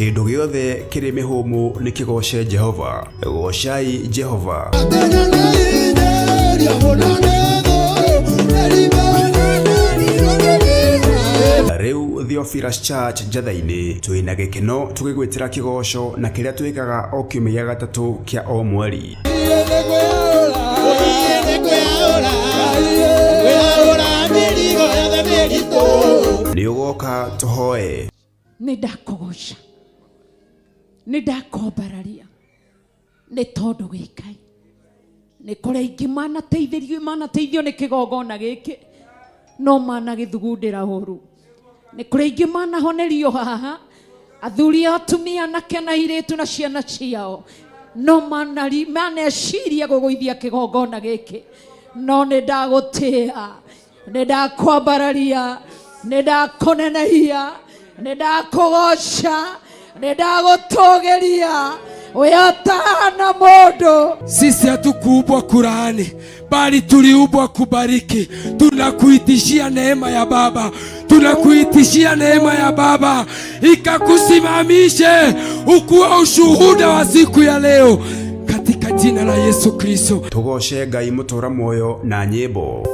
Kĩndũ gĩothe kĩrĩ mĩhũmũ nĩ kĩgooce Jehova. Goocai Jehova. Rĩu Theophilus Church Njatha-inĩ twĩna gĩkeno tũgĩgwĩtĩra kĩgoco na kĩrĩa twĩkaga o kiumia gĩa gatatũ kĩa o mweri. Nĩ ũgoka tũhoe. Nĩ ndakũgoca, nĩ ndakwambararia, nĩ tondũ wĩ Ngai. Nĩ kũrĩ aingĩ manateithĩrio, manateithio nĩ kĩgongona gĩkĩ, no managĩthugundĩra ũru. Nĩ kũrĩ aingĩ manahonerio haha, athuri, atumia, anake na airĩtu na ciana ciao, no maneciria gũgũithia kĩgongona gĩkĩ, no nĩ ndagũtĩa, nĩ ndakwambararia, nĩ ndakũnenehia, nĩ ndakũgoca, nĩ ndagũtũgĩria, wĩ ũtahana mũndũ. Sisi hatukuumbwa kulaani, bali tuliumbwa kubariki. Tunakuitishia neema ya Baba, tunakuitishia neema ya Baba ikakusimamishe ukuwe ushuhuda wa siku ya leo katika jina la Yesu Kristo. Tũgooce Ngai mũtũra muoyo na nyĩmbo.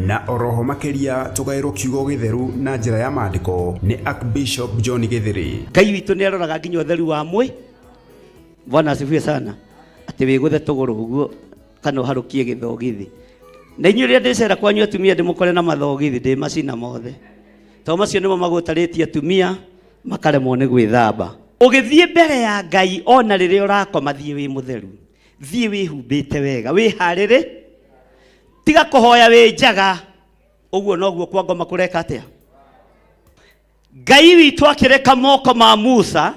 Na oroho makĩria tũgaĩrwo kiugo gĩtheru na njĩra ya maandĩko nĩ Archbishop John Gĩthĩrĩ. Ngai witũ nĩ aroraga nginya ũtheru wa mwĩ. Bwana asifiwe sana. Atĩ wĩgũthe tũgũrũ ũguo kana ũharũkie gĩthogithi. Na inyuĩ rĩrĩa ndĩcera kwanyu atumia ndĩmũkore na mathogithi ndĩmacina mothe. Tondũ macio nĩmo magũtarĩtie atumia makaremwo nĩ gwĩthamba. Ũgĩthiĩ mbere ya Ngai ona rĩrĩa ũrakoma thiĩ wĩ mũtheru. Thiĩ wĩhumbĩte wega, wĩharĩrĩ. Tiga kũhoya wĩ njaga. Ũguo noguo kwa ngoma kũreka atĩa? Ngai witũ akĩreka moko ma Musa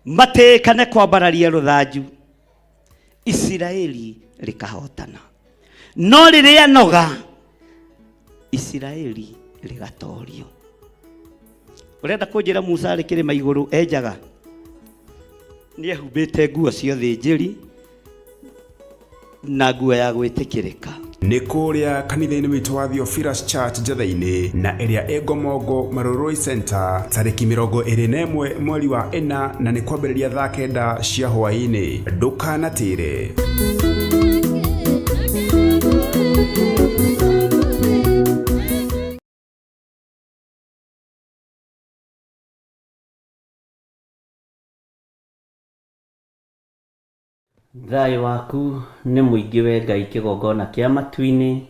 matĩĩkane kwambararia rũthanju, Isiraeli rĩkahotana. No rĩrĩa noga, Isiraeli rĩgatorio. Ũrenda kũnjĩra Musa arĩ kĩrĩma igũrũ enjaga? Nĩ ehumbĩte nguo cia ũthĩnjĩri na nguo ya gwĩtĩkĩrĩka. Nĩ kũrĩa kanitha-inĩ witũ wa Theophilus Church Njatha-inĩ na ĩrĩa ĩ Ngomongo Marurui Center tarĩki 21 mweri wa ĩna na nĩ kwambĩrĩria thaa 9 cia hwaĩ-inĩ. Ndũkanatĩre. Thayũ waku nĩ mũingĩ we Ngai kĩgongona kĩa matu-inĩ,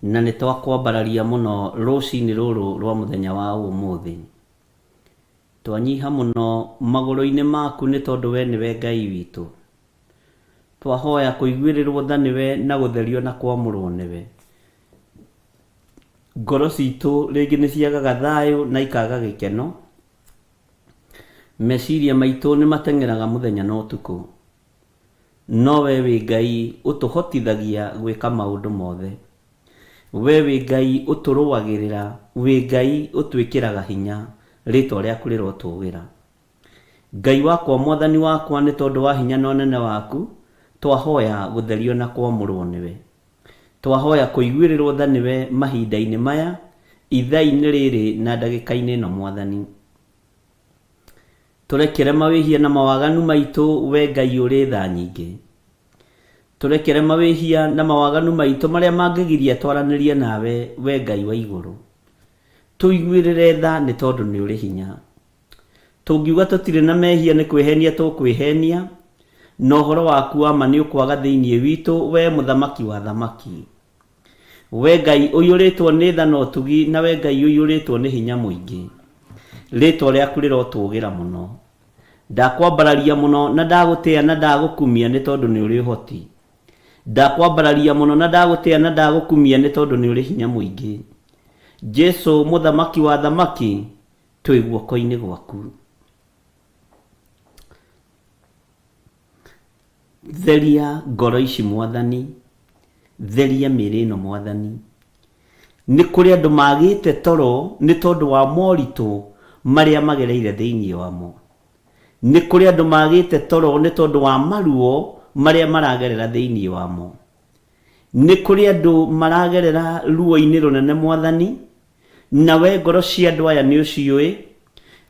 na nĩ twakwambararia mũno rũcinĩ rũrũ rwa mũthenya wa ũmũthĩ. Twanyiha mũno magũrũ-inĩ maku nĩ tondũ we nĩwe Ngai witũ. Twahoya kũiguĩrĩrwo tha nĩwe na gũtherio na kwamũrwo nĩwe. Ngoro citũ rĩngĩ nĩ ciagaga thayũ na ikaga gĩkeno. Meciria maitũ nĩ mateng'eraga mũthenya na ũtukũ, no wee wĩ Ngai ũtũhotithagia gwĩka maũndũ mothe. Wee wĩ Ngai ũtũrũagĩrĩra, wĩ Ngai ũtwĩkĩraga hinya, rĩĩtwa rĩaku rĩrotũũgĩra. Ngai wakwa, Mwathani wakwa, nĩ tondũ wa hinya na ũnene waku, twahoya gũtherio na kwamũrwo nĩwe. Twahoya kũiguĩrĩrwo tha nĩwe mahinda-inĩ maya, ithaa-inĩ rĩrĩ na ndagĩka-inĩ ĩno Mwathani. Tũrekere mawĩhia na mawaganu maitũ we Ngai ũrĩ tha nyingĩ. Tũrekere mawĩhia na mawaganu maitũ marĩa mangĩgiria twaranĩrie nawe we Ngai wa igũrũ. Tũiguĩrĩre tha nĩ tondũ nĩ ũrĩ hinya. Tũngiuga tũtirĩ na mehia nĩ kwĩhenia tũkwĩhenia, na ũhoro waku wa ma nĩũkwaga thĩinĩ witũ, wee Mũthamaki wa athamaki. Wee Ngai ũiyũrĩtwo nĩ tha na ũtugi, na wee Ngai ũiyũrĩtwo nĩ hinya mũingĩ, rĩĩtwa rĩaku rĩrotũũgĩra mũno. Ndakwambararia mũno, na ndagũtĩa na ndagũkumia nĩ tondũ nĩ ũrĩ ũhoti. Ndakwambararia mũno, na ndagũtĩa na ndagũkumia nĩ tondũ nĩ ũrĩ hinya mũingĩ. Jesu, Mũthamaki wa athamaki, twĩ guoko-inĩ gwaku. Theria ngoro ici Mwathani, theria mĩĩrĩ ĩno Mwathani. Nĩ kũrĩ andũ magĩte toro nĩ tondũ wa moritũ marĩa magereire thĩinĩ wamo. Nĩ kũrĩ andũ magĩte toro nĩ tondũ wa maruo marĩa maragerera thĩinĩ wamo. Nĩ kũrĩ andũ maragerera ruo-inĩ rũnene Mwathani, na we ngoro cia andũ aya nĩ ũciũĩ,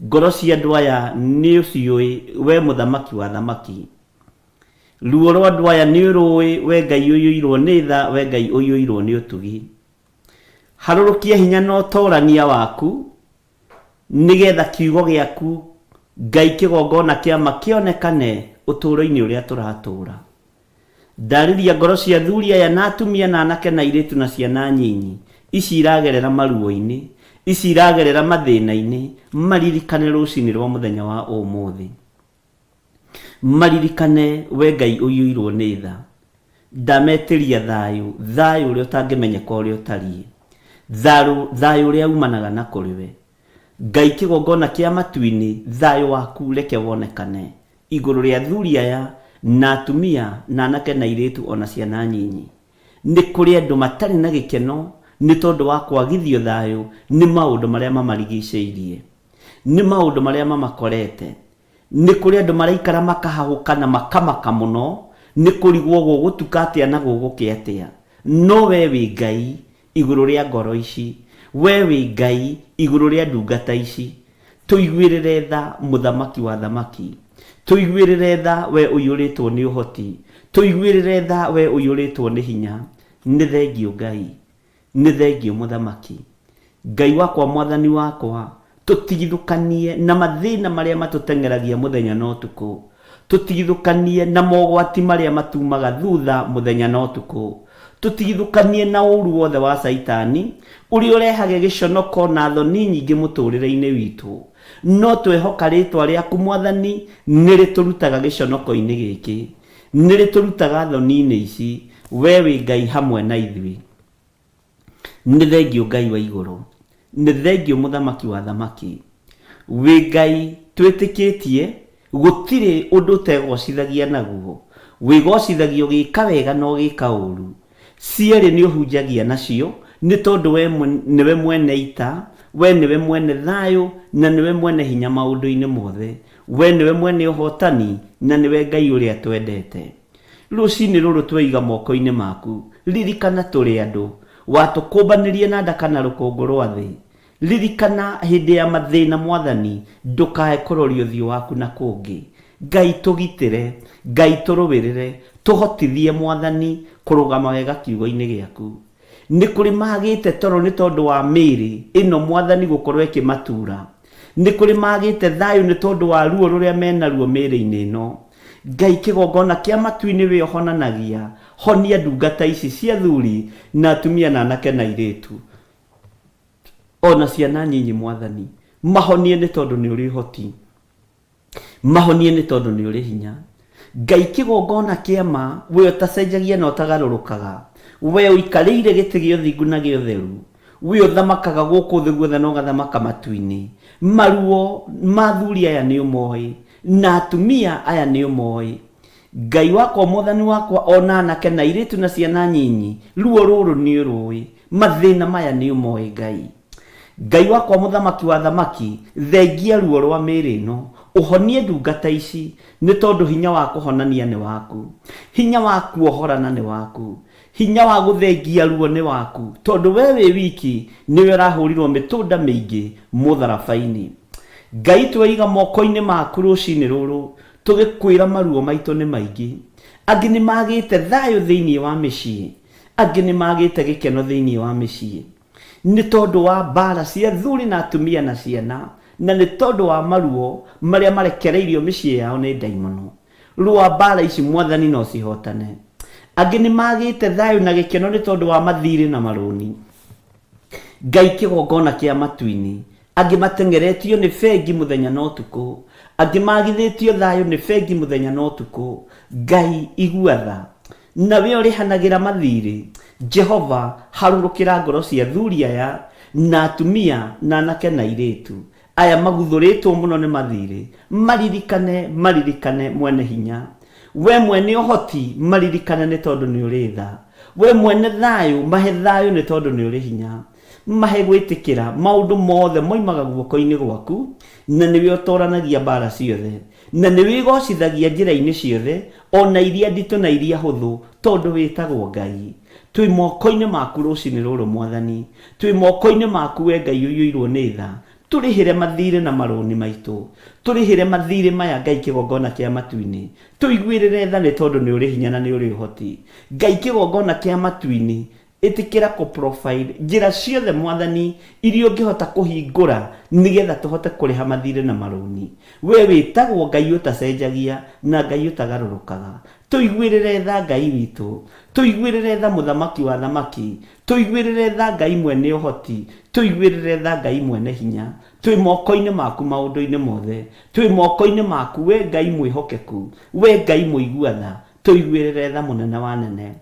ngoro cia andũ aya nĩ ũciũĩ, we Mũthamaki wa athamaki. Ruo rwa andũ aya nĩ ũrũĩ, we Ngai ũiyũirwo nĩ tha, we Ngai ũiyũirwo nĩ ũtugi. Harũrũkia hinya na ũtorania waku, nĩgetha kiugo gĩaku Ngai kĩgongona kĩa ma kĩonekane ũtũũro-inĩ ũrĩa tũratũũra. Ndarĩria ngoro cia athuri aya na atumia na anake na airĩtu na ciana nyinyi, ici iragerera maruo-inĩ, ici iragerera mathĩna-inĩ, maririkane rũcinĩ rwa mũthenya wa ũmũthĩ. Maririkane we Ngai ũiyũirwo nĩ tha. Ndametĩria thayũ, thayũ ũrĩa ũtangĩmenyeka ũrĩa ũtariĩ. Tharũ, thayũ ũrĩa umanaga na kũrĩ we. Ngai kĩgongona kĩa matu-inĩ, thayũ waku reke wonekane igũrũ rĩa athuri aya na atumia na anake na airĩtu o na ciana nyinyi. Nĩ kũrĩ andũ matarĩ na gĩkeno nĩ tondũ wa kwagithio thayũ nĩ maũndũ marĩa mamarigicĩirie, nĩ maũndũ marĩa mamakorete. Nĩ kũrĩ andũ maraikara makahahũka na makamaka mũno nĩ kũrigwo gũgũtuka atĩa na gũgũkĩa atĩa. No wee wĩ Ngai igũrũ rĩa ngoro ici. Wee wĩ Ngai igũrũ rĩa ndungata ici. Tũiguĩrĩre tha, Mũthamaki wa athamaki. Tũiguĩrĩre tha, wee ũiyũrĩtwo nĩ ũhoti. Tũiguĩrĩre tha, wee ũiyũrĩtwo nĩ hinya. Nĩ thengiũ Ngai. Nĩ thengiũ Mũthamaki. Ngai wakwa Mwathani wakwa, tũtigithũkanie na mathĩna marĩa matũteng'eragia mũthenya na ũtukũ. Tũtigithũkanie na mogwati marĩa matumaga thutha mũthenya na ũtukũ. Tũtigithũkanie na ũru wothe wa Caitani, ũrĩa ũrehage gĩconoko na thoni nyingĩ mũtũrĩre-inĩ witũ. No twehoka rĩtwa rĩaku Mwathani nĩrĩtũrutaga gĩconoko-inĩ gĩkĩ. Nĩrĩtũrutaga thoni-inĩ ici. Wee wĩ Ngai hamwe na ithuĩ. Nĩ thengiũ Ngai wa igũrũ, nĩ thengiũ mũthamaki wa athamaki. Wĩ Ngai twĩtĩkĩtie, gũtirĩ ũndũ ũtegocithagia naguo. Wĩgocithagia ũgĩka wega na ũgĩka ũru. Cierĩ nĩ ũhunjagia nacio, nĩ tondũ we nĩwe mwene ita, we nĩwe mwene thayũ, na nĩwe mwene hinya maũndũ-inĩ mothe. We nĩwe mwene ũhotani, na nĩwe Ngai ũrĩa twendete. Rũcinĩ rũrũ tweiga moko-inĩ maku, ririkana tũrĩ andũ. Watũkũmbanĩrie na nda kana rũkũngũ rwa thĩ. Ririkana hĩndĩ ya mathĩna Mwathani, ndũkae kũroria ũthiũ waku na kũngĩ. Ngai tũgitĩre, Ngai tũrũĩrĩre, tũhotithie Mwathani kũrũgama wega kiugo-inĩ gĩaku. Nĩ kũrĩ magĩte toro nĩ tondũ wa mĩĩrĩ ĩno Mwathani gũkorwo ĩkĩmatura. Nĩ kũrĩ magĩte thayũ nĩ tondũ wa ruo rũrĩa menaruo mĩĩrĩ-inĩ ĩno. Ngai kĩgongona kĩa matu-inĩ wee ũhonanagia, honia ndungata ici cia athuri na atumia na anake na airĩtu ona ciana nyinyi Mwathani. Mahonie nĩ tondũ nĩ ũrĩ ũhoti. Mahonie nĩ tondũ nĩ ũrĩ hinya. Ngai kĩgongona kĩa ma, we ũtacenjagia na ũtagarũrũkaga, we ũikarĩire gĩtĩ gĩa ũthingu na gĩa ũtheru, we ũthamakaga gũkũ thĩ guothe na ũgathamaka matu-inĩ. Maruo ma athuri aya nĩ ũmoĩ, na atumia aya nĩ ũmoĩ. Ngai wakwa, Mwathani wakwa, o na anake na airĩtu na ciana nyinyi, ruo rũrũ nĩ ũrũĩ, mathĩna maya nĩ ũmoĩ Ngai. Ngai wakwa mũthamaki wa athamaki, thengia ruo rwa mĩĩrĩ ĩno, ũhonie ndungata ici, nĩ tondũ hinya wa kũhonania nĩ waku. Hinya wa kuohorana nĩ waku. Hinya wa gũthengia ruo nĩ waku, tondũ we wĩ wiki nĩwe ũrahũrirwo mĩtũnda mĩingĩ mũtharaba-inĩ. Ngai tweiga moko-inĩ maku rũcinĩ rũrũ, tũgĩkwĩra maruo maitũ nĩ maingĩ. Angĩ nĩ magĩte thayũ thĩinĩ wa mĩciĩ, angĩ nĩ magĩte gĩkeno thĩinĩ wa mĩciĩ. Nĩ tondũ wa mbaara cia athuri na atumia na ciana, na nĩ tondũ wa maruo marĩa marekereirio mĩciĩ yao nĩ ndaimono. Rũa mbaara ici Mwathani na ũcihotane. Angĩ nĩ magĩte thayũ na gĩkeno nĩ tondũ wa mathiirĩ na marũni. Ngai kĩgongona kĩa matu-inĩ. Angĩ mateng'eretio nĩ bengi mũthenya na ũtukũ. Angĩ magithĩtio thayũ nĩ bengi mũthenya na ũtukũ. Ngai igua tha. Na we ũrĩhanagĩra mathiirĩ, Jehova, harũrũkĩra ngoro cia athuri aya, na atumia, na anake na airĩtu, aya maguthũrĩtwo mũno nĩ mathiirĩ, maririkane, maririkane, Mwene-Hinya. We mwene ũhoti maririkane nĩ tondũ nĩ ũrĩ tha. We mwene thayũ mahe thayũ nĩ tondũ nĩ ũrĩ hinya. Mahe gwĩtĩkĩra maũndũ mothe moimaga guoko-inĩ gwaku, na nĩwe ũtoranagia mbaara ciothe, na nĩwe ĩgocithagia njĩra-inĩ ciothe, o na iria nditũ na iria hũthũ, tondũ wĩtagwo Ngai. Twĩ moko-inĩ maku rũcinĩ rũrũ Mwathani. Twĩ moko-inĩ maku we Ngai ũiyũirwo nĩ tha. Tũrĩhĩre mathiirĩ na marũni maitũ. Tũrĩhĩre mathiirĩ maya Ngai kĩgongona kĩa matu-inĩ. Tũiguĩrĩre tha nĩ tondũ nĩ ũrĩ hinya na nĩ ũrĩ ũhoti. Ngai kĩgongona kĩa matu-inĩ, ĩtĩkĩra kũ provide njĩra ciothe Mwathani iria ũngĩhota kũhingũra nĩgetha tũhote kũrĩha mathiirĩ na marũni. We wĩtagwo Ngai ũtacenjagia na Ngai ũtagarũrũkaga. Tũiguĩrĩre tha Ngai witũ. Tũiguĩrĩre tha Mũthamaki wa athamaki. Tũiguĩrĩre tha Ngai mwene ũhoti. Tũiguĩrĩre tha Ngai mwene hinya. Twĩ moko-inĩ maku maũndũ-inĩ mothe. Twĩ moko-inĩ maku we Ngai mwĩhokeku. We Ngai mũigua tha. Tũiguĩrĩre tha mũnene wa anene.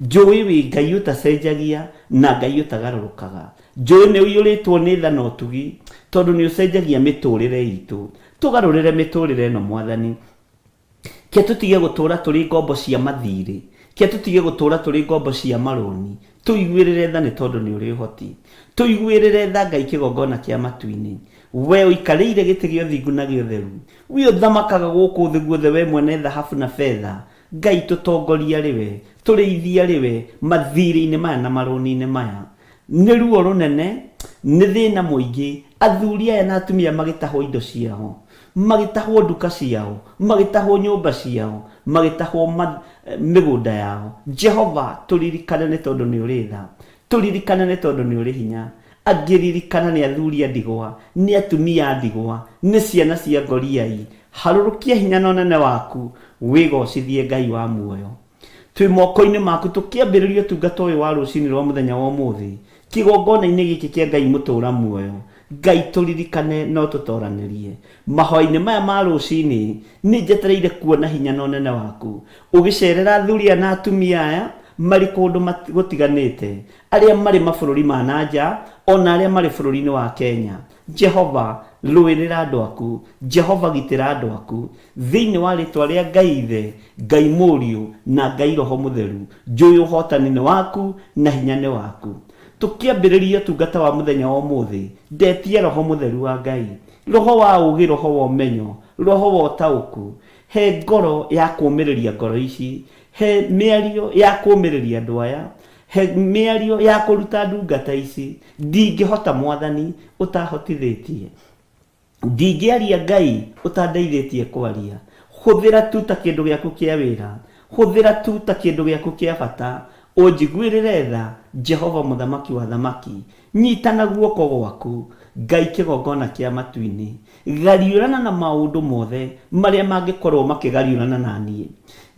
Njũĩ wĩ Ngai ũtacenjagia na Ngai ũtagarũrũkaga. Njũĩ nĩ ũiyũrĩtwo nĩ tha na ũtugi tondũ nĩ ũcenjagia mĩtũrĩre itũ. Tũgarũrĩre mĩtũrĩre ĩno Mwathani. Ke tũtige gũtũũra tũrĩ ngombo cia mathiirĩ. Ke tũtige gũtũũra tũrĩ ngombo cia marũni. Tũiguĩrĩre tha nĩ tondũ nĩ ũrĩ ũhoti. Tũiguĩrĩre tha Ngai kĩgongona kĩa matu-inĩ. We ũikarĩire gĩtĩ gĩa ũthingu na gĩa ũtheru. We ũthamakaga gũkũ thĩ guothe we mwene thahabu na betha. Ngai tũtongorie arĩ we. Tũrĩithie arĩ we mathiirĩ-inĩ maya na marũni-inĩ maya. Nĩ ruo rũnene, nĩ thĩna mũingĩ, athuri aya na atumia magĩtahwo indo ciao, magĩtahwo nduka ciao, magĩtahwo nyũmba ciao, magĩtahwo mĩgũnda yao. Jehova, tũririkane nĩ tondũ nĩ ũrĩ tha. Tũririkane nĩ tondũ nĩ ũrĩ hinya. Angĩririkana nĩ athuri a ndigwa, nĩ atumia a ndigwa, nĩ ciana cia ngoriai. Harũrũkia hinya na ũnene waku, wĩgocithie Ngai wa muoyo. Twĩ moko-inĩ maku tũkĩambĩrĩria ũtungata ũyũ wa rũcinĩ rwa mũthenya wa ũmũthĩ, kĩgongona-inĩ gĩkĩ kĩa Ngai mũtũra muoyo. Ngai tũririkane na ũtũtoranĩrie. Mahoya-inĩ maya ma rũcinĩ, nĩ njetereire kuona hinya na ũnene waku ũgĩcerera athuri aya na atumia aya marĩ kũndũ gũtiganĩte, arĩa marĩ mabũrũri ma na nja, o na arĩa marĩ bũrũri-inĩ wa Kenya. Jehova, rũĩrĩra andũ aku. Jehova, gitĩra andũ aku. Thĩinĩ wa rĩtwa rĩa Ngai Ithe, Ngai Mũriũ, na Ngai Roho Mũtheru, njũĩ ũhotani nĩ waku na hinya nĩ waku. Tũkĩambĩrĩria ũtungata wa mũthenya wa ũmũthĩ, ndetia Roho Mũtheru wa Ngai, Roho wa ũũgĩ, Roho wa ũmenyo, Roho wa ũtaũku. He ngoro ya kũũmĩrĩria ngoro ici. He mĩario ya kũũmĩrĩria andũ aya. He mĩario ya kũruta ndungata ici. Ndingĩhota Mwathani ũtahotithĩtie. Ndingĩaria Ngai ũtandeithĩtie kwaria. Hũthĩra tu ta kĩndũ gĩaku kĩa wĩra. Hũthĩra tu ta kĩndũ gĩaku kĩa bata. Ũnjiguĩrĩre tha, Jehova Mũthamaki wa athamaki. Nyita na guoko gwaku, Ngai kĩgongona kĩa matu-inĩ. Gariũrana na maũndũ mothe marĩa mangĩkorwo makĩgariũrana na niĩ.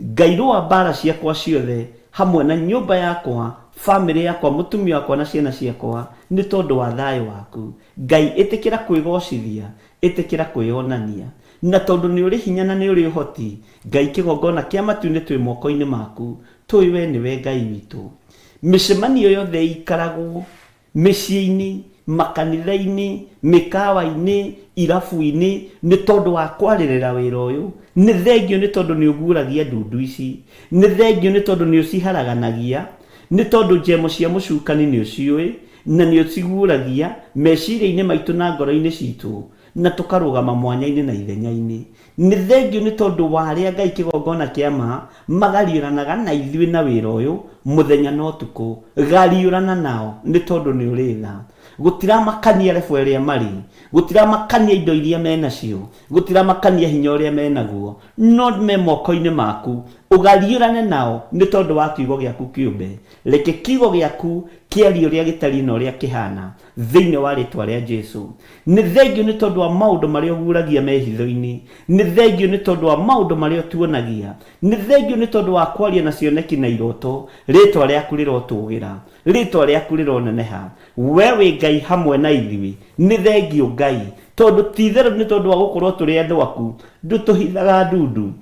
Ngai rũa mbaara ciakwa ciothe hamwe na nyũmba yakwa, famĩlĩ yakwa, mũtumia wakwa na ciana ciakwa nĩ tondũ wa thayũ waku. Ngai ĩtĩkĩra kwĩgocithia, ĩtĩkĩra kwĩyonania. Na tondũ nĩ ũrĩ hinya na nĩ ũrĩ ũhoti, Ngai kĩgongona kĩa matu-inĩ twĩ moko-inĩ maku, tũĩ we nĩwe Ngai witũ. Mĩcemanio yothe ĩikaragwo mĩciĩ-inĩ, makanitha-inĩ, mĩkawa-inĩ, irabu-inĩ, nĩ tondũ wa kwarĩrĩra wĩra ũyũ. Nĩ thengiũ nĩ tondũ nĩ ũguũragia ndundu ici. Nĩ thengiũ nĩ tondũ nĩ ũciharaganagia. Nĩ tondũ njemo cia mũcukani nĩ ũciũĩ na nĩ ũciguũragia meciria-inĩ maitũ na ngoro-inĩ citũ na tũkarũgama mwanya-inĩ na ithenya-inĩ. Nĩ thengiũ nĩ tondũ wa arĩa Ngai kĩgongona kĩa ma magariũranaga na ithuĩ na wĩra ũyũ mũthenya na ũtukũ. Gariũrana nao nĩ tondũ nĩ ũrĩ tha. Gũtiramakania level ĩrĩa marĩ, gũtiramakania indo iria menacio, gũtiramakania hinya ũrĩa menaguo, no me moko-inĩ maku. Ũgariũrane nao nĩ tondũ wa kiugo gĩaku kĩũmbe. Reke kiugo gĩaku kĩarie ũrĩa gĩtariĩ na ũrĩa kĩhana. Thĩinĩ wa rĩtwa rĩa Jesu. Nĩ thengiũ nĩ tondũ wa maũndũ marĩa ũguũragia me hitho-inĩ. Nĩ thengiũ nĩ tondũ wa maũndũ marĩa ũtuonagia. Nĩ thengiũ nĩ tondũ wa kwaria na cioneki na iroto. Rĩtwa rĩaku rĩrotũgĩra. Rĩtwa rĩaku rĩroneneha. We wĩ Ngai hamwe na ithuĩ. Nĩ thengiũ Ngai. Tondũ ti itherũ nĩ tondũ wa gũkorwo tũrĩ andũ aku, ndũtũhithaga ndundu.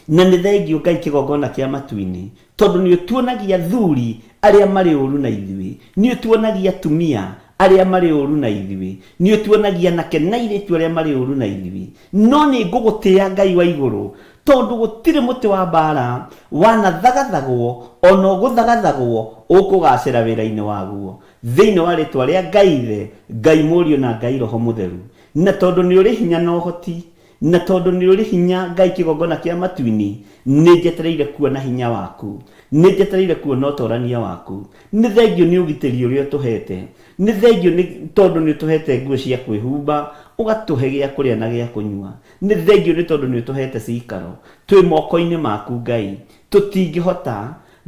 Na nĩ thengiũ Ngai kĩgongona kĩa matu-inĩ, tondũ nĩ ũtuonagia athuri arĩa marĩ ũru na ithuĩ, nĩ ũtuonagia atumia arĩa marĩ ũru na ithuĩ, nĩ ũtuonagia anake na airĩtu arĩa marĩ ũru na ithuĩ. No nĩ ngũgũtĩa Ngai wa igũrũ, Tondũ gũtirĩ mũtĩ wa mbaara wanathagathagwo ona ũgũthagathagwo ũkũgacĩra wĩra-inĩ waguo. Thĩinĩ wa rĩtwa rĩa Ngai Ithe, Ngai Mũriũ na Ngai Roho Mũtheru. Na tondũ nĩ ũrĩ hinya na ũhoti, na tondũ nĩ ũrĩ hinya Ngai kĩgongona kĩa matu-inĩ, nĩ njetereire kuona hinya waku. Nĩ njetereire kuona ũtorania waku. Nĩ thengiũ nĩ ũgitĩri ũrĩa ũtũhete. Nĩ thengiũ nĩ tondũ nĩ ũtũhete nguo cia kwĩhumba, ũgatũhe gĩa kũrĩa na gĩa kũnyua. Nĩ thengiũ nĩ tondũ nĩ ũtũhete cikaro. Twĩ moko-inĩ maku Ngai. Tũtingĩhota,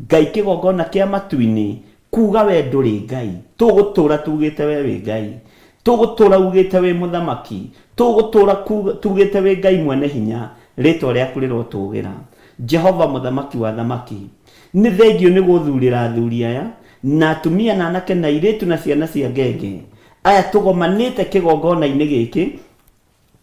Ngai kĩgongona kĩa matu-inĩ, kuuga we ndũrĩ Ngai. Tũgũtũra tugĩte we wĩ Ngai. Tũgũtũra ugĩte wĩ mũthamaki. Tũgũtũra tugĩte wĩ Ngai mwene hinya. Rĩtwa rĩaku rĩrotũgĩra. Jehova mũthamaki wa athamaki. Nĩ thengiũ nĩ gũthurĩra athuri aya, na atumia na anake na airĩtu na ciana cia ngenge, aya tũgomanĩte kĩgongona-inĩ gĩkĩ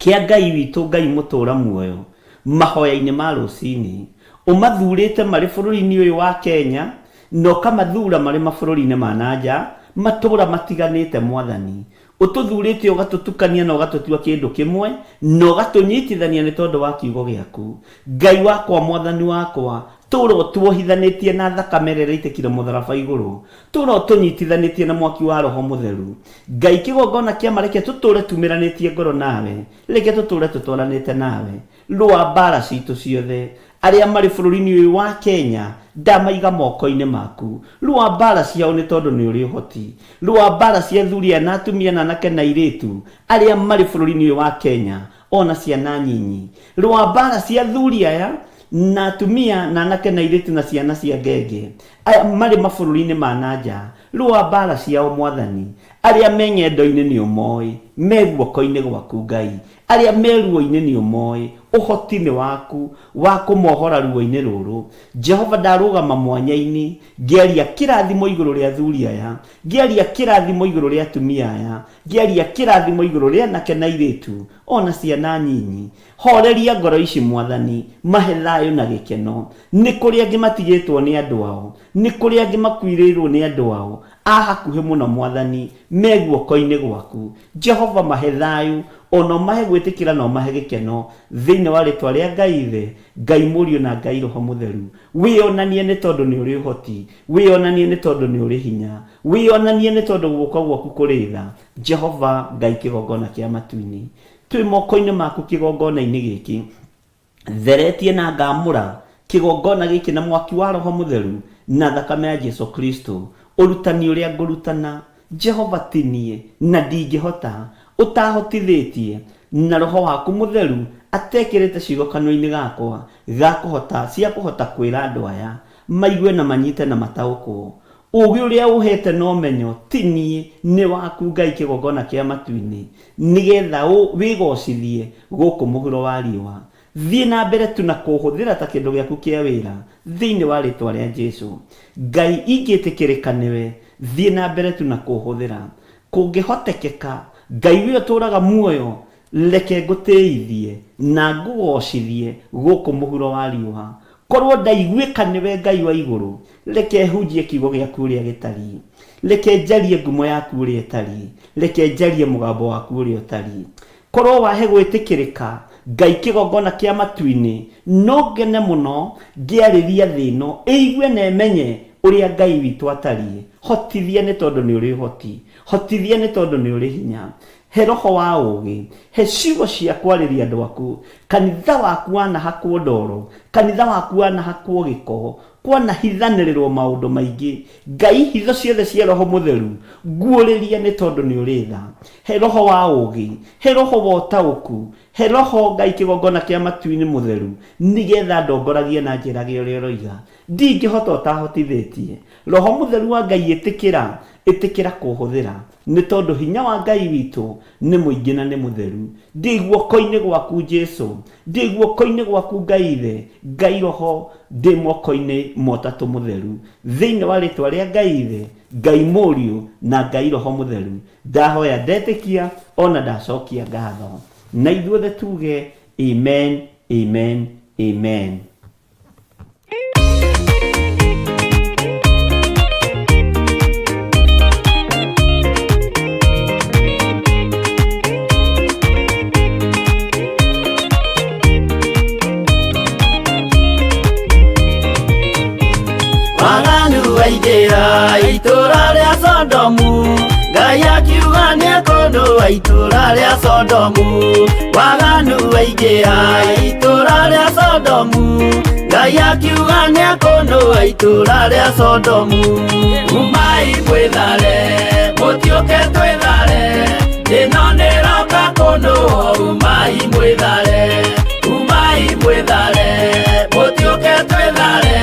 kĩa Ngai witũ Ngai mũtũra muoyo, mahoya-inĩ ma rũcinĩ. Ũmathurĩte marĩ bũrũri-inĩ ũyũ wa Kenya, na ũkamathura marĩ mabũrũri-inĩ ma na nja, matũra matiganĩte Mwathani. Ũtũthurĩte ũgatũtukania na ũgatũtua kĩndũ kĩmwe, na ũgatũnyitithania nĩ tondũ wa kiugo gĩaku. Ngai wakwa Mwathani wakwa, tũra ũtuohithanĩtie na thakame ĩrĩa ĩraitĩkire mũtharaba igũrũ. Tũra ũtũnyitithanĩtie na mwaki wa Roho Mũtheru. Ngai kĩgongona kĩa ma reke tũtũre tumĩranĩtie ngoro nawe, reke tũtũre tũtwaranĩte nawe. Rũa mbara citũ ciothe. Arĩa marĩ bũrũri-inĩ ũyũ wa Kenya, ndamaiga moko-inĩ maku. Rũa mbara ciao nĩ tondũ nĩ ũrĩ ũhoti. Rũa mbara cia athuri aya na atumia na anake na airĩtu arĩa marĩ bũrũri-inĩ ũyũ wa Kenya, ona ciana nyinyi. Rũa mbara cia athuri aya na atumia na anake na airĩtu na ciana cia ngenge aya marĩ mabũrũri-inĩ ma na nja. Rũa mbara ciao Mwathani. Arĩa me ng'endo-inĩ nĩ ũmoĩ, me guoko-inĩ gwaku Ngai. Arĩa me ruo-inĩ nĩ ũmoĩ, ũhoti nĩ waku wa kũmohora ruo-inĩ rũrũ. Jehova ndarũgama mwanya-inĩ, ngĩaria kĩrathimo igũrũ rĩa athuri aya, ngĩaria kĩrathimo igũrũ rĩa atumia aya, ngĩaria kĩrathimo igũrũ rĩa anake na airĩtu, ona ciana nyinyi. Horeria ngoro ici Mwathani, mahe thayũ na gĩkeno. Nĩ kũrĩ angĩ matigĩtwo nĩ andũ ao, nĩ kũrĩ angĩ makuirĩirwo nĩ andũ ao a hakuhĩ mũno Mwathani, me guoko-inĩ gwaku. Jehova mahe thayũ, ona ũmahe gwĩtĩkĩra na ũmahe gĩkeno, thĩinĩ wa rĩtwa rĩa Ngai Ithe, Ngai Mũriũ na Ngai Roho Mũtheru. Wĩonanie nĩ tondũ nĩ ũrĩ ũhoti, wĩonanie nĩ tondũ nĩ ũrĩ hinya, wĩonanie nĩ tondũ guoko gwaku kũrĩ tha. Jehova Ngai kĩgongona kĩa matu-inĩ, twĩ moko-inĩ maku kĩgongona-inĩ gĩkĩ. Theretie na ngamũra kĩgongona gĩkĩ na mwaki wa Roho Mũtheru na thakame ya Jesu Kristo. Ũrutani ũrĩa ngũrutana, Jehova ti niĩ, na ndingĩhota, ũtahotithĩtie na Roho waku Mũtheru atekĩrĩte ciugo kanua-inĩ gakwa ga kũhota cia kũhota kwĩra andũ aya maigue na manyite na mataũkwo. Ũũgĩ ũrĩa ũhete na ũmenyo ti niĩ, nĩ waku Ngai kĩgongona kĩa matu-inĩ, nĩgetha wĩgocithie gũkũ mũhuro wa riũa. Thiĩ na mbere tu na kũũhũthĩra ta kĩndũ gĩaku kĩa wĩra, thĩinĩ wa rĩtwa rĩa Jesu. Ngai ingĩtĩkĩrĩka nĩwe, thiĩ na mbere tu na kũũhũthĩra. Kũngĩhotekeka, Ngai we ũtũũraga muoyo, reke ngũtĩithie na ngũgocithie gũkũ mũhuro wa riũa. Korwo ndaiguĩka nĩwe Ngai wa igũrũ, reke hunjie kiugo gĩaku ũrĩa gĩtariĩ. Reke njarie ngumo yaku ũrĩa ĩtariĩ. Reke njarie mũgambo waku ũrĩa ũtariĩ. Korwo wahe gwĩtĩkĩrĩka, Ngai kĩgongona kĩa matu-inĩ, no ngene mũno ngĩarĩria thĩ ĩno ĩigue na ĩmenye ũrĩa Ngai witũ atariĩ. Hotithia nĩ tondũ nĩ ũrĩ ũhoti. Hotithia nĩ tondũ nĩ ũrĩ hinya. He roho wa ũũgĩ. He ciugo cia kwarĩria andũ aku. Kanitha waku wanahakwo ndoro. Kanitha waku wanahakwo gĩko. Kwanahithanĩrĩrwo maũndũ maingĩ. Ngai hitho ciothe cia Roho Mũtheru nguũrĩria nĩ tondũ nĩ ũrĩ tha. He roho wa ũũgĩ. He roho wa ũtaũku. He roho Ngai kĩgongona kĩa matu-inĩ mũtheru nĩgetha ndongoragie na njĩrage ũrĩa ũroiga. Ndingĩhota ũtahotithĩtie. Roho Mũtheru wa Ngai ĩtĩkĩra, ĩtĩkĩra kũhũthĩra. Nĩ tondũ hinya wa Ngai witũ nĩ mũingĩ na nĩ mũtheru. Ndĩ guoko-inĩ gwaku Jesu. Ndĩ guoko-inĩ gwaku Ngai Ithe, Ngai Roho, ndĩ moko-inĩ ma Ũtatũ Mũtheru. Thĩinĩ wa rĩtwa rĩa Ngai Ithe, Ngai Mũriũ, na Ngai Roho Mũtheru, ndahoya ndetĩkia ona ndacokia ngatho. Na ithuothe tuge amen, amen, amen. waingĩha itũra rĩa Sodomu, Ngai akiuga nĩekũnũa itũra rĩa Sodomu. Waganu waingĩha itũra rĩa Sodomu, Ngai akiuga nĩekũnũa itũra rĩa Sodomu. Umai mwĩthare, mũtiũke twĩthare, ĩno nĩroka kũnũo. Umai mwĩthare, umai mwĩthare, mũtiũke twĩthare,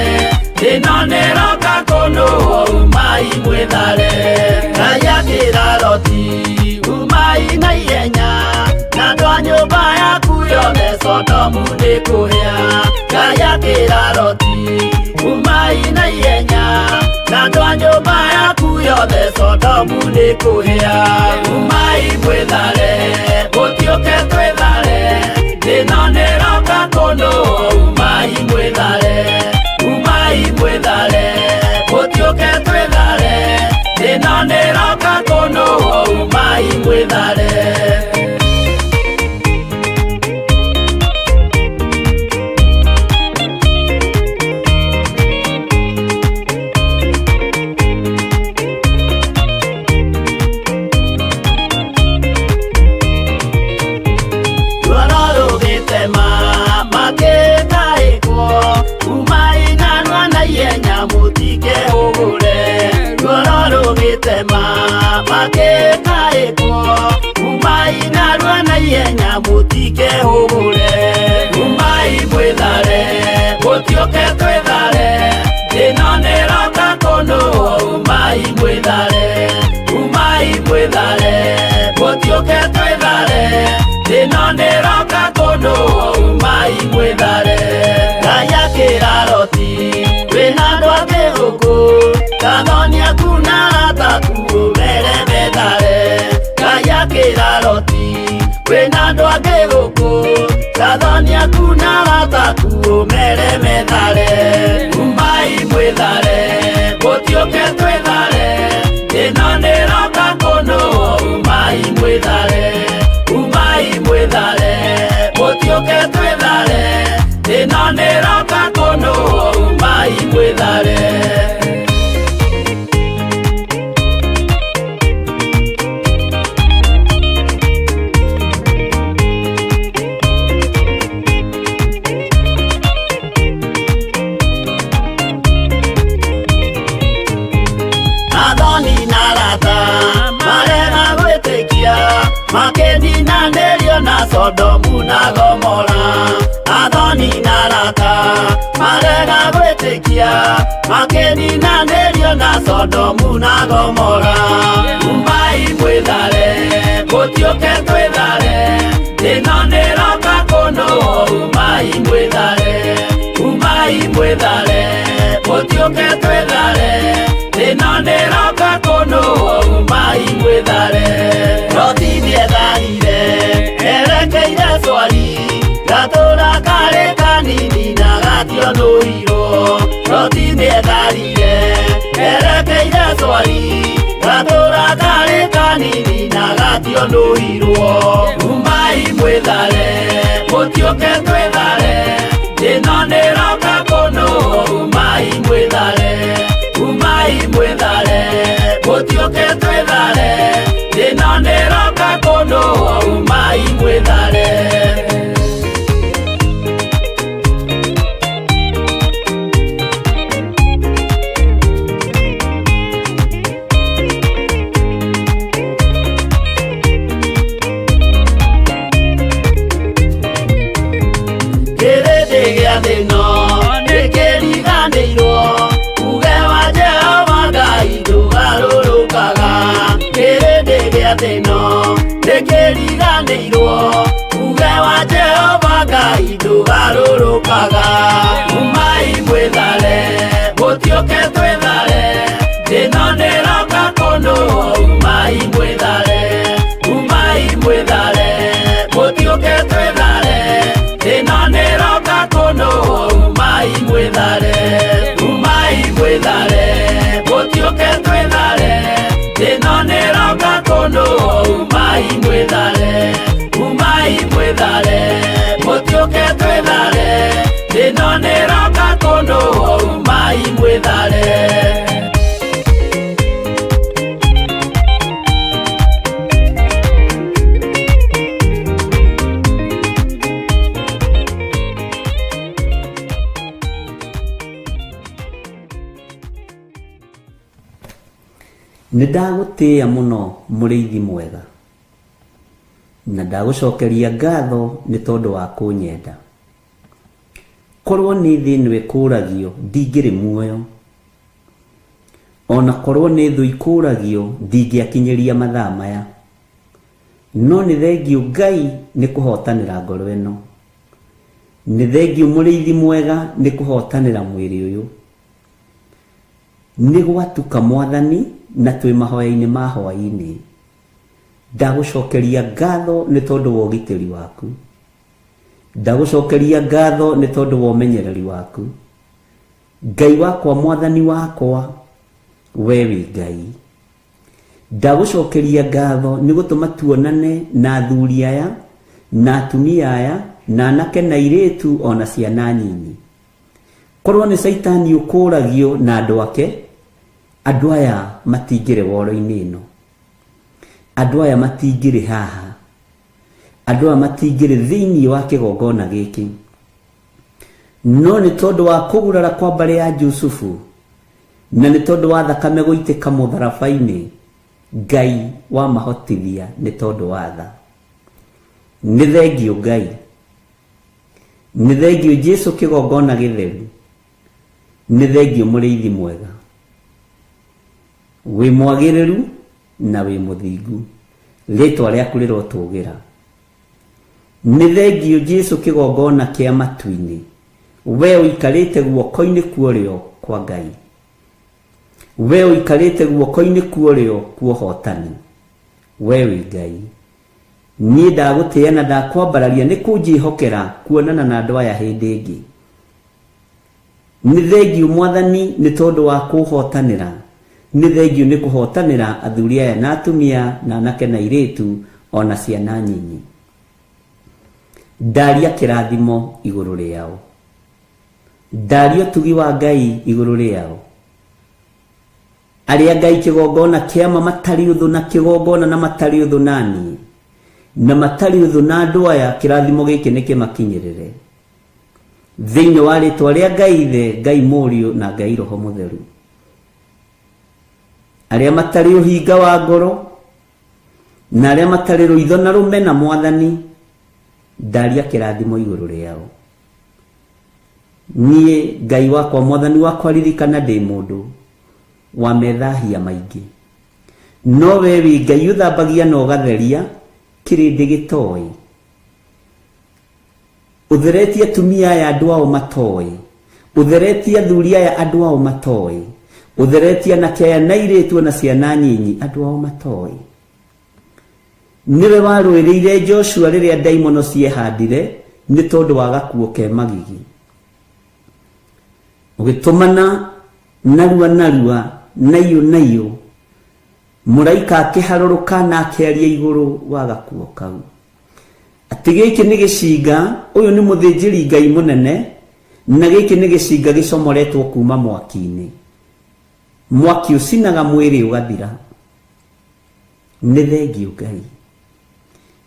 ĩno nĩroka kũnũo. Umai mwĩthare. Ngai akĩra Loti, umai na ihenya, na andũ a nyũmba yaku yothe Sodomu nĩkũhĩa. Ngai akĩra Loti, umai na ihenya, na andũ a nyũmba yaku yothe Sodomu nĩkũhĩa. Umai mwĩthare, mũtiũke twĩthare, ĩno nĩroka kũnũo. Umai mwĩthare, umai mwĩthare, mũtiũke twĩthare, ĩno nĩroka kũnũo. Umai mwĩthare. Ruoro rũgĩtema makĩtaĩkwo, umai narua na ihenya mũtikehũgũre. Ruoro rũgĩtema makĩtaĩkwo, umai narua na ihenya mũtikehũgũre. Umai mwĩthare, mũtiũke twĩthare, ĩno nĩroka kũnũo. Umai mwĩthare, umai mwĩthare, mũtiũke twĩthare, ĩno nĩroka kũnũo. Umai mwĩthare. Ngai akĩra Loti, wĩna andũ angĩ gũkũ, kathoni aku na arata aku ũmere methare. Ngai akĩra Loti, wĩna andũ angĩ gũkũ, kathoni aku na arata aku ũmere methare. Umai mwĩthare, mũtiũke twĩthare, ĩno nĩroka kũnũo. Umai mwĩthare, umai mwĩthare, mũtiũke twĩthare, ĩno nĩroka kũnũo. Umai mwĩthare. Athoni na arata marega gwĩtĩkia, makĩninanĩrio na Sodomu na Gomora. Athoni na arata marega gwĩtĩkia, makĩninanĩrio na Sodomu na Gomora. Umai mwĩthare, mũtiũke twĩthare, ĩno nĩroka kũnũo. Umai mwĩthare, umai mwĩthare, mũtiũke twĩthare, ĩno nĩroka kũnũo. Umai mwĩthare. Loti nĩetharire erekeire Swari, gatũra karĩ kanini na gationũirwo. Loti nĩetharire erekeire Swari, gatũra karĩ kanini na gationũirwo. Umai mwĩthare, mũtiũke twĩthare, ĩno nĩroka kũnũo. Umai mwĩthare, umai mwĩthare, mũtiũke twĩthare, ĩno nĩroka kũnũo. Umai mwĩthare. Kĩrĩndĩ gĩa thĩ ĩno nĩkĩriganĩirwo, uge wa Jehova Ngai ndũgarũrũkaga. Kĩrĩndĩ gĩa thĩ ĩno nĩkĩriganĩirwo, uge wa Jehova Ngai ndũgarũrũkaga. Umai mwĩthare, mũtiũke twĩthare, ĩno nĩroka kũnũo. Umai mwĩthare, umai mwĩthare, mũtiũke twĩthare, ĩno nĩroka kũnũo. Umai mwĩthare, umai mwĩthare, mũtiũke twĩthare, ĩno nĩroka kũnũo. Umai mwĩthare, umai mwĩthare, mũtiũke twĩthare, Nĩ ndagũtĩĩa mũno mũrĩithi mwega, na ndagũcokeria ngatho nĩ tondũ wa kũnyenda. Korwo nĩ thĩ ĩno ĩkũragio ndingĩrĩ muoyo, ona korwo nĩ thũ ikũragio ndingĩakinyĩria mathaa maya. No nĩ thengiũ Ngai nĩ kũhotanĩra ngoro ĩno, nĩ thengiũ mũrĩithi mwega nĩ kũhotanĩra mwĩrĩ ũyũ. Nĩ gwatuka Mwathani na twĩ mahoya-inĩ ma hwaĩ-inĩ. Ndagũcokeria ngatho nĩ tondũ wa ũgitĩri waku, ndagũcokeria ngatho nĩ tondũ wa ũmenyereri waku. Ngai wakwa, Mwathani wakwa, we wĩ Ngai. Ndagũcokeria ngatho nĩ gũtũma tuonane na athuri aya na atumia aya na anake na airĩtu ona ciana nyinyi. Korwo nĩ Caitani ũkũragio na andũ ake, andũ aya matingĩrĩ woro-inĩ ĩno, andũ aya matingĩrĩ haha, andũ aya matingĩrĩ thĩinĩ wa kĩgongona gĩkĩ. No nĩ tondũ wa kũgurara kwa mbarĩ ya Jusufu, na nĩ tondũ wa thakame gũitĩka mũtharaba-inĩ, Ngai wamahotithia nĩ tondũ wa tha. Nĩ thengiũ Ngai, nĩ thengiũ Jesu kĩgongona gĩtheru, nĩ thengiũ mũrĩithi mwega, wĩ mwagĩrĩru na wĩ mũthingu, rĩtwa rĩaku rĩrotũgĩra. Nĩ thengiũ Jesu kĩgongona kĩa matu-inĩ, we ũikarĩte guoko-inĩ kwa ũrĩo kwa Ngai, we ũikarĩte guoko-inĩ kwa ũrĩo kwa ũhotani, we wĩ Ngai. Niĩ ndagũtĩĩa na ndakwambararia nĩ kũnjĩhokera kuonana na andũ aya hĩndĩ ĩngĩ. Nĩ thengiũ Mwathani nĩ tondũ wa kũhotanĩra, nĩ thengiũ nĩ kũhotanĩra athuri aya na atumia na anake na airĩtu ona ciana nyinyi. Ndaria kĩrathimo igũrũ rĩao, ndaria ũtugi wa Ngai igũrũ rĩao. Arĩa Ngai kĩgongona kĩama matarĩ ũthũ na kĩgongona na matarĩ ũthũ na niĩ, na matarĩ ũthũ na andũ aya, kĩrathimo gĩkĩ nĩ kĩmakinyĩrĩre thĩinĩ wa rĩtwa rĩa Ngai Ithe, Ngai Mũriũ na Ngai Roho Mũtheru. Arĩa matarĩ ũhinga wa ngoro na arĩa matarĩ rũitho na rũmena Mwathani, ndaria kĩrathimo igũrũ rĩao. Niĩ Ngai wakwa, Mwathani wakwa, ririkana ndĩ mũndũ wa methahia maingĩ, no we wĩ Ngai ũthambagia na ũgatheria kĩrĩndĩ gĩtoĩ. Ũtheretie atumia aya andũ ao matoĩ, ũtheretie athuri aya andũ ao matoĩ, ũtheretie anake aya na airĩtu na ciana nyinyi andũ ao matoĩ. Nĩwe warũĩrĩire Joshua rĩrĩa ndaimono ciehandire nĩ tondũ wa gakuo ke magigi, ũgĩtũmana narua narua naiyũ naiyũ, mũraika akĩharũrũka na akĩaria igũrũ wa gakuo kau atĩ gĩkĩ nĩ gĩcinga, ũyũ nĩ mũthĩnjĩri Ngai mũnene, na gĩkĩ nĩ gĩcinga gĩcomoretwo kuma mwaki-inĩ. Mwaki ũcinaga mwĩrĩ ũgathira. Nĩ thengiũ Ngai,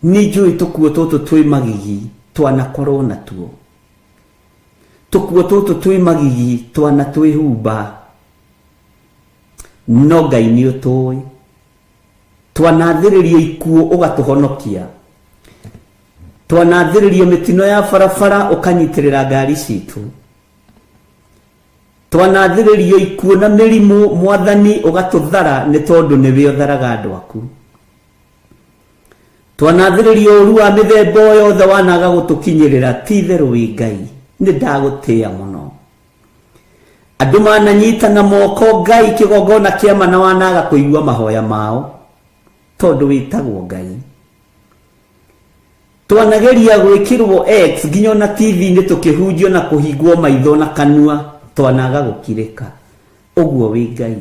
nĩ njũĩ tũkuo tũtũ twĩ magigi twanakorwo natuo, tũkuo tũtũ twĩ magigi twanatwĩhumba, no Ngai nĩ ũtũĩ. Twanathĩrĩrio ikuũ ũgatũhonokia, twanathĩrĩrio mĩtino ya barabara ũkanyitĩrĩra ngari citũ, twanathĩrĩrio ikuũ na mĩrimũ Mwathani ũgatũthara nĩ tondũ nĩwe ũtharaga andũ aku. Twanathĩrĩrio ũru wa mĩthemba o yothe wanaga gũtũkinyĩrĩra, ti itherũ wĩ Ngai, nĩ ndagũtĩĩa mũno. Andũ mananyitana moko Ngai kĩgongona kĩama na wanaga kũigua mahoya mao, tondũ wĩtagwo Ngai. Twanageria gwĩkĩrwo X nginya ona TV-inĩ tũkĩhunjio na kũhingwo maitho na kanua, twanaga gũkirĩka. Ũguo wĩ Ngai,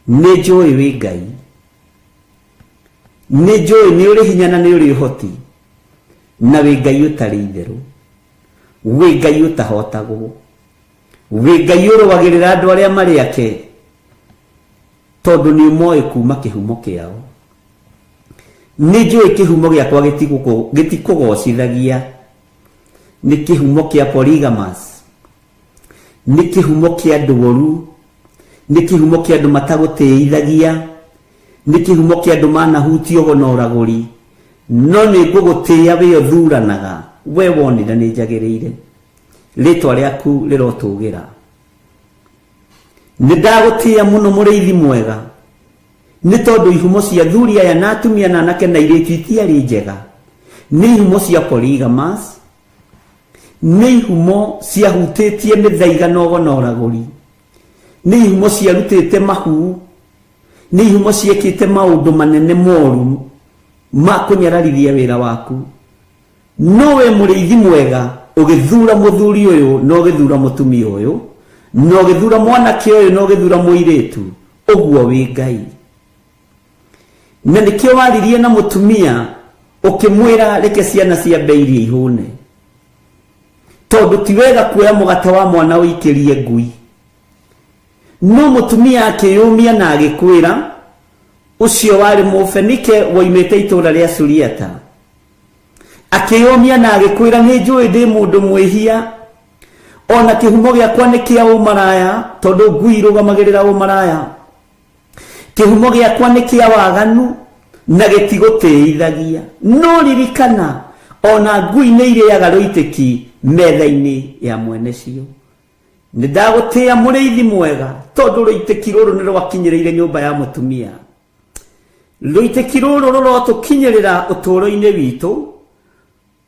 nĩ njũĩ wĩ Ngai, nĩ njũĩ nĩ ũrĩ hinya na nĩ ũrĩ ũhoti, na wĩ Ngai ũtarĩ itherũ, wĩ Ngai ũtahotagwo, wĩ Ngai ũrũagĩrĩra andũ arĩa marĩ ake, tondũ nĩ ũmoĩ kuma kĩhumo kĩao. Nĩ njũĩ kĩhumo gĩakwa gĩtikũgocithagia, nĩ kĩhumo kĩa polygamous, nĩ kĩhumo kĩa ndworu, Nĩ kĩhumo kĩa andũ matagũtĩithagia, nĩ kĩhumo kĩa andũ manahutio ũgo na ũragũri, no nĩ ngũgũtĩĩa wĩ ũthuranaga, we wonire nĩ njagĩrĩire. Rĩtwa rĩaku rĩrotũgĩra. Nĩ ndagũtĩĩa mũno mũrĩithi mwega, nĩ tondũ ihumo cia athuri aya na atumia na anake na airĩtu itiarĩ njega. Nĩ ihumo cia polygamous, nĩ ihumo ciahutĩtie mĩthaiga na ũgo na ũragũri, nĩ ihumo ciarutĩte mahu, nĩ ihumo ciekĩte maũndũ manene moru ma kũnyararithia wĩra waku. No we mũrĩithi mwega ũgĩthura mũthuri ũyũ na ũgĩthura mũtumia ũyũ na ũgĩthura mwanake ũyũ na ũgĩthura mũirĩtu, ũguo wĩ Ngai. Na nĩkĩo waririe na mũtumia ũkĩmwĩra reke ciana ciambe irie ihũne, tondũ ti wega kuoya mũgate wa mwana ũikĩrie ngui. No mũtumia akĩyũmia na agĩkwĩra, ũcio warĩ Mũfenike woimĩte itũũra rĩa Suriata, akĩyũmia na agĩkwĩra, nĩ njũĩ ndĩ mũndũ mwĩhia, ona kĩhumo gĩakwa nĩ kĩa ũmaraya, tondũ ngui irũgamagĩrĩra ũmaraya. Kĩhumo gĩakwa nĩ kĩa waganu na gĩtigũtĩithagia. No ririkana, ona ngui nĩ irĩaga rũitĩki metha-inĩ ya mwene cio. Nĩ ndagũtĩĩa mũrĩithi mwega, tondũ rũitĩki rũrũ nĩ rwakinyĩrĩire nyũmba ya mũtumia. Rũitĩki rũrũ rũrotũkinyĩrĩra ũtũũro-inĩ witũ,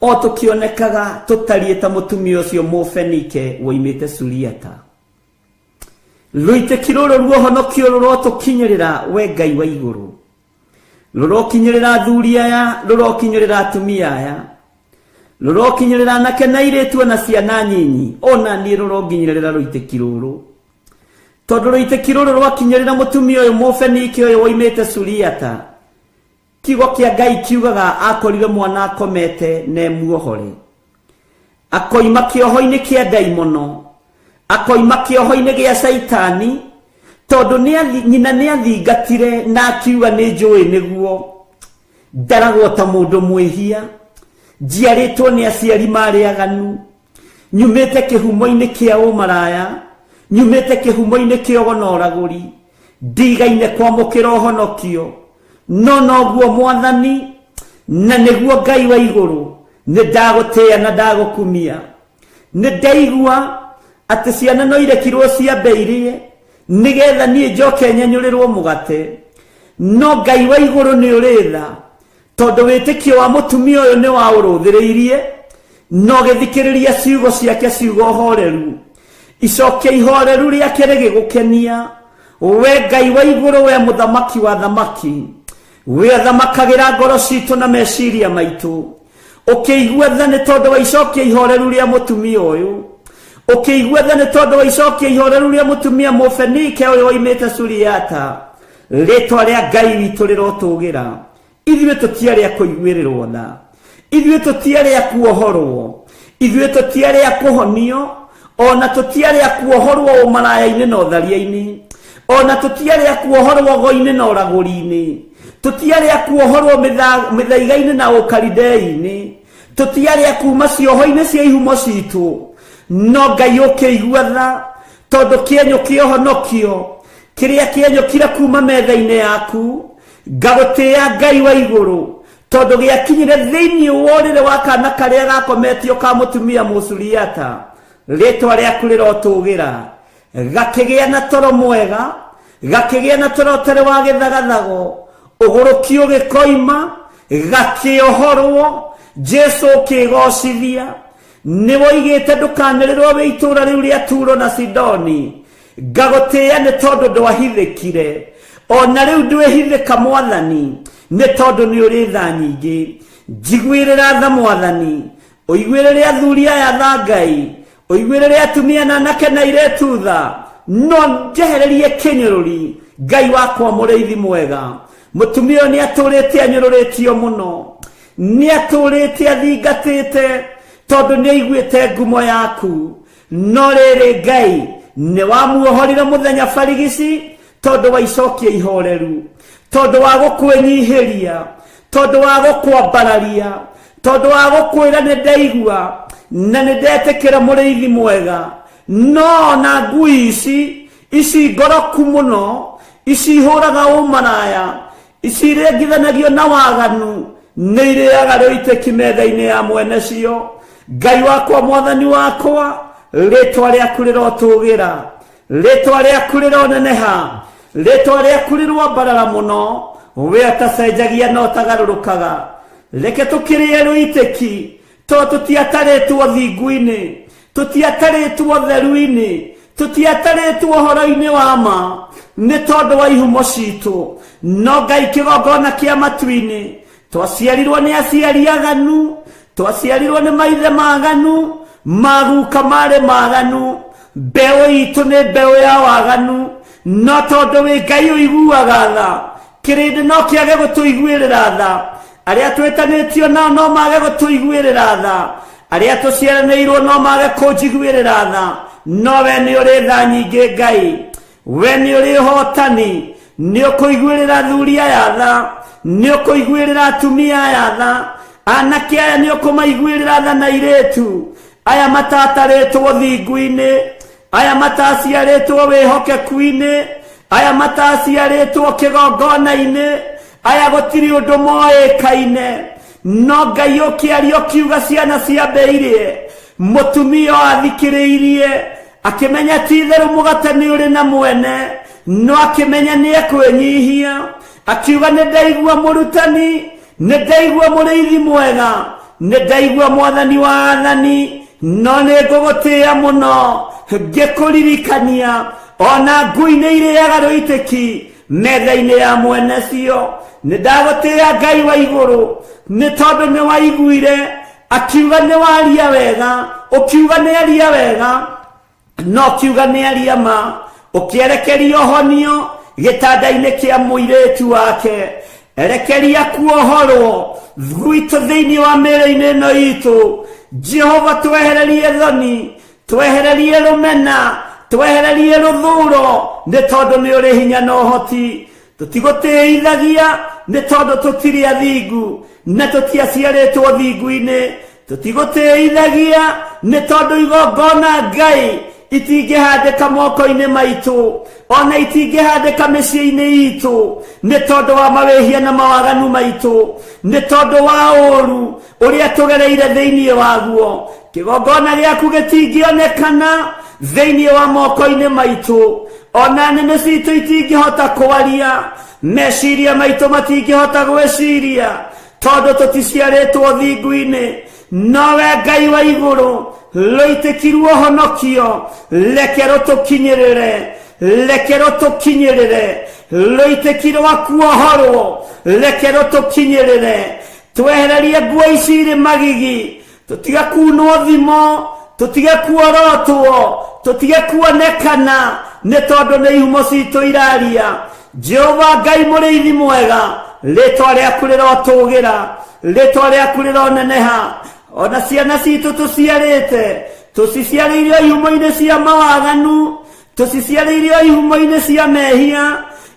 o tũkĩonekaga tũtariĩ ta mũtumia ũcio Mũfenike woimĩte Suriata. Rũitĩki rũrũ ruohonokio rũrotũkinyĩrĩra, we Ngai wa igũrũ. Rũrokinyĩrĩra athuri aya, rũrokinyĩrĩra atumia aya, rũrokinyĩrĩra anake na airĩtu ona ciana nyinyi, ona niĩ rũronginyĩrĩra rũitĩki rũrũ. Tondũ rũitĩki rũrũ rwakinyĩrĩra mũtumia ũyũ Mũfenike ũyũ woimĩte Suriata, kiugo kĩa Ngai kiugaga akorire mwana akomete na emuohore. Akoima kĩoho-inĩ kĩa ndaimono, akoima kĩoho-inĩ gĩa Caitani, tondũ nyina nĩ athingatire na akiuga nĩ njũĩ nĩguo ndaragwo ta mũndũ mwĩhia, njiarĩtwo nĩ aciari marĩ aganu, nyumĩte kĩhumo-inĩ kĩa ũmaraya, nyumĩte kĩhumo-inĩ kĩa ũgo na ũragũri, ndigaine kwamũkĩra ũhonokio. No noguo Mwathani na nĩguo Ngai wa igũrũ, nĩ ndagũtĩĩa na ndagũkumia. Nĩ ndaigua atĩ ciana no irekirwo ciambe irĩe nĩgetha niĩ njoke nyenyũrĩrwo mũgate. No Ngai wa igũrũ nĩ ũrĩ tha, tondũ wĩtĩkio wa mũtumia ũyũ nĩ waũrũthĩrĩirie na ũgĩthikĩrĩria ciugo ciake, ciugo horeru. Icokia ihoreru rĩake rĩgĩgũkenia, we Ngai wa igũrũ, we mũthamaki wa thamaki, we athamakagĩra ngoro citũ na meciria maitũ. Ũkĩigua tha nĩ tondũ wa icokia ihoreru rĩa mũtumia ũyũ, ũkĩigua tha nĩ tondũ wa icokia ihoreru rĩa mũtumia Mũfenike ũyũ oimĩte Suriata. Rĩtwa rĩa Ngai witũ rĩrotũgĩra. Ithuĩ tũtiarĩ a kũiguĩrĩrwo tha, ithuĩ tũtiarĩ a kuohorwo, ithuĩ tũtiarĩ a kũhonio, ona tũtiarĩ a kuohorwo ũmaraya-inĩ na ũtharia-inĩ, ona tũtiarĩ a kuohorwo ũgo-inĩ na ũragũri-inĩ, tũtiarĩ a kuohorwo mĩthaiga-inĩ na ũkaridei-inĩ, tũtiarĩ a kuma cioho-inĩ cia ihumo citũ. No Ngai ũkĩigua tha, tondũ kĩenyũ kĩa ũhonokio kĩrĩa kĩenyũkire kuma metha-inĩ yaku, ngagũtĩĩa Ngai wa igũrũ, tondũ gĩakinyire thĩinĩ wa ũrĩrĩ wa kana karĩa gakometio ka mũtumia Mũsuriata. Rĩtwa rĩaku rĩrotũgĩra. Gakĩgĩa na toro mwega, gakĩgĩa na toro ũtarĩ wa gĩthagathago, ũgũrũki ũgĩkoima, gakĩohorwo. Jesu ũkĩgocithia. Nĩ woigĩte ndũkanĩrĩrwo wĩ itũũra rĩu rĩa Turo na Sidoni. Ngagũtĩĩa nĩ tondũ ndwahithĩkire, ona rĩu ndwĩhithĩka Mwathani, nĩ tondũ nĩ ũrĩ tha nyingĩ. Njiguĩrĩra tha Mwathani, ũiguĩrĩre athuri aya tha Ngai, ũiguĩrĩre atumia na anake na airĩtu tha, no njehererie kĩnyũrũri. Ngai wakwa mũrĩithi mwega, mũtumia ũyũ nĩ atũrĩte anyũrũrĩtio mũno, nĩ atũrĩte athingatĩte, tondũ nĩ aiguĩte ngumo yaku. No rĩrĩ Ngai nĩ wamuohorire mũthenya barigici, tondũ wa icokia ihoreru, tondũ wa gũkwĩnyihĩria, tondũ wa gũkwambararia, tondũ wa gũkwĩra nĩ ndaigua na nĩ ndetĩkĩra mũrĩithi mwega. No ona ngui ici Ici ngoroku mũno, ici ihũraga ũmaraya, ici irengithanagio na waganu, nĩ irĩaga rũitĩki metha-inĩ ya mwene cio. Ngai wakwa, mwathani wakwa, rĩtwa rĩaku rĩrotũgĩra, rĩtwa rĩaku rĩroneneha, rĩtwa rĩaku rĩroambarara mũno, we ũtacenjagia na ũtagarũrũkaga. Reke tũkĩrĩe rũitĩki, tondũ tũtiatarĩtwo thingu-inĩ, tũtiatarĩtwo theru-inĩ, tũtiatarĩtwo ũhoro-inĩ wa ma, nĩ tondũ wa ihumo citũ. No Ngai kĩgongona kĩa matu-inĩ, twaciarirwo nĩ aciari aganu, twaciarirwo nĩ maithe maganu, maguka marĩ maganu, mbeũ itũ nĩ mbeũ ya waganu. No tondũ wĩ Ngai ũiguaga tha, kĩrĩndĩ no kĩage gũtũiguĩrĩra tha, arĩa twĩtanĩtio nao no mage gũtũiguĩrĩra tha, arĩa tũciaranĩirwo no mage kũnjiguĩrĩra tha, no we nĩ ũrĩ tha nyingĩ Ngai, we nĩ ũrĩ ũhotani, nĩ ũkũiguĩrĩra athuri aya tha, nĩ ũkũiguĩrĩra atumia aya tha, anake aya nĩ ũkũmaiguĩrĩra tha na airĩtu aya matatarĩtwo thingu-inĩ, aya mataciarĩtwo wĩhokeku-inĩ, aya mataciarĩtwo kĩgongona-inĩ, aya gũtirĩ ũndũ moĩkaine. No Ngai ũkĩaria ũkiuga ciana ciambĩirie, mũtumia ũyũ athikĩrĩirie akĩmenya ti itherũ mũgate nĩ ũrĩ na mwene, no akĩmenya nĩ ekwĩnyihia, akiuga nĩ ndaigua mũrutani, nĩ ndaigua mũrĩithi mwega, nĩ ndaigua mwathani wa athani, no nĩ ngũgũtĩĩa mũno ngĩkũririkania, ona ngui nĩ irĩaga rũitĩki metha-inĩ ya mwene cio. Nĩ ndagũtĩĩa Ngai wa igũrũ, nĩ tondũ nĩ waiguire akiuga nĩ waria wega, ũkiuga nĩ aria wega, no kiuga nĩ aria ma, ũkĩerekeria ũhonio gĩtanda-inĩ kĩa mũirĩtu wake, erekeria kuohorwo gwitũ thĩinĩ wa mĩĩrĩ-inĩ ĩno itũ. Jehova, twehererie thoni, twehererie rũmena, twehererie rũthũro, nĩ tondũ nĩ ũrĩ hinya na ũhoti. Tũtigũtĩithagia nĩ tondũ tũtirĩ athingu na tũtiaciarĩtwo thingu-inĩ. Tũtigũtĩithagia nĩ tondũ igongona Ngai itingĩhandĩka moko-inĩ maitũ, ona itingĩhandĩka mĩciĩ-inĩ itũ, nĩ tondũ wa mawĩhia na mawaganu maitũ, nĩ tondũ wa ũũru ũrĩa tũgereire thĩinĩ waguo. Kĩgongona gĩaku gĩtingĩonekana thĩinĩ wa moko-inĩ maitũ, ona nĩmĩ citũ itingĩhota kwaria, meciria maitũ matingĩhota gwĩciria, tondũ tũticiarĩtwo thingu-inĩ. No we Ngai wa igũrũ, rũitĩkirwo ũhonokio, reke rũtũkinyĩrĩre, reke rũtũkinyĩrĩre, rũitĩki rwa kuohorwo, reke rũtũkinyĩrĩre. Twehererie nguo ici irĩ magigi, tũtige kunwo thimo, tũtige kuorotwo, tũtige kuonekana, nĩ tondũ nĩ ihumo citũ iraria. Jehova Ngai mũrĩithi mwega, rĩtwa rĩaku rĩrotũgĩra, rĩtwa rĩaku rĩroneneha. Ona ciana citũ tũciarĩte, tũciciarĩire ihumo-inĩ cia mawaganu, tũciciarĩire ihumo-inĩ cia mehia,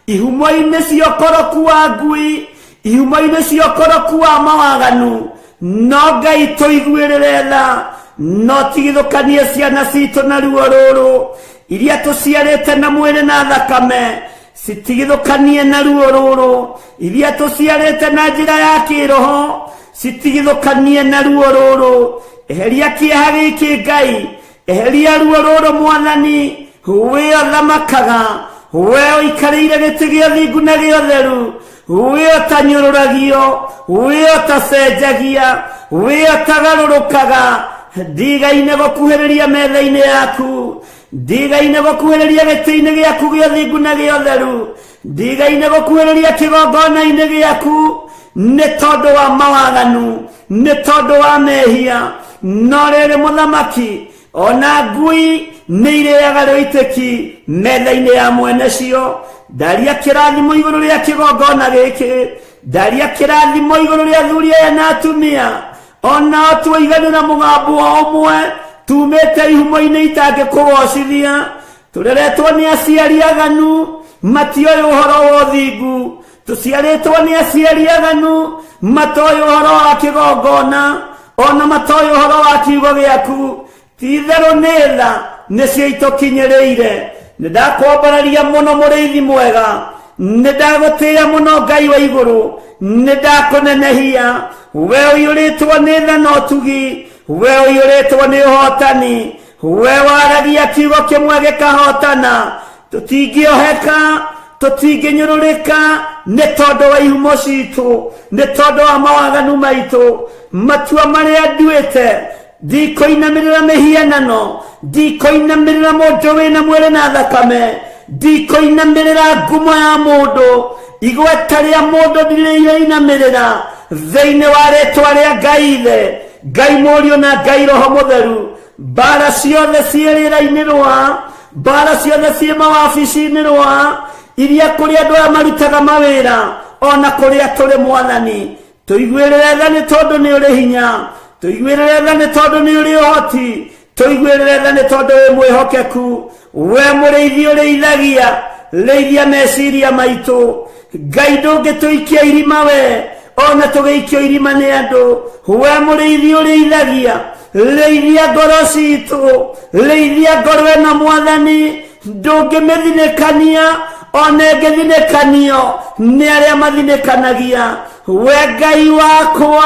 ihumo-inĩ cia ũkoroku wa ngui, ihumo-inĩ cia ũkoroku wa mawaganu. No Ngai tũiguĩrĩre tha, no tigithũkanie ciana citũ na ruo rũrũ, iria tũciarĩte na mwĩrĩ na thakame, citigithũkanie na ruo rũrũ, iria tũciarĩte na njĩra ya kĩroho, citigithũkanie na ruo rũrũ. Eheria kĩeha gĩkĩ Ngai, eheria ruo rũrũ Mwathani, we ũthamakaga, we ũikarĩire gĩtĩ gĩa thingu na gĩa ũtheru, we ũtanyũrũragio, we ũtacenjagia, we ũtagarũrũkaga. Ndigaine gũkuhĩrĩria metha-inĩ yaku, ndigaine gũkuhĩrĩria gĩtĩ-inĩ gĩaku gĩa thingu na gĩa ũtheru, ndigaine gũkuhĩrĩria kĩgongona-inĩ gĩaku, nĩ tondũ wa mawaganu, nĩ tondũ wa mehia. No rĩrĩ mũthamaki, ona ngui nĩ irĩaga rũitĩki metha-inĩ ya mwene cio. Ndaria kĩrathimo igũrũ rĩa kĩgongona gĩkĩ, ndaria kĩrathimo igũrũ rĩa athuri aya na atumia, onao tuoiganĩra mũgambo o ũmwe, tumĩte ihumo-inĩ itangĩkũgocithia, tũreretwo nĩ aciari aganu matioĩ ũhoro wa ũthingu, tũciarĩtwo nĩ aciari aganu matoĩ ũhoro wa kĩgongona, ona matoĩ ũhoro wa kiugo gĩaku. Ti itherũ nĩ tha nĩcio itũkinyĩrĩire. Nĩ ndakwambararia mũno mũrĩithi mwega, nĩ ndagũtĩĩa mũno Ngai wa igũrũ, nĩ ndakũnenehia. We ũiyũrĩtwo nĩ tha na ũtugi, we ũiyũrĩtwo nĩ ũhotani, we waragia kiugo kĩmwe gĩkahotana. Tũtingĩoheka, tũtingĩnyũrũrĩka nĩ tondũ wa ihumo citũ, nĩ tondũ wa mawaganu maitũ. Matua marĩa nduĩte, ndikũinamĩrĩra mĩhianano, ndikũinamĩrĩra mũndũ wĩna mwĩrĩ na thakame, ndikũinamĩrĩra ngumo ya mũndũ, igweta rĩa mũndũ ndirĩinamĩrĩra. Thĩinĩ wa rĩtwa rĩa Ngai Ithe, Ngai Mũriũ na Ngai Roho Mũtheru, mbara ciothe ciĩ rĩera-inĩ rwa, mbara ciothe ciĩ mawabici-inĩ rwa, iria kũrĩ andũ aya marutaga mawĩra, ona kũrĩa tũrĩ Mwathani, tũiguĩrĩre tha nĩ tondũ nĩ ũrĩ hinya, tũiguĩrĩre tha nĩ tondũ nĩ ũrĩ ũhoti, tũiguĩrĩre tha nĩ tondũ wĩ mwĩhokeku. We mũrĩithi ũrĩithagia, rĩithia meciria maitũ. Ngai ndũngĩtũikia irima we, ona tũgĩikio irima nĩ andũ. We mũrĩithi ũrĩithagia, rĩithia ngoro citũ, rĩithia ngoro ĩno Mwathani, ndũngĩmĩthinĩkania, ona ĩngĩthinĩkanio nĩ arĩa mathinĩkanagia. We Ngai wakwa,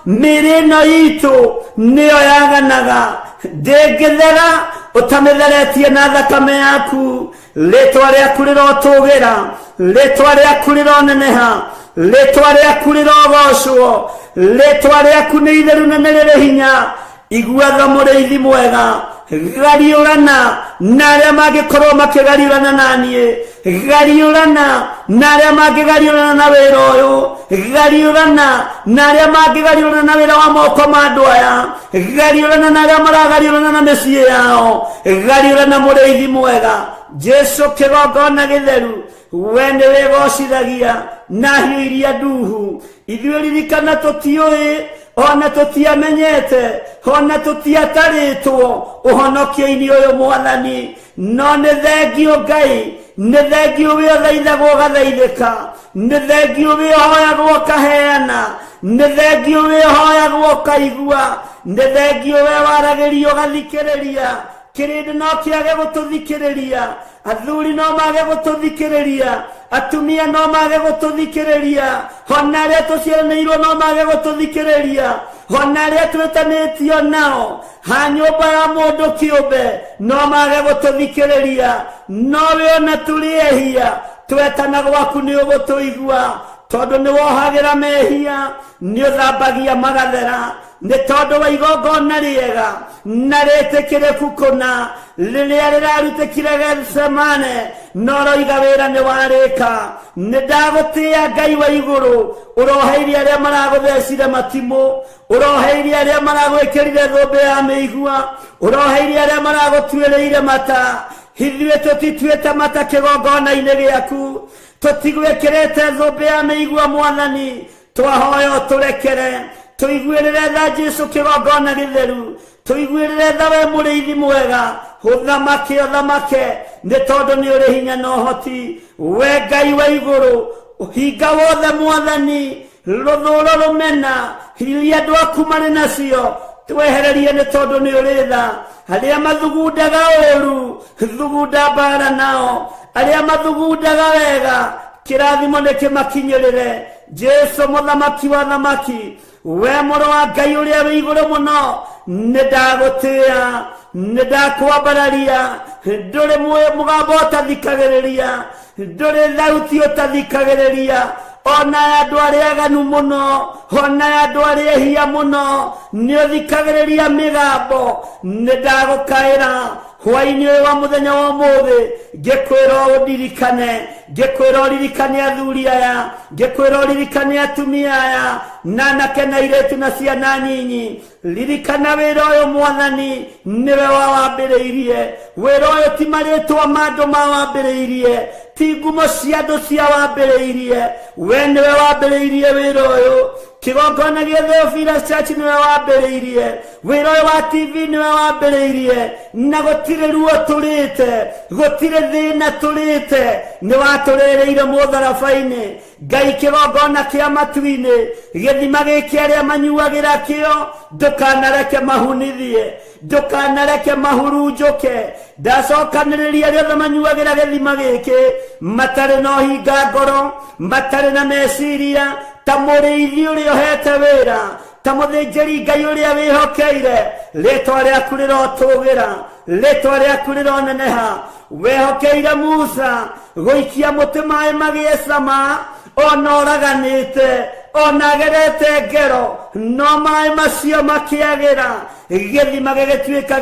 mĩĩrĩ ĩno itũ nĩyo yaganaga, ndĩngĩthera ũtamĩtheretie na thakame yaku. Rĩtwa rĩaku rĩrotũgĩra, rĩtwa rĩaku rĩroneneha, rĩtwa rĩaku rĩrogocwo, rĩtwa rĩaku nĩ itheru na nĩ rĩrĩ hinya. Igua tha mũrĩithi mwega, gariũrana na arĩa mangĩkorwo makĩgariũrana na niĩ, gariũrana na arĩa mangĩgariũrana na wĩra ũyũ, gariũrana na arĩa mangĩgariũrana na wĩra wa moko ma andũ aya, gariũrana na arĩa maragariũrana na mĩciĩ yao, gariũrana mũrĩithi mwega. Jesu kĩgongona gĩtheru, we nĩ wĩgocithagia na hiũ iria nduhu. Ithuĩ ririkana tũtiũĩ, ona tũtiamenyete, ona tũtiatarĩtwo ũhonokio-inĩ ũyũ Mwathani, no nĩ thengio Ngai, nĩ thengio wĩ ũthaithagwo ũgathaithĩka, nĩ thengio wĩ ũhoyagwo ũkaheana, nĩ thengio wĩ ũhoyagwo ũkaigua, nĩ thengio we waragĩrio ũgathikĩrĩria. Kĩrĩndĩ no kĩage gũtũthikĩrĩria, athuri no mage gũtũthikĩrĩria, atumia no mage gũtũthikĩrĩria, ona arĩa tũciaranĩirwo no mage gũtũthikĩrĩria, ona arĩa twĩtanĩtio nao ha nyũmba ya mũndũ kĩũmbe no mage gũtũthikĩrĩria, no we ona tũrĩ ehia twetana gwaku nĩ ũgũtũigua, tondũ nĩ wohagĩra mehia, nĩ ũthambagia magathera, nĩ tondũ wa igongona rĩega na rĩtĩkĩrĩku kũna rĩrĩa rĩrarutĩkire Gethsemane, no roiga wĩra nĩ warĩka. Nĩ ndagũtĩĩa Ngai wa igũrũ, ũroheirie arĩa maragũthecire matimũ, ũroheirie arĩa maragwĩkĩrire thũmbĩ ya mĩigua, ũroheirie arĩa maragũtuĩrĩire mata. Ithuĩ tũtituĩte mata kĩgongona-inĩ gĩaku, tũtigwĩkĩrĩte thũmbĩ ya mĩigua Mwathani, twahoya ũtũrekere, tũiguĩrĩre tha Jesu kĩgongona gĩtheru, tũiguĩrĩre tha we mũrĩithi mwega, ũthamake ũthamake nĩ tondũ nĩ ũrĩ hinya na ũhoti. We Ngai wa igũrũ, ũhinga wothe Mwathani, rũthũũro rũmena iria andũ aku marĩ nacio twehererie nĩ tondũ nĩ ũrĩ tha. Arĩa mathugundaga ũũru, thugunda mbara nao, arĩa mathugundaga wega, kĩrathimo nĩ kĩmakinyĩrĩre. Jesu mũthamaki wa thamaki, we mũrũ wa Ngai ũrĩa wĩ igũrũ mũno, nĩ ndagũtĩĩa, nĩ ndakwambararia. Ndũrĩ mũgambo ũtathikagĩrĩria, ndũrĩ thauti ũtathikagĩrĩria, ona ya andũ arĩa aganu mũno, ona ya andũ arĩa ehia mũno, nĩ ũthikagĩrĩria mĩgambo. Nĩ ndagũkaĩra hwaĩ-inĩ ũyũ wa mũthenya wa ũmũthĩ, ngĩkwĩra ũndirikane, ngĩkwĩra ũririkane athuri aya, ngĩkwĩra ũririkane atumia aya, na anake na airĩtu na ciana nyinyi. Ririkana wĩra ũyũ Mwathani, nĩwe wawambĩrĩirie. Wĩra ũyũ ti marĩtwa ma andũ mawambĩrĩirie, ti ngumo cia andũ ciawambĩrĩirie, we nĩwe wambĩrĩirie wĩra ũyũ. Kĩgongona gĩa Theophilus Church nĩwe wambĩrĩirie, wĩra ũyũ wa TV nĩwe wambĩrĩirie, na gũtirĩ ruo tũrĩte, gũtirĩ thĩna tũrĩte, nĩ watũrĩrĩire mũtharaba-inĩ. Ngai, kĩgongona kĩa matu-inĩ, gĩthima gĩkĩ arĩa manyuagĩra kĩo, ndũkanareke mahunithie, ndũkanareke mahurunjũke. Ndacokanĩrĩria arĩa othe manyuagĩra gĩthima gĩkĩ matarĩ na ũhinga ngoro, matarĩ na meciria, ta mũrĩithi ũrĩa ũhete wĩra, ta mũthĩnjĩri Ngai ũrĩa wĩhokeire. Rĩtwa rĩaku rĩrotũgĩra, rĩtwa rĩaku rĩroneneha. Wehokeire Musa gũikia mũtĩ maĩ magĩe cama, ona ũraganĩte, ona agerete ngero, no maĩ macio makĩagĩra, gĩthima gĩgĩtuĩka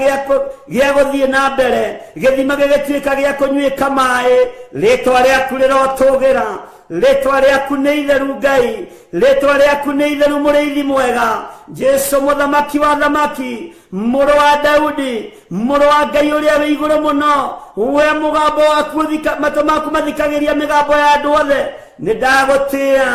gĩa gũthiĩ na mbere, gĩthima gĩgĩtuĩka gĩa kũnyuĩka maĩ. Rĩtwa rĩaku rĩrotũgĩra, rĩtwa rĩaku nĩ itheru Ngai, rĩtwa rĩaku nĩ itheru mũrĩithi mwega, Jesu mũthamaki wa thamaki, mũrũ wa Daudi, mũrũ wa Ngai ũrĩa wĩ igũrũ mũno. We mũgambo waku matũ maku mathikagĩria mĩgambo ya andũ othe. Nĩ ndagũtĩĩa,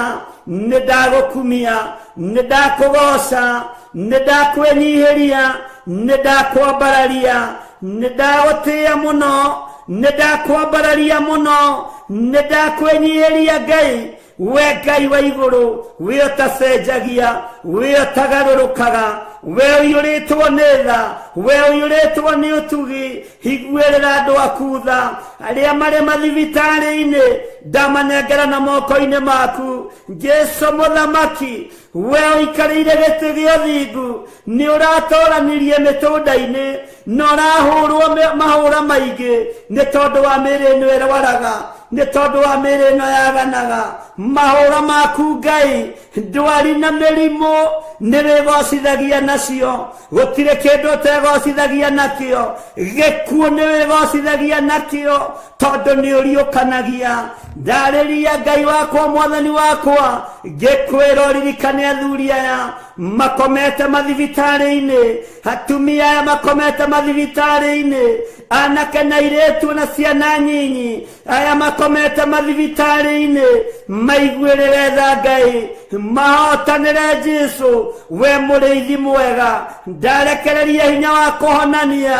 nĩ ndagũkumia, nĩ ndakũgoca, nĩ ndakwĩnyihĩria, nĩ ndakwambararia, nĩ ndagũtĩĩa mũno, nĩ ndakwambararia mũno, nĩ ndakwĩnyihĩria Ngai. We Ngai wa igũrũ, we ũtacenjagia, we ũtagarũrũkaga, we ũiyũrĩtwo nĩ tha, we ũiyũrĩtwo nĩ ũtugi, higuĩrĩra andũ aku tha arĩa marĩ mathibitarĩ-inĩ, ndamanengera na moko-inĩ maku. Jesu mũthamaki, we ũikarĩire gĩtĩ gĩa ũthingu, nĩ ũratoranirie mĩtũnda-inĩ, na ũrahũrwo mahũra maingĩ nĩ tondũ wa mĩĩrĩ ĩno ĩrwaraga, nĩ tondũ wa mĩĩrĩ ĩno yaganaga. Mahũra maku Ngai, ndwari na mĩrimũ nĩ wĩgocithagia nacio, gũtirĩ kĩndũ ũtegocithagia nakĩo, gĩkuũ nĩ wĩgocithagia nakĩo, tondũ nĩ ũriũkanagia. Ndarĩria Ngai wakwa, mwathani wakwa, ngĩkwĩra ũririkane athuri aya makomete mathibitarĩ-inĩ, atumia aya makomete mathibitarĩ-inĩ, anake na airĩtu na ciana nyinyi aya makomete mathibitarĩ-inĩ, maiguĩrĩre tha Ngai, mahotanĩre Jesu, we mũrĩithi mwega. Ndarekereria hinya wa kũhonania,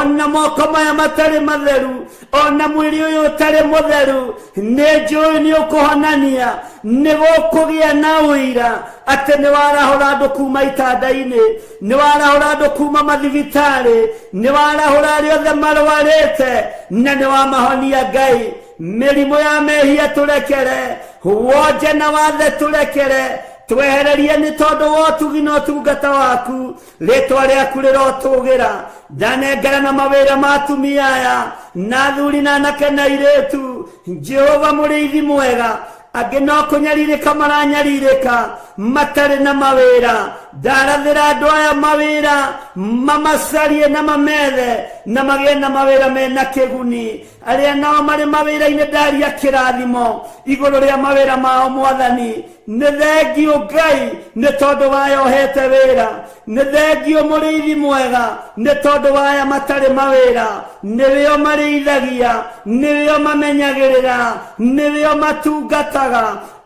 ona moko maya matarĩ matheru, ona mwĩrĩ ũyũ ũtarĩ mũtheru, nĩ njũĩ nĩ ũkũhonania, nĩ gũkũgĩa na ũira atĩ nĩ warahũra andũ kuma itanda-inĩ, nĩ warahũra andũ kuma mathibitarĩ, nĩ warahũra arĩa othe marwarĩte, na nĩ wamahonia Ngai. Mĩrimũ ya mehia tũrekere, wonje na wathe tũrekere, twehererie nĩ tondũ wa ũtugi na ũtungata waku. Rĩtwa rĩaku rĩrotũgĩra. Ndanengera na mawĩra ma atumia aya na athuri na anake na airĩtu. Jehova mũrĩithi mwega, angĩ no kũnyarirĩka maranyarirĩka matarĩ na mawĩra, ndarathĩra andũ aya mawĩra, mamacarie na mamethe na magĩe na mawĩra mena kĩguni. Arĩa nao marĩ mawĩra-inĩ, ndaria kĩrathimo igũrũ rĩa mawĩra mao mwathani. Nĩ thengiũ Ngai nĩ tondũ waya ũhete wĩra, nĩ thengiũ mũrĩithi mwega nĩ tondũ waya matarĩ mawĩra, nĩwĩo marĩithagia, nĩwĩo mamenyagĩrĩra, nĩwĩo matungataga.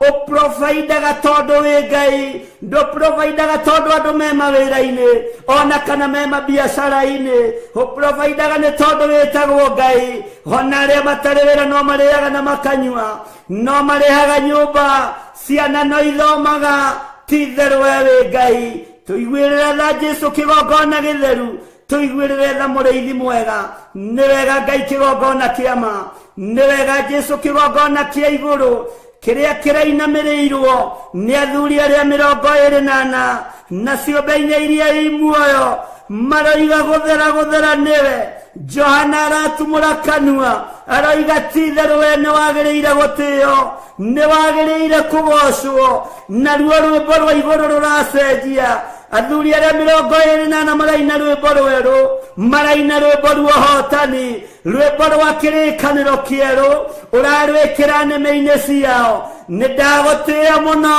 Ũprovaidaga tondũ wĩ Ngai, ndũprovaidaga tondũ andũ me mawĩra-inĩ ona kana me mabiacara-inĩ, ũprovaidaga nĩ tondũ wĩtagwo Ngai. Ona arĩa matarĩ wĩra no marĩaga na makanyua, no marĩhaga nyũmba, ciana no ithomaga. Ti itherũ we wĩ Ngai. Tũiguĩrĩre tha Jesu, kĩgongona gĩtheru, tũiguĩrĩre tha mũrĩithi mwega. Nĩ wega Ngai, kĩgongona kĩa ma, nĩ wega Jesu, kĩgongona kĩa igũrũ kĩrĩa kĩrainamĩrĩirwo nĩ athuri arĩa 24 na ciũmbe inya iria i muoyo, maroiga gũthera gũthera nĩwe. Johana aratumũra kanua aroiga ti itherũ we nĩ wagĩrĩire gũtĩo, nĩ wagĩrĩire kũgocwo. Naruo rwĩmbo rwa igũrũ rũracenjia. Athuri arĩa 24 maraina rwĩmbo rwerũ, maraina rwĩmbo rwa ũhotani, rwĩmbo rwa kĩrĩkanĩro kĩerũ, ũrarwĩkĩra nĩmĩ-inĩ ciao. Nĩ ndagũtĩĩa mũno,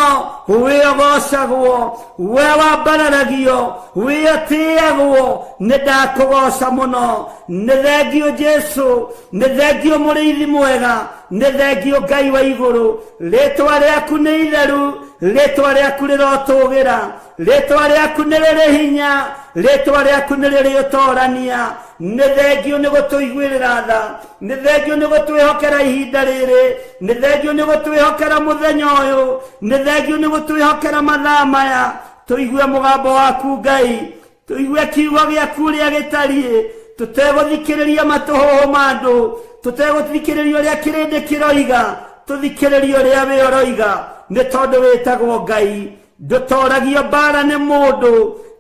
wĩ ũgocagwo, we wambararagio, wĩ ũtĩagwo. Nĩ ndakũgoca mũno. Nĩ thengio Jesu, nĩ thengio mũrĩithi mwega, nĩ thengio Ngai wa igũrũ. Rĩtwa rĩaku nĩ itheru, rĩtwa rĩaku rĩrotũgĩra, rĩtwa rĩaku nĩ rĩrĩ hinya, rĩtwa rĩaku nĩ rĩrĩ ũtorania. Nĩ thengio nĩ gũtũiguĩrĩra tha, nĩ thengio nĩ gũtwĩhokera ihinda rĩrĩ, nĩ thengio nĩ gũtwĩhokera mũthenya ũyũ, nĩ thengio nĩ gũtwĩhokera mathaa maya. Tũigue mũgambo waku Ngai, tũigue kiugo gĩaku ũrĩa gĩtariĩ, tũtegũthikĩrĩria matũhũhũ ma andũ, tũtegũthikĩrĩria ũrĩa kĩrĩndĩ kĩroiga, tũthikĩrĩrie ũrĩa wĩ ũroiga, nĩ tondũ wĩtagwo Ngai. Ndũtoragio mbara nĩ mũndũ,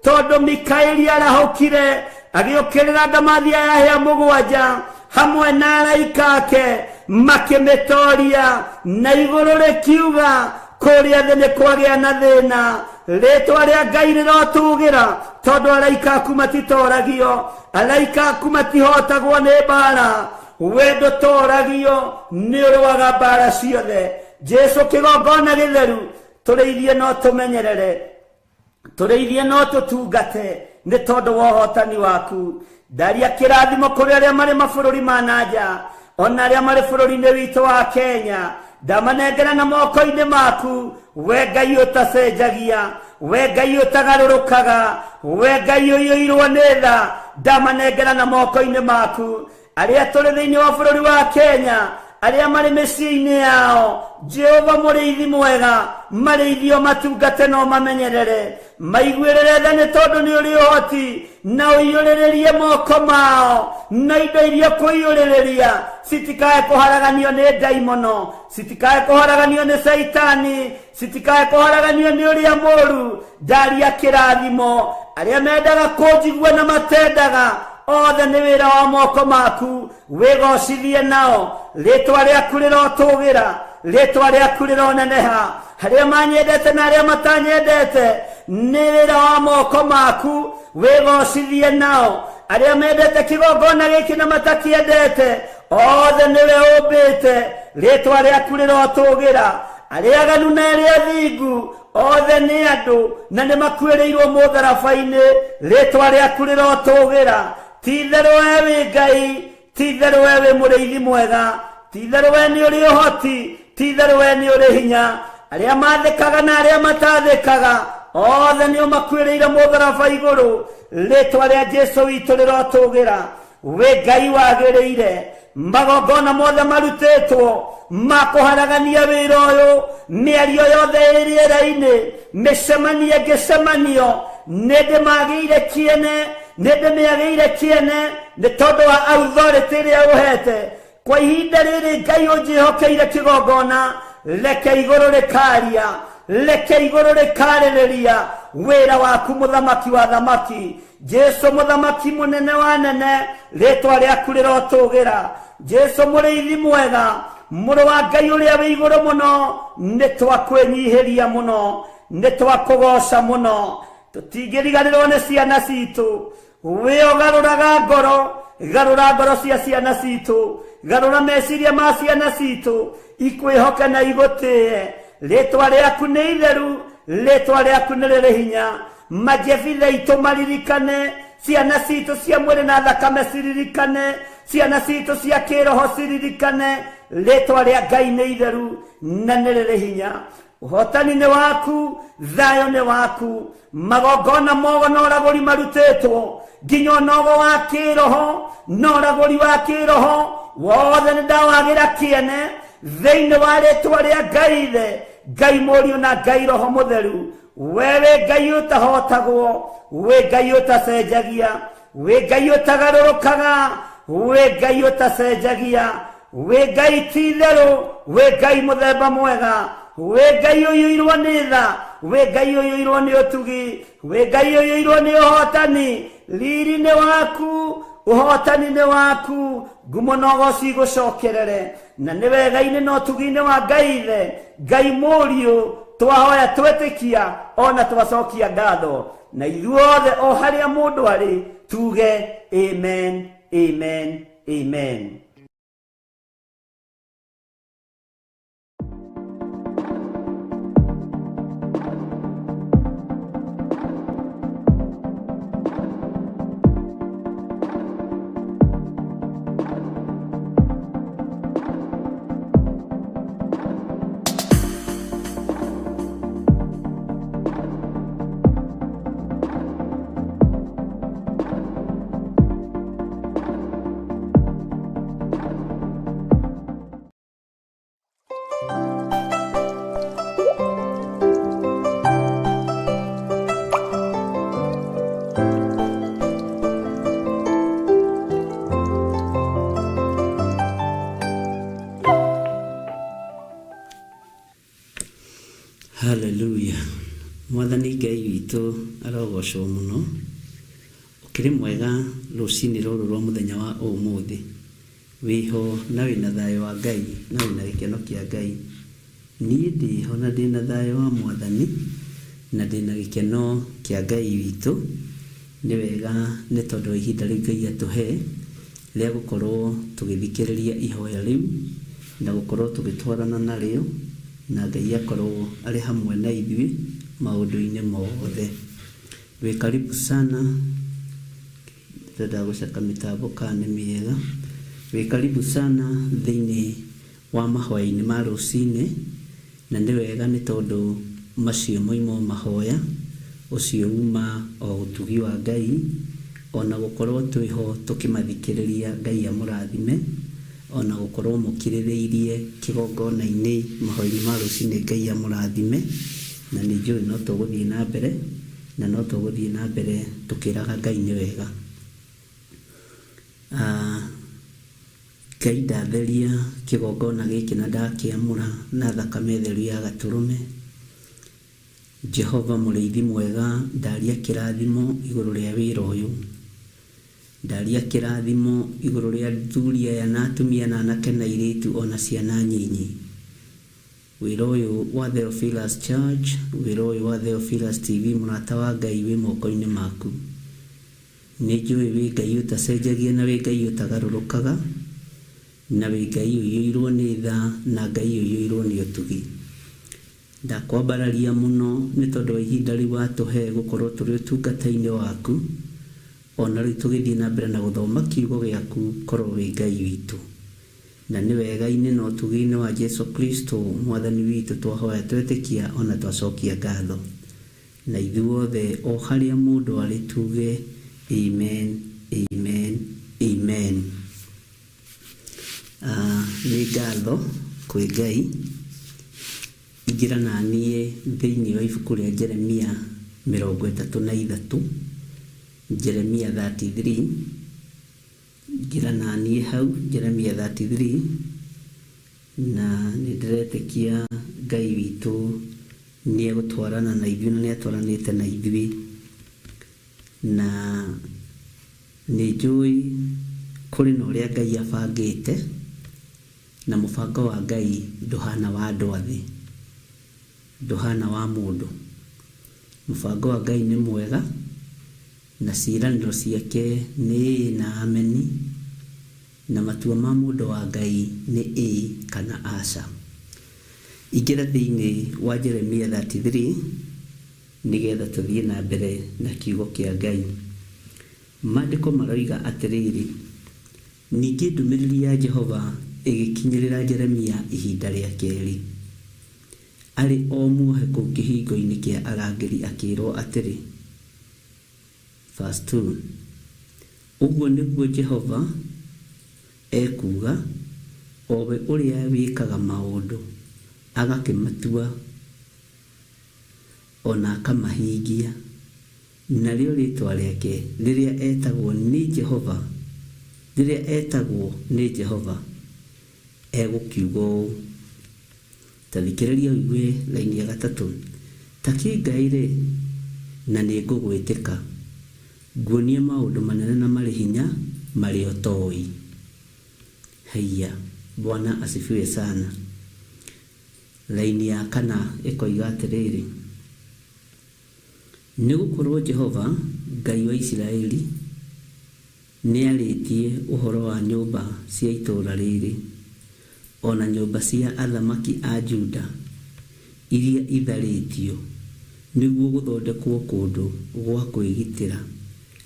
tondũ Mikaeli arahũkire agĩũkĩrĩra ndamathia ya hĩa mũgwanja hamwe na araika ake, makĩmĩtoria, na igũrũ rĩkiuga kũrĩa thĩ nĩ kwagĩa na thĩna. Rĩtwa rĩa Ngai rĩrotũgĩra, tondũ araika aku matitoragio, araika aku matihotagwo nĩ mbara. We ndũtoragio, nĩ ũrũaga mbara ciothe. Jesu kĩgongona gĩtheru, tũrĩithie no tũmenyerere, tũrĩithie no tũtungate, nĩ tondũ wa ũhotani waku. Ndaria kĩrathimo kũrĩ arĩa marĩ mabũrũri ma na nja, ona arĩa marĩ bũrũri-inĩ witũ wa Kenya. Ndamanengera na moko-inĩ maku, we Ngai ũtacenjagia, we Ngai ũtagarũrũkaga, we Ngai ũiyũirwo nĩ tha. Ndamanengera na moko-inĩ maku. Arĩa tũrĩ thĩinĩ wa bũrũri wa Kenya, arĩa marĩ mĩciĩ-inĩ yao, Jehova mũrĩithi mwega, marĩithio matungate no mamenyerere, maiguĩrĩre tha nĩ tondũ nĩ ũrĩ ũhoti, na ũiyũrĩrĩrie moko mao na indo iria kũiyũrĩrĩria, citikae kũharaganio nĩ ndaimono, citikae kũharaganio nĩ caitani, citikae kũharaganio nĩ ũrĩa mũũru. Ndaria kĩrathimo arĩa mendaga kũnjigua na matendaga, othe nĩ wĩra wa moko maku, wĩgocithie nao. Rĩtwa rĩaku rĩrotũgĩra, rĩtwa rĩaku rĩroneneha. Arĩa manyendete na arĩa matanyendete, nĩ wĩra wa moko maku, wĩgocithie nao. Arĩa mendete kĩgongona gĩkĩ na matakĩendete, othe nĩwe ũmbĩte, rĩtwa rĩaku rĩrotũgĩra. Arĩa aganu na arĩa athingu, othe nĩ andũ na nĩ makuĩrĩirwo mũtharaba-inĩ, rĩtwa rĩaku rĩrotũgĩra. Ti-itherũ we wĩ Ngai, ti-itherũ we wĩ mũrĩithi mwega, ti-itherũ we nĩ ũrĩ ũhoti, ti-itherũ we nĩ ũrĩ hinya. Arĩa mathĩkaga na arĩa matathĩkaga, othe nĩ ũmakuĩrĩire mũtharaba igũrũ, rĩtwa rĩa Jesu witũ rĩrotũgĩra. Wĩ Ngai wagĩrĩire, magongona mothe marutĩtwo ma kũharagania wĩra ũyũ, mĩario yothe ĩ rĩera-inĩ, mĩcemanio ĩngĩcemanio, nĩ ndĩmagĩire kĩene, nĩ ndĩmĩagĩire kĩene, nĩ tondũ wa authority ĩrĩa ũhete. Kwa ihinda rĩrĩ Ngai ũnjĩhokeire kĩgongona, reke igũrũ rĩkaria, reke igũrũ rĩkarĩrĩria wĩra waku mũthamaki wa thamaki. Jesu mũthamaki mũnene wa nene, rĩtwa rĩaku rĩrotũgĩra. Jesu mũrĩithi mwega, mũrũ wa Ngai ũrĩa wĩ igũrũ mũno, nĩ twakwĩnyihĩria mũno, nĩ twakũgoca mũno. Tũtingĩriganĩrwo nĩ ciana citũ. Wĩ ũgarũraga ngoro, garũra ngoro cia ciana citũ, garũra meciria ma ciana citũ, ikwĩhoke na igũtĩe. Rĩtwa rĩaku nĩ itheru, rĩtwa rĩaku nĩ rĩrĩ hinya. Majebitha itũ maririkane, ciana citũ cia mwĩrĩ na thakame ciririkane, ciana citũ cia kĩroho ciririkane, rĩtwa rĩa Ngai nĩ itheru na nĩ rĩrĩ hinya. Ũhotani nĩ waku, thayũ nĩ waku. Magongona mogo na ũragũri marutĩtwo, nginya ũnogo wa kĩroho na ũragũri wa kĩroho wothe nĩ ndawagĩra kĩene thĩinĩ wa rĩtwa rĩa Ngai Ithe, Ngai Mũriũ na Ngai Roho Mũtheru. We wĩ Ngai ũtahotagwo, wĩ Ngai ũtacenjagia, wĩ Ngai ũtagarũrũkaga, wĩ Ngai ũtacenjagia, wĩ Ngai ti-itherũ, wĩ Ngai mũthemba mwega, wĩ Ngai ũiyũirwo nĩ tha, wĩ Ngai ũiyũirwo nĩ ũtugi, wĩ Ngai ũiyũirwo nĩ ũhotani. Riri nĩ waku, ũhotani nĩ waku, ngumo na ũgoci igũcokerere. Na nĩ wega-inĩ na ũtugi-inĩ wa Ngai Ithe, Ngai Mũriũ, twahoya twetĩkia ona twacokia ngatho. Na ithuothe o harĩa mũndũ arĩ tuge amen, amen, amen. arogocwo mũno. Ũkĩrĩ mwega rũcinĩ rũrũ rwa mũthenya wa ũmũthĩ? Wĩho na wĩna thayũ wa Ngai na wĩna gĩkeno kĩa Ngai? Niĩ ndĩho na ndĩna thayũ wa Mwathani na ndĩna gĩkeno kĩa Ngai witũ. Nĩ wega nĩ tondũ wa ihinda rĩu Ngai atũhe rĩa gũkorwo tũgĩthikĩrĩria ihoya rĩu na gũkorwo tũgĩtwarana narĩo na Ngai akorwo arĩ hamwe na ithuĩ maũndũ-inĩ mothe. Wĩ karibu sana, ndĩrenda gũceka mĩtambo kana nĩ mĩega. Wĩ karibu sana thĩinĩ wa mahoya-inĩ ma rũcinĩ, na nĩ wega nĩ tondũ macio moima o mahoya, ũcio uma o ũtugi wa Ngai, ona gũkorwo twĩho tũkĩmathikĩrĩria Ngai amũrathime, ona gũkorwo mũkirĩrĩirie kĩgongona-inĩ mahoya-inĩ ma rũcinĩ Ngai amũrathime, na nĩ njũĩ no tũgũthiĩ na mbere, na no tũgũthiĩ na mbere tũkĩraga Ngai nĩ wega. Ngai ndatheria kĩgongona gĩkĩ na ndakĩamũra na thakame theru ya gatũrũme. Jehova mũrĩithi mwega ndaria kĩrathimo igũrũ rĩa wĩra ũyũ. Ndaria kĩrathimo igũrũ rĩa athuri aya na atumia na anake na airĩtu ona ciana nyinyi. Wĩra ũyũ wa Theophilus Church, wĩra ũyũ wa Theophilus TV mũrata wa Ngai wĩ moko-inĩ maku. Nĩnjũĩ wĩ Ngai ũtacenjagia na wĩ Ngai ũtagarũrũkaga, na wĩ Ngai ũiyũirwo nĩ tha na Ngai ũiyũirwo nĩ ũtugi. Ndakwambararia mũno nĩ tondũ wa ihinda rĩu watũhe gũkorwo tũrĩ ũtungata-inĩ waku, o na rĩu tũgĩthiĩ na mbere na gũthoma kiugo gĩaku, korwo wĩ Ngai witũ. Na nĩ wega-inĩ na ũtugi-inĩ wa Jesu Kristo Mwathani witũ twahoya twetĩkia o na twacokia ngatho. Na ithuothe o harĩa mũndũ arĩ tuge Amen, Amen, Amen. Nĩ ngatho kwĩ Ngai. Ingĩra na niĩ thĩinĩ wa ibuku rĩa Jeremia 33, Jeremia 33. Ingĩra na niĩ hau Jeremia 33, na nĩ ndĩretĩkia Ngai witũ nĩ egũtwarana na ithuĩ na nĩ atwaranĩte na ithuĩ. Na nĩ njũĩ kũrĩ na ũrĩa Ngai abangĩte, na mũbango wa Ngai ndũhana wa andũ a thĩ, ndũhana wa mũndũ. Mũbango wa Ngai nĩ mwega, na ciĩranĩro ciake nĩ ĩĩ na ameni, na matua ma mũndũ wa Ngai nĩ ĩĩ kana aca. Ingĩra thĩinĩ wa Jeremia 33 nĩgetha tũthiĩ na mbere na kiugo kĩa Ngai. Maandĩko maroiga atĩrĩrĩ, Ningĩ ndũmĩrĩri ya Jehova ĩgĩkinyĩrĩra Jeremia ihinda rĩa kerĩ, arĩ o muohe kũu kĩhingo-inĩ kĩa arangĩri akĩĩrwo atĩrĩ, Verse 2, Ũguo nĩguo Jehova ekuuga, o we ũrĩa wĩkaga maũndũ, agakĩmatua, o na akamahingia, narĩo rĩĩtwa rĩake rĩrĩa etagwo nĩ Jehova, rĩrĩa etagwo nĩ Jehova, egũkiuga ũũ. Ta thikĩrĩria ũigue raini ya gatatũ. Ta kĩngaĩre, na nĩngũgwĩtĩka, nguonie maũndũ manene na marĩ hinya marĩa ũtoĩ. Haiya! Bwana asifiwe sana. Raini ya kana ĩkoiga atĩrĩrĩ, Nĩ gũkorũo Jehova, Ngai wa Isiraeli, nĩarĩtie ũhoro wa nyũmba cia itũũra rĩrĩ, o na nyũmba cia athamaki a Juda iria itharĩtio, nĩguo gũthondekwo kũndũ gwa kwĩgitĩra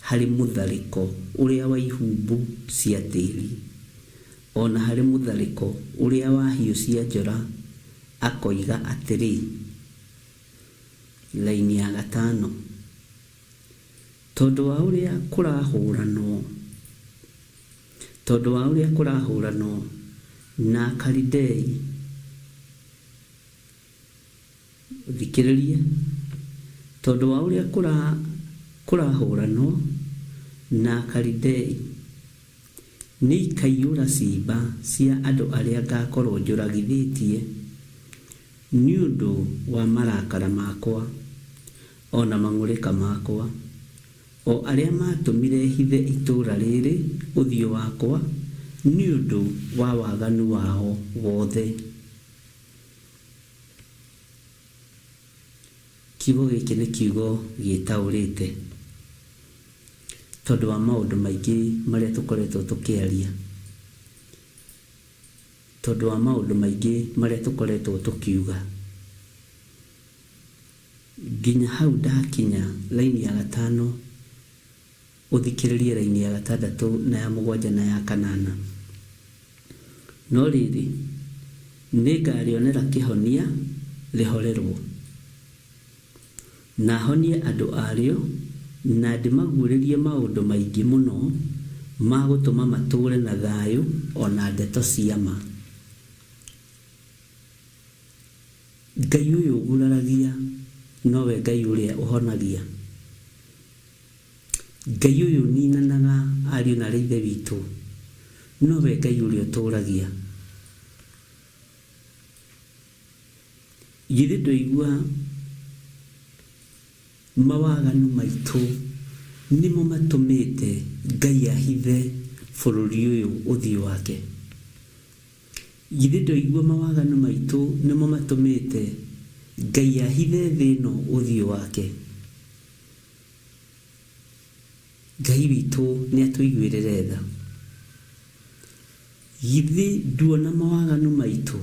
harĩ mũtharĩko ũrĩa wa ihumbu cia tĩri, o na harĩ mũtharĩko ũrĩa wa hiũ cia njora, akoiga atĩrĩ, Raini ya gatano. Tondũ wa ũrĩa kũrahũranwo, tondũ wa ũrĩa kũrahũranwo na Akalidei, thikĩrĩria, tondũ wa ũrĩa kũra, kũrahũranwo na Akalidei, nĩikaiyũra ciimba cia andũ arĩa ngakorwo njũragithĩtie nĩ ũndũ wa marakara makwa. o na mang'ũrĩka makwa, o arĩa maatũmire hithe itũũra rĩrĩ ũthiũ wakwa nĩ ũndũ wa waganu wao wothe. Kiugo gĩkĩ nĩ kiugo gĩtaũrĩte tondũ wa maũndũ maingĩ marĩa tũkoretwo tũkĩaria, tondũ wa maũndũ maingĩ marĩa tũkoretwo tũkiuga. Nginya hau ndakinya raini ya gatano, ũthikĩrĩrie raini ya gatandatũ na ya mũgwanja na ya kanana. No rĩrĩ, nĩngarĩonera kĩhonia rĩhorerwo, na honie andũ arĩo, na ndĩmaguũrĩrie maũndũ maingĩ mũno ma gũtũma matũũre na thayũ o na ndeto cia ma. Ngai ũyũ ũguraragia nowe Ngai ũrĩa ũhonagia. Ngai ũyũ ũninanaga ariũ na aarĩ a Ithe witũ nowe Ngai ũrĩa ũtũũragia. Githĩ ndwaigua mawaganu maitũ nĩmo matũmĩte Ngai ahithe bũrũri ũyũ ũthiũ wake? Githĩ ndwaigua mawaganu maitũ nĩmo matũmĩte Ngai ahithe thĩ ĩno ũthiũ wake? Ngai witũ nĩatũiguĩrĩre tha. Githĩ nduona mawaganu maitũ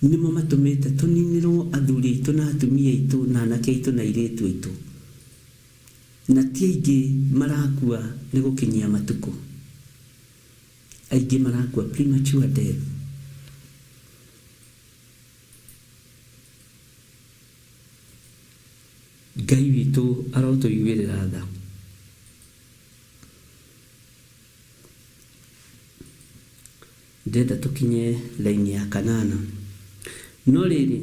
nĩmo matũmĩte tũninĩrwo athuri aitũ na atumia aitũ na anake aitũ na airĩtu aitũ, na ti aingĩ marakua nĩ gũkinyia matukũ, aingĩ marakua premature death. Ngai witũ arotũiguĩrĩra tha. Ndĩrenda tũkinye raini ya kanana. No rĩrĩ,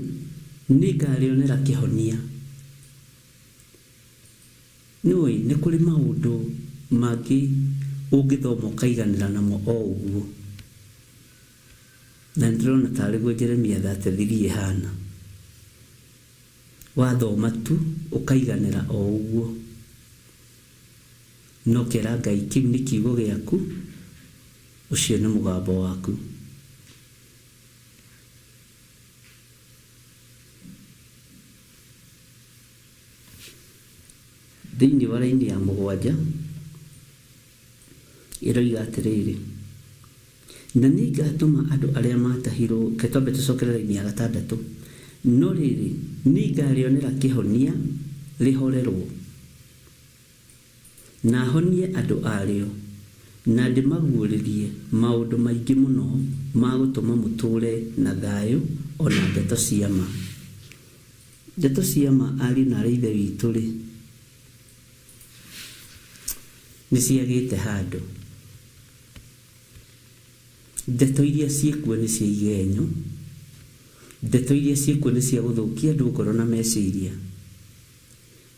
nĩngarĩonera kĩhonia. Nĩũĩ, nĩ kũrĩ maũndũ mangĩ ũngĩthoma ũkaiganĩra namo o ũguo. Na nĩndĩrona tarĩ guo Jeremia 33 ĩhana. Wathoma tu ũkaiganĩra o ũguo. Na ũkera Ngai kĩu nĩ kiugo gĩaku, ũcio nĩ mũgambo waku. Thĩinĩ wa raini ya mũgwanja ĩroiga atĩrĩrĩ, Na nĩngatũma andũ arĩa maatahirũo, reke twambe tũcokere raini ya gatandatũ, no rĩrĩ, nĩngarĩonera kĩhonia rĩhorerũo, na honie andũ arĩo, na ndĩmaguũrĩrie maũndũ maingĩ mũno ma gũtũma mũtũũre na thayũ o na ndeto cia ma. Ndeto cia ma, ariũ na aarĩ a Ithe witũ-rĩ, nĩciagĩte handũ. Ndeto iria ciĩkuo nĩ cia igenyo, ndeto iria ciĩkuo nĩ cia gũthũkia andũ ngoro na meciria.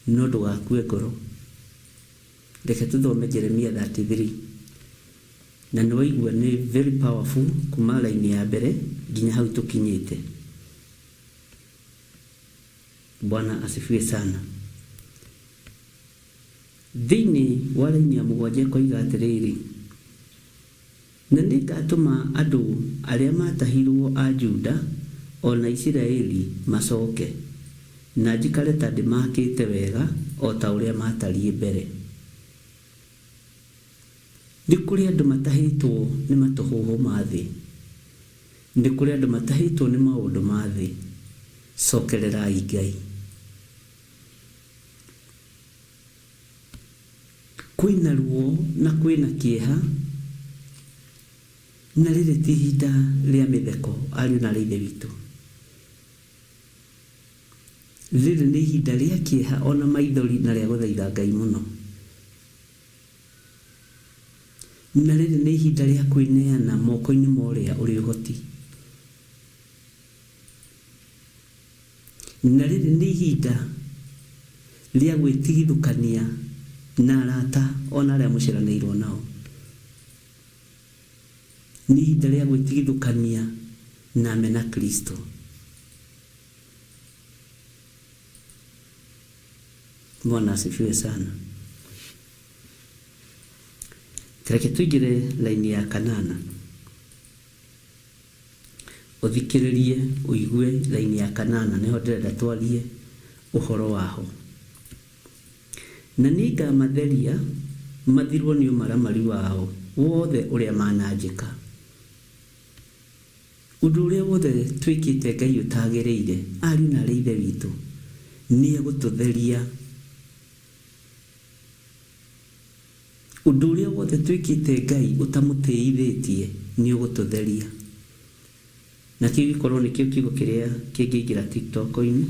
No ndũgakue ngoro. Reke tũthome Jeremia 33. Na nĩ waigua nĩ very powerful kuma raini ya mbere nginya hau tũkinyĩte. Bwana asifiwe sana. Thĩinĩ wa raini ya mũgwanja ĩkoiga atĩrĩrĩ, Na nĩngatũma andũ arĩa maatahirũo a Juda o na Isiraeli macoke, na njikare ta ndĩmaakĩte wega o ta ũrĩa maatariĩ mbere. Nĩ kũrĩ andũ matahĩtwo nĩ matũhũhũ ma thĩ. Nĩ kũrĩ andũ matahĩtwo nĩ maũndũ ma thĩ. Cokererai Ngai. Kwĩna ruo na kwĩna kĩeha, na rĩrĩ ti ihinda rĩa mĩtheko, ariũ na aarĩ a Ithe witũ. Rĩrĩ nĩ ihinda rĩa kĩeha o na maithori na rĩa gũthaitha Ngai mũno. Na rĩrĩ nĩ ihinda rĩa kwĩneana moko-inĩ ma ũrĩa ũrĩ ũhoti. Na rĩrĩ nĩ ihinda rĩa gwĩtigithũkania na arata o na arĩa mũciaranĩirũo nao. Nĩ ihinda rĩa gwĩtigithũkania na amena Kristo. Bwana asifiwe sana. Reke tũingĩre laini ya kanana, ũthikĩrĩrie ũigue laini ya kanana, nĩho ndĩrenda twarie ũhoro waho. Na nĩngamatheria mathirwo nĩ ũmaramari wao wothe ũrĩa mananjĩka. Ũndũ ũrĩa wothe twĩkĩte Ngai ũtagĩrĩire, ariũ na arĩ ithe witũ, nĩ egũtũtheria. Ũndũ ũrĩa wothe twĩkĩte Ngai ũtamũtĩithĩtie, nĩ ũgũtũtheria. Na kĩu gĩkorwo nĩkĩo kiugo kĩrĩa kĩngĩingĩra TikTok-inĩ,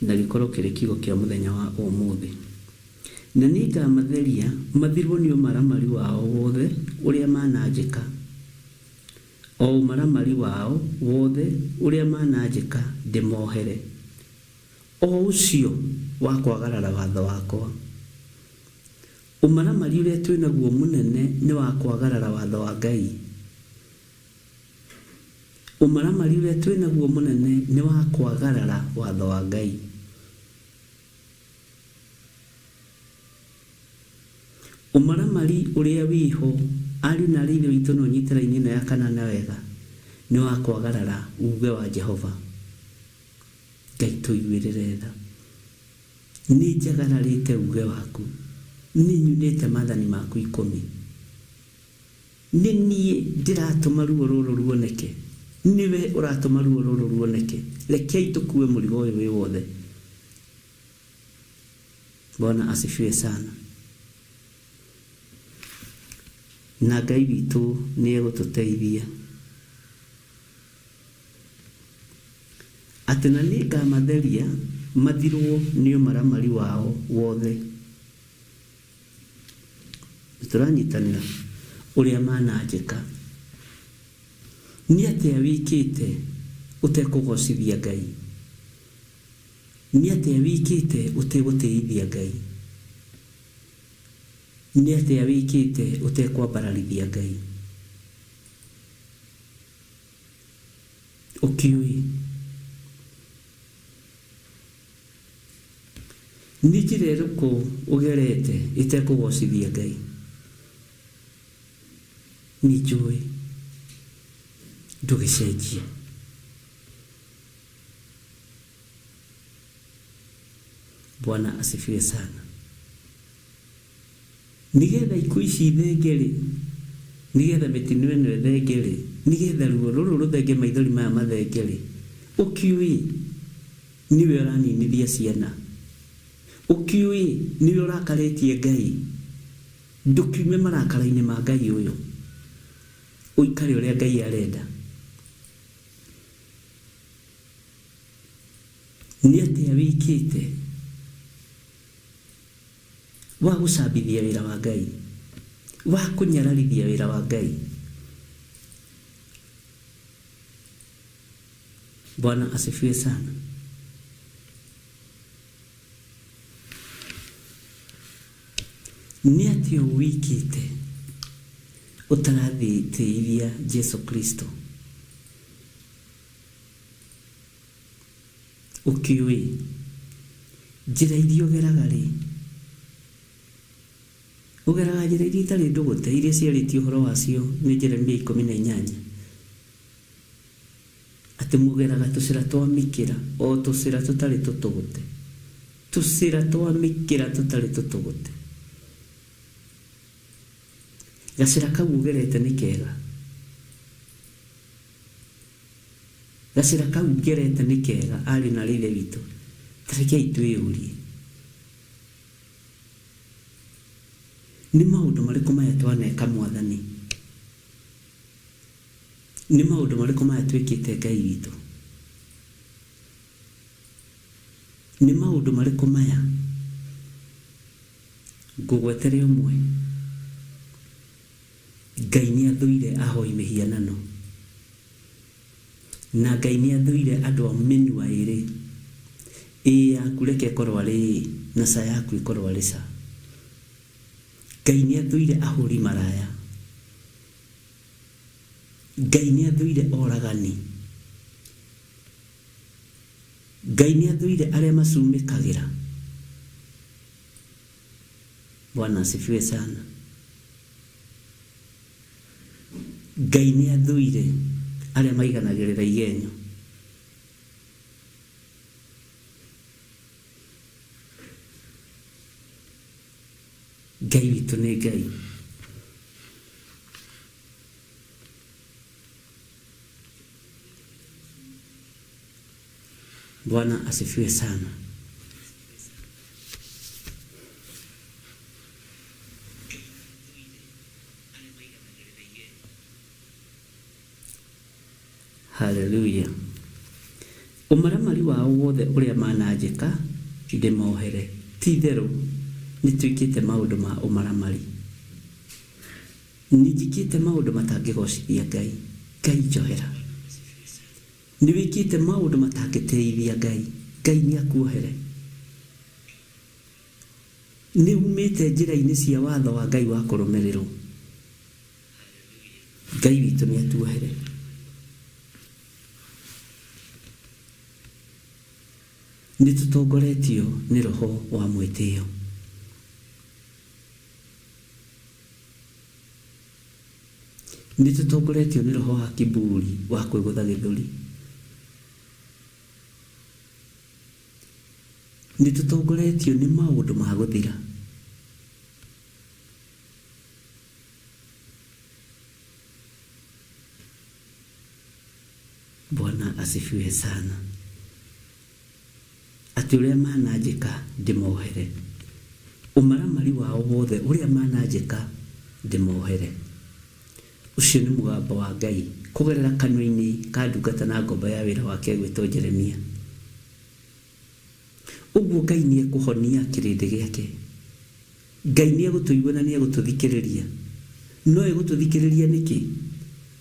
na gĩkorwo kĩrĩ kiugo kĩa mũthenya wa ũmũthĩ. Na nĩngamatheria mathirwo nĩ ũmaramari wao wothe ũrĩa mananjĩka, o ũmaramari wao wothe ũrĩa mananjĩka ndĩmohere, o ũcio wa kwagarara watho wakwa. Ũmaramari ũrĩa twĩ naguo mũnene nĩ wa kwagarara watho wa Ngai. Ũmaramari ũrĩa twĩ naguo mũnene nĩ wa kwagarara watho wa Ngai. Ũmaramari ũrĩa wĩho, ariũ na aarĩ a Ithe witũ no ũnyite raini ĩno ya kanana wega, nĩ wa kwagarara uuge wa Jehova. Ngai tũiguĩrĩre tha. Nĩ njagararĩte uuge waku, nĩ nyunĩte maathani maku ikũmi. Nĩ niĩ ndĩratũma ruo rũrũ ruoneke, nĩwe ũratũma ruo rũrũ ruoneke, rekei tũkue mũrigo ũyũ wĩ wothe. Bwana asifiwe sana. Na Ngai witũ nĩ egũtũteithia. Atĩ na nĩ ngamatheria mathirwo nĩ ũmaramari wao wothe. Nĩtũranyitanĩra ũrĩa mananjĩka. Nĩ atĩa wĩkĩte ũtekũgocithia Ngai? Nĩ atĩa wĩkĩte ũtegũtĩithia Ngai? Nĩ atĩa wĩkĩte ũtekwambararithia Ngai? Ũkĩũĩ? Nĩ njĩra ĩrĩkũ ũgerete ĩtekũgocithia Ngai? Nĩ njũĩ ndũgĩcenjie. Bwana asifiwe sana. Nĩgetha ikuũ ici ithenge-rĩ, nĩgetha mĩtino ĩno ĩthenge-rĩ, nĩgetha ruo rũrũ rũthenge, maithori maya mathenge-rĩ, ũkĩũĩ nĩwe ũraninithia ciana? Ũkĩũĩ nĩwe ũrakarĩtie Ngai? Ndũkiume marakara-inĩ ma Ngai ũyũ, ũikare ũrĩa Ngai arenda. Nĩ atĩa wĩkĩte wa gũcambithia wĩra wa Ngai, wa kũnyararithia wĩra wa Ngai? Bwana asifiwe sana. Nĩ atĩa wĩkĩte ũtarathĩtĩithia Jesu Kristo? Ũkĩũĩ njĩra iria ũgeraga rĩ, ũgeraga njĩra iria itarĩ ndũgũte, iria ciarĩtio ũhoro wacio nĩ Jeremia 18, atĩ mũgeraga tũcĩra twa mĩkĩra, o tũcĩra tũtarĩ tũtũgũte, tũcĩra twa mĩkĩra tũtarĩ tũtũgũte. Gacĩra kau ũgerete nĩ kega. Gacĩra kau ngerete nĩ kega, ariũ na aarĩ a Ithe witũ. Ta rekei twĩyũrie, Nĩ maũndũ marĩkũ maya twaneka Mwathani? Nĩ maũndũ marĩkũ maya twĩkĩte Ngai witũ? Nĩ maũndũ marĩkũ maya? Ngũgwetere ũmwe. Ngai nĩ athũire ahoi mĩhianano. Na Ngai nĩ athũire andũ a mĩnua ĩrĩ. Ĩĩ yaku reke ĩkorwo arĩ ĩĩ, na ca yaku ĩkorwo arĩ ca. Ngai nĩ athũire ahũri maraya. Ngai nĩ athũire oragani. Ngai nĩ athũire arĩa macumĩkagĩra. Bwana asifiwe sana. Ngai nĩ athũire arĩa maiganagĩrĩra igenyo. Ngai witũ nĩ Ngai. Bwana asifiwe sana. Haleluya. Ũmaramari wao wothe ũrĩa mananjĩka ndĩmohere, ti-itherũ nĩtwĩkĩte maũndũ ma ũmaramari. Nĩnjĩkĩte maũndũ matangĩgoocithia Ngai. Ngai njohera. Nĩwĩkĩte maũndũ matangĩtĩithia Ngai. Ngai nĩakuohere. Nĩumĩte njĩra-inĩ cia watho wa Ngai wa kũrũmĩrĩrwo. Ngai witũ nĩatuohere. Nĩtũtongoretio nĩ roho wa mwĩtĩo. Nĩtũtongoretio nĩ roho wa kiburi wa kwĩgũtha gĩthũri. Nĩtũtongoretio nĩ maũndũ ma gũthira. Bwana asifiwe sana. Atĩ ũrĩa mananjĩka ndĩmohere. Ũmaramari wao wothe ũrĩa mananjĩka ndĩmohere. Ũcio nĩ mũgambo wa Ngai kũgerera kanua-inĩ ka ndungata na ngombo ya wĩra wake ĩgwĩtwo Jeremia. Ũguo Ngai nĩekũhonia kĩrĩndĩ gĩake. Ngai nĩegũtũigua na nĩegũtũthikĩrĩria. No egũtũthikĩrĩria nĩkĩ?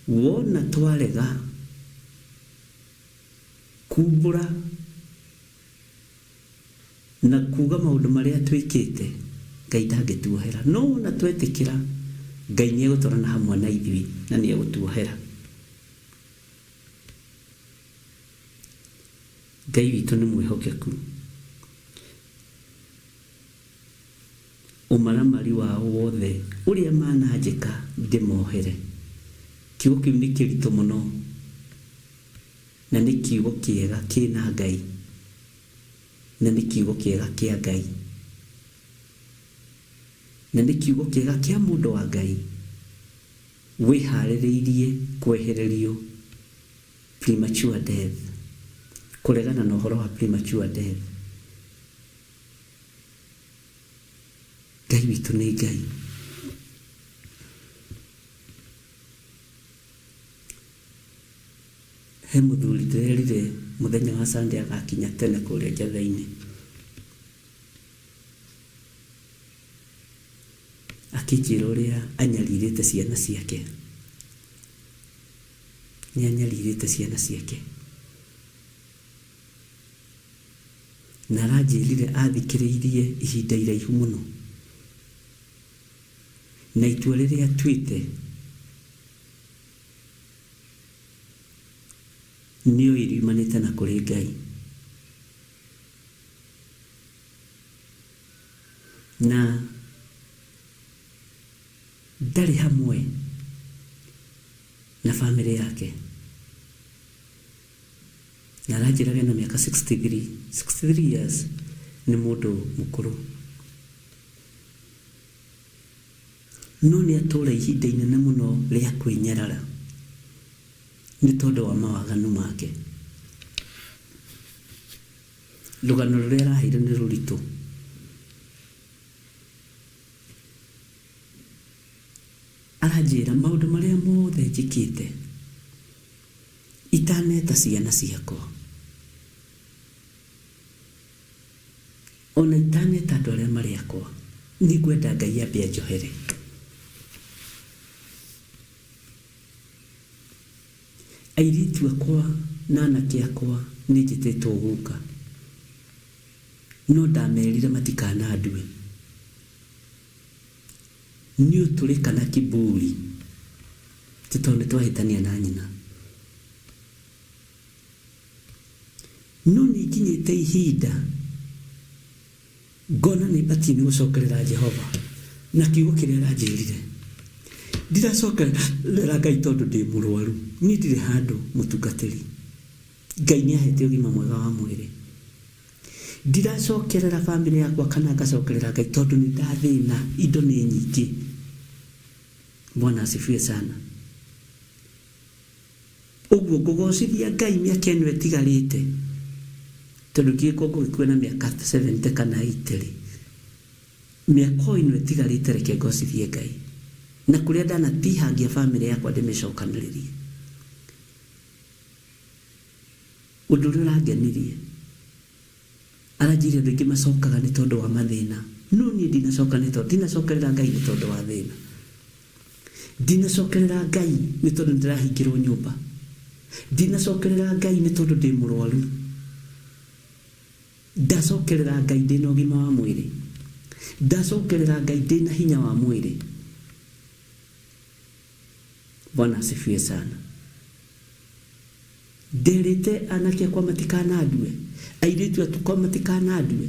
Wona twarega kumbũra na kuga maũndũ marĩa twĩkĩte, Ngai ndangĩtuohera. No wona twetĩkĩra, Ngai nĩegũtwarana hamwe na ithuĩ na nĩegũtuohera. Ngai witũ nĩ mwĩhokeku. Ũmaramari wao wothe ũrĩa mananjĩka ndĩmohere. Kiugo kĩu nĩ kĩritũ mũno na nĩ kiugo kĩega kĩna Ngai na nĩ kiugo kĩega kĩa Ngai na nĩ kiugo kĩega kĩa mũndũ wa Ngai wĩharĩrĩirie kwehererio premature death, kũregana na ũhoro wa premature death. Ngai witũ nĩ Ngai. He mũthuri ndĩrerire mũthenya wa Sunday agakinya tene kũrĩa Njatheinĩ. Akĩnjĩra ũrĩa anyarirĩte ciana ciake. Nĩ anyarirĩte ciana ciake. Na aranjĩrire athikĩrĩirie ihinda iraihu mũno. Na itua rĩrĩa atuĩte nĩoĩ riumanĩte na kũrĩ Ngai. Na ndarĩ hamwe na bamĩrĩ yake. Na aranjĩraga ena mĩaka 63, 63 years nĩ mũndũ mũkũrũ. No nĩ atũra ihinda inene mũno rĩa kwĩnyarara nĩ tondũ wa mawaganu make. Rũgano rũrĩa araheire nĩ rũritũ. Aranjĩra maũndũ marĩa mothe njĩkĩte itaneta ciana ciakwa, ona itaneta andũ arĩa marĩ akwa, nĩngwenda Ngai ambe anjohere. Airĩtu akwa na anake akwa nĩ njĩtĩtwo guka, no ndamerire matikanandue. Nĩ ũtũrĩka na kiburi ti tondũ nĩ twahĩtania na nyina. No nĩ nginya. Nkinyĩte ihinda ngona nĩ batiĩ nĩ gũcokerera Jehova na kiugo kĩrĩa aranjĩrire. Ndiracokerera Ngai tondũ ndĩ mũrwaru, niĩ ndirĩ handũ mũtungatĩri. Ngai nĩ ahete ũgima mwega wa mwĩrĩ. Ndiracokerera bamĩrĩ yakwa kana ngacokerera Ngai tondũ nĩ ndathĩna, indo nĩ nyingĩ. Bwana asifiwe sana. Ũguo ngũgocithia Ngai mĩaka ĩno ĩtigarĩte, tondũ ngĩgĩkorwo ngũgĩkua na mĩaka 70 kana 80 rĩ, mĩaka o ĩno ĩtigarĩte reke ngocithie Ngai. Na kũrĩa ndanatihangia bamĩrĩ yakwa ndĩmĩcokanĩrĩrie. Ũndũ ũrĩa ũrangenirie, aranjĩrire andũ aingĩ macokaga nĩ tondũ wa mathĩna, no niĩ ndinacoka nĩ tondũ, ndinacokerera Ngai nĩ tondũ wa thĩna. Ndinacokerera Ngai nĩ tondũ nĩndĩrahingĩrwo nyũmba. Ndinacokerera Ngai nĩ tondũ ndĩ mũrwaru. Ndacokerera Ngai ndĩna ũgima wa mwĩrĩ. Ndacokerera Ngai ndĩna hinya wa mwĩrĩ. Bwana asifiwe sana. Nderĩte anake akwa matikanandue, airĩtu akwa matikanandue.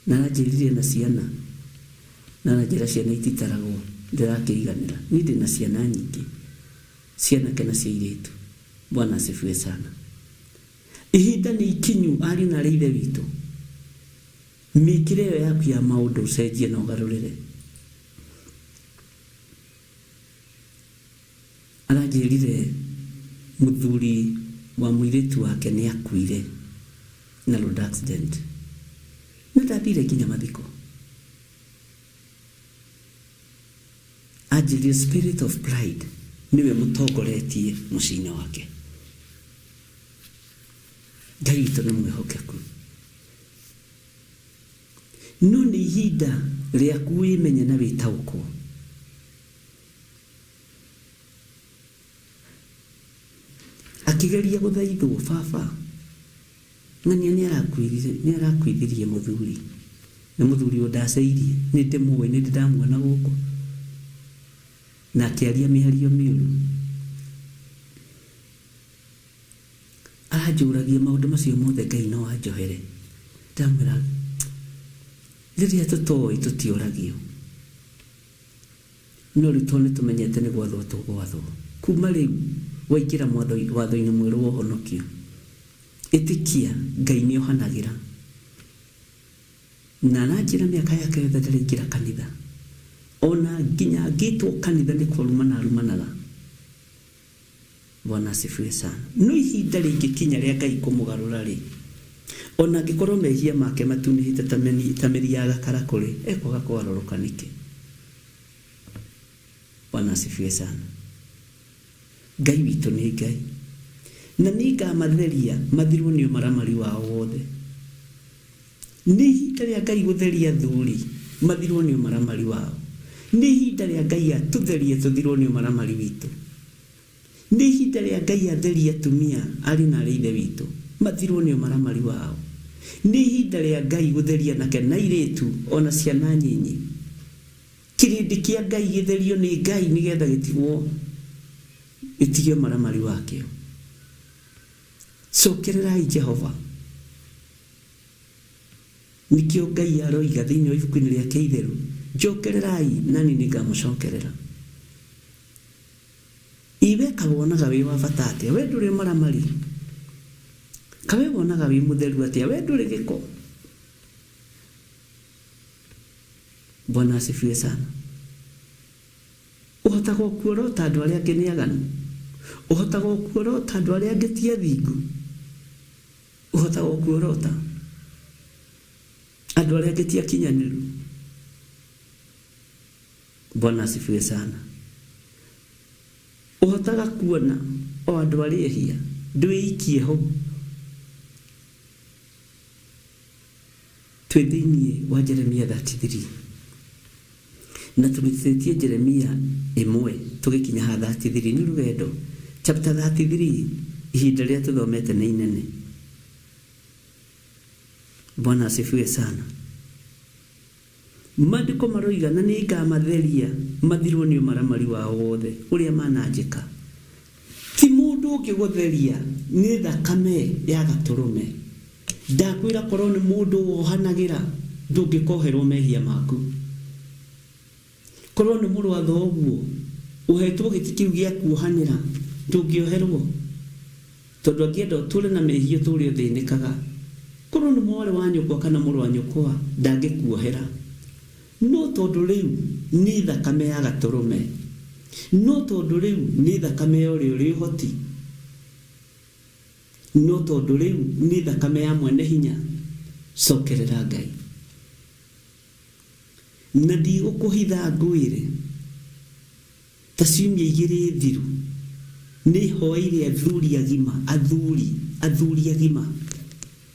Na aranjĩrire na ciana, na aranjĩra ciana ititaragwo, ndĩrakĩiganĩra. Niĩ ndĩna ciana nyingĩ, cianake na cia airĩtu. Bwana asifiwe sana. Ihinda nĩ ikinyu ariũ na arĩ ithe witũ. Mĩkĩre ĩyo yaku ya maũndũ ũcenjie na ũgarũrĩre. Aranjĩrire mũthuri wa mũirĩtu wake nĩ akuire na road accident. Na ndathire nginya mathiko. Anjĩrire spirit of pride nĩwe mũtongoretie mũciĩ-inĩ wake. Ngai witũ nĩ mwĩhokeku. No nĩ ihinda rĩaku wĩmenye na wĩtaũkwo. Akĩgeria gũthaithwo, baba ng'ania nĩ arakuithirie mũthuri. Na mũthuri ũyũ ndaceirie, nĩ ndĩmũĩ, nĩ ndĩ ndamuona gũkũ. Na akĩaria mĩario mĩũru. Aranjũragia maũndũ macio mothe Ngai no anjohere. Ndamwĩra, rĩrĩa tũtoĩ tũtioragio. No rĩu tondũ nĩ tũmenyete nĩ gwathwo tũgwathwo. Kuma rĩu waingĩra watho-inĩ mwerũ wa ũhonokio. Ĩtĩkia Ngai nĩ ohanagĩra. Na aranjĩra mĩaka yake yothe ndaraingĩra kanitha. Ona nginya angĩtwo kanitha nĩ kũrumana arumanaga. Bwana asifiwe sana. No ihinda rĩngĩkinya rĩa Ngai kũmũgarũra rĩ, ona angĩkorwo mehia make matunĩhĩte ta mĩri ya gakarakũ rĩ, ekwaga kũgarũrũka nĩkĩ? Bwana asifiwe sana. Ngai witũ nĩ Ngai. Na nĩ ngamatheria mathirwo nĩ ũmaramari wao wothe. Nĩ ihinda rĩa Ngai gũtheria athuri mathirwo nĩ ũmaramari wao. Nĩ ihinda rĩa Ngai atũtherie tũthirwo nĩ ũmaramari witũ. Nĩ ihinda rĩa Ngai atherie atumia arĩ na arĩ ithe witũ mathirwo nĩ ũmaramari wao. Nĩ ihinda rĩa Ngai gũtheria anake na airĩtu ona ciana nyinyi. Kĩrĩndĩ kĩa Ngai gĩtherio nĩ Ngai nĩgetha gĩtigwo gĩtige ũmaramari wakĩo. Cokererai Jehova. Nĩkĩo Ngai aroiga thĩinĩ wa ibuku-inĩ rĩake itheru, njokererai nani nĩngamũcokerera. Iwe kawonaga wĩ wa bata atĩa? We ndũrĩ ũmaramari. Kawe wonaga wĩ mũtheru atĩa? We ndũrĩ gĩko. Bwana asifiwe sana. Ũhotaga kuorota andũ arĩa angĩ nĩ aganu. Ũhotaga kuorota andũ arĩa angĩ ti athingu. Ũhotaga kuorota andũ arĩa angĩ ti akinyanĩru. Bwana asifiwe sana. Ũhotaga kuona o andũ arĩa ehia, ndwĩikie ho. Twĩ thĩinĩ wa Jeremia 33. Na tũrutĩtie Jeremia ĩmwe tũgĩkinya ha 33 nĩ rũgendo. Chapter 33 ihinda rĩrĩa tũthomete nĩ inene. Bwana asifiwe sana. Maandĩko maroiga na nĩ ngamatheria mathirwo nĩ ũmaramari wao wothe ũrĩa mananjĩka. Ti mũndũ Ũngĩgũtheria nĩ thakame ya gatũrũme. Ndakwĩra korwo nĩ mũndũ wohanagĩra ndũngĩkoherwo mehia maku. Korwo nĩ mũrũ wa thoguo ũhetwo gĩtĩ kĩu gĩa kuohanĩra ndũngĩoherwo. Tondũ angĩenda ũtũre na mehia ũtũre ũthĩnĩkaga. Korwo nĩ mwarĩ wa nyũkwa kana mũrũ wa nyũkwa ndangĩkuohera. No tondũ rĩu nĩ thakame ya gatũrũme. No tondũ rĩu nĩ thakame ya ũrĩa ũrĩ ũhoti. No tondũ rĩu nĩ thakame ya mwene hinya. Cokerera Ngai. Na ndigũkũhitha ngwĩre, ta ciumia igĩrĩ thiru, nĩ hoeire athuri agima, athuri, athuri agima.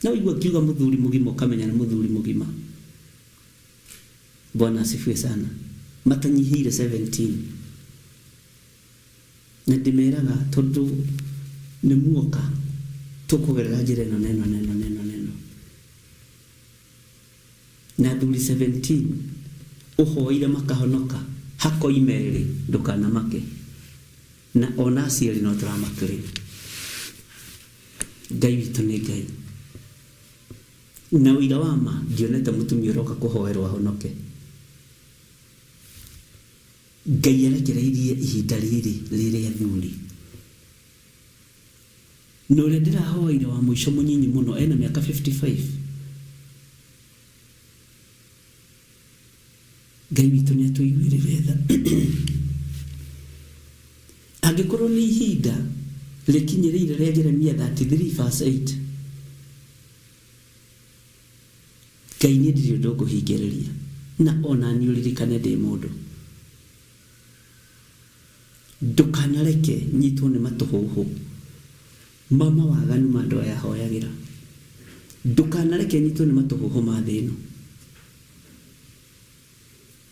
Na waigua ngiuga mũthuri mũgima ũkamenya nĩ mũthuri mũgima. Bwana asifiwe sana. Matanyihĩire 17. Na ndĩmeraga tondũ nĩ muoka tũkũgerera njĩra ĩno na ĩno na ĩno na ĩno na ĩno. Na athuri 17 ũhoeire makahonoka hakoima erĩ ndũkanamake. Na ona acio erĩ no tũramakĩrĩ. Ngai witũ nĩ Ngai. Na ũira wa ma ndionete mũtumia ũroka kũhoerwo ahonoke. Ngai arekereirie ihinda rĩrĩ rĩrĩ athuri. Na ũrĩa ndĩrahoeire wa mũico mũnyinyi mũno ena mĩaka 55. Ngai witũ nĩ atũiguĩrĩre tha. Angĩkorwo nĩ ihinda rĩkinyĩrĩire rĩa Jeremia 33 verse 8, Ngai niĩ ndirĩ ũndũ ngũhingĩrĩria, na ona niĩ ũririkane ndĩ mũndũ. Ndũkanareke nyitwo nĩ matũhũhũ ma mawaganu ma andũ aya hoyagĩra. Ndũkanareke nyitwo nĩ matũhũhũ ma thĩ ĩno.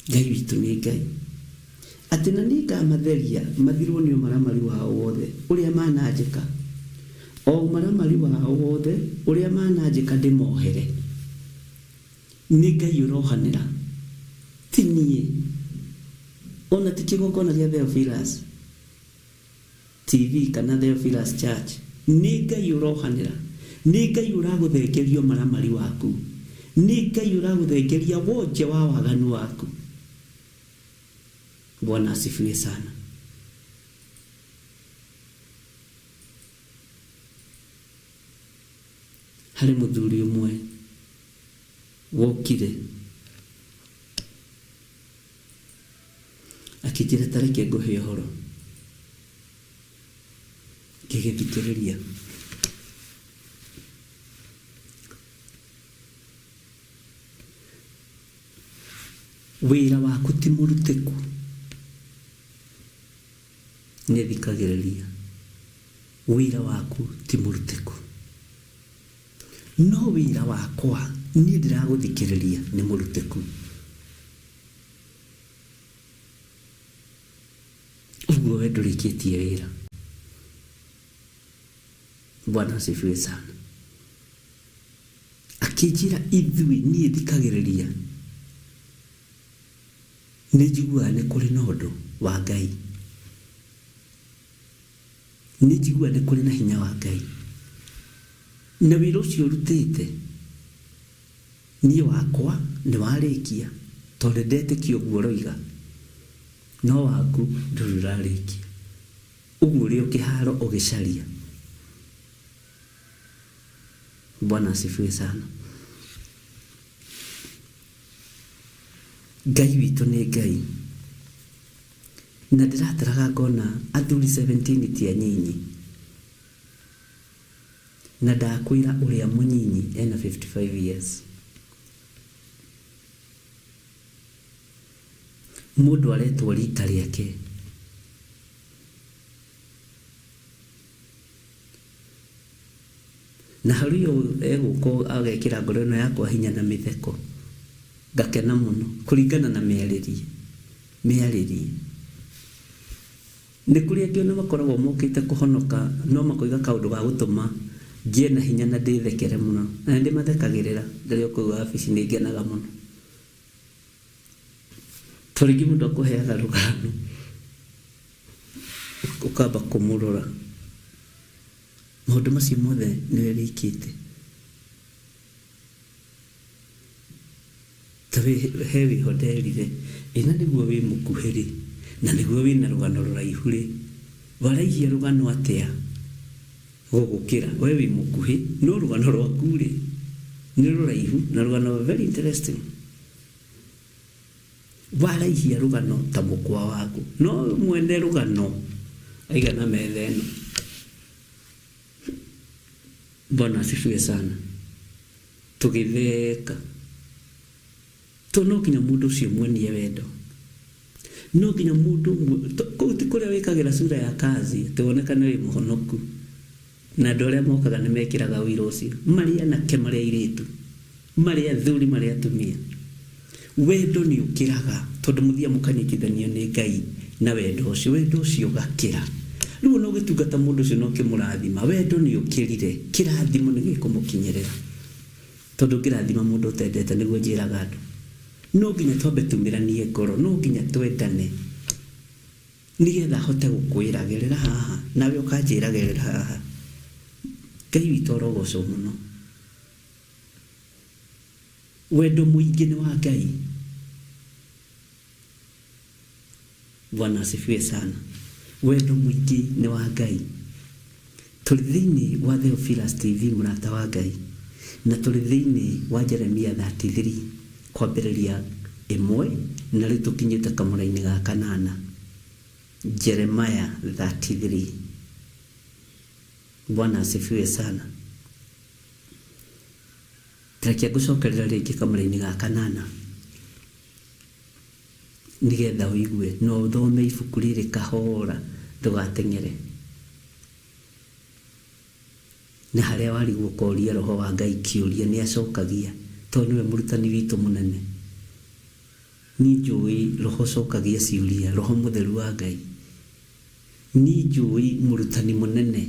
Ngai witũ nĩ Ngai. Atĩ na nĩngamatheria mathirwo nĩ ũmaramari wao wothe ũrĩa mananjĩka, o ũmaramari wao wothe ũrĩa mananjĩka ndĩmohere. Nĩ Ngai ũrohanĩra, ti niĩ, o na ti kĩgongona gĩa Theophilus TV kana Theophilus Church. Nĩ Ngai ũrohanĩra. Nĩ Ngai ũragũthengeria ũmaramari waku. Nĩ Ngai ũragũthengeria wonje wa waganu waku. Bwana asifiwe sana. Harĩ mũthuri ũmwe wokire akĩnjĩra ta reke ngũhe ũhoro. Ngĩgĩthikĩrĩria. Wĩra waku ti mũrutĩku. Nĩ thikagĩrĩria. Wĩra waku ti mũrutĩku. No wĩra wakwa niĩ ndĩragũthikĩrĩria nĩ mũrutĩku. Ũguo we ndũrĩkĩtie wĩra. Bwana asifiwe sana. Akĩnjĩra ithuĩ niĩ thikagĩrĩria nĩ njiguaga nĩ kũrĩ na ũndũ wa Ngai. Nĩ njiguaga nĩ kũrĩ na hinya wa Ngai. Na wĩra ũcio ũrutĩte niĩ wakwa nĩ warĩkia tondũ ndetĩkia ũguo ũroiga. No waku ndũrĩ ũrarĩkia. Ũguo ũrĩ o kĩharo ũgĩcaria. Bwana asifiwe sana. Ngai witũ nĩ Ngai. Na ndĩrataraga ngona athuri 17 ti anyinyi. Na ndakwĩra ũrĩa mũnyinyi ena 55 years. Mũndũ aretwo rita rĩake. Na harĩ ũyũ egũka agekĩra ngoro ĩno yakwa hinya na mĩtheko, ngakena mũno kũringana na mĩarĩrie, mĩarĩrie. Nĩ kũrĩ angĩ ona makoragwo mokĩte kũhonoka no makoiga kaũndũ ga gũtũma ngĩe na hinya na ndĩthekere mũno. Na nĩ ndĩmathekagĩrĩra rĩrĩa ũkũu wabici nĩ ngenaga mũno. To rĩngĩ mũndũ akũheaga rũgano ũkamba kũmũrora. Maũndũ macio mothe nĩwe wĩkĩte. Ta he wĩho nderire, ĩ na nĩguo wĩ mũkuhĩ rĩ, na nĩguo wĩna rũgano rũraihu rĩ, waraihia rũgano atĩa gũgũkĩra? We wĩ mũkuhĩ, no rũgano rwaku rĩ, nĩ rũraihu na rũgano very interesting. Waraihia rũgano ta mũkwa waku, no mwene rũgano aigana metha ĩno. Bwana asifiwe sana. Tũgĩtheka. To no nginya mũndũ ũcio muonie wendo. No nginya mũndũ kũu ti kũrĩa wĩkagĩra sura ya kazi atĩ wonekane wĩ mũhonoku. Na andũ arĩa mokaga nĩ mekĩraga ũira ũcio. Marĩ anake marĩ airĩtu. Marĩ athuri marĩ atumia. Wendo nĩ ũkĩraga tondũ mũthiaga mũkanyitithanio nĩ Ngai na wendo ũcio. Wendo ũcio ũgakĩra. Rĩu ona ũgĩtungata mũndũ ũcio na ũkĩmũrathima, wendo nĩ ũkĩrire, kĩrathimo nĩ gĩkũmũkinyĩrĩra. Tondũ ũngĩrathima mũndũ ũtendete, nĩguo njĩraga andũ. No nginya twambe tumĩranie ngoro, no nginya twendane nĩgetha hote gũkwĩra gerera haha, nawe ũkanjĩra gerera haha. Ngai witũ arogocwo mũno. Wendo mũingĩ nĩ wa Ngai. Bwana asifiwe sana. Wendo mũingĩ nĩ wa Ngai. Tũrĩ thĩinĩ wa Theophilus TV mũrata wa Ngai, na tũrĩ thĩinĩ wa Jeremia 33 kwambĩrĩria ĩmwe na rĩu tũkinyĩte kamũra-inĩ ga kanana. Jeremiah 33. Bwana asifiwe sana. Reke ngũcokerere rĩngĩ kamũra-inĩ ga kanana nĩgetha ũigue na ũthome ibuku rĩrĩ kahora ndũgateng'ere. Na harĩa warigwo ũkoria Roho wa Ngai kĩũria nĩ acokagia tondũ nĩwe mũrutani witũ mũnene. Niĩ njũĩ Roho ũcokagia ciũria, Roho mũtheru wa Ngai. Niĩ njũĩ mũrutani mũnene.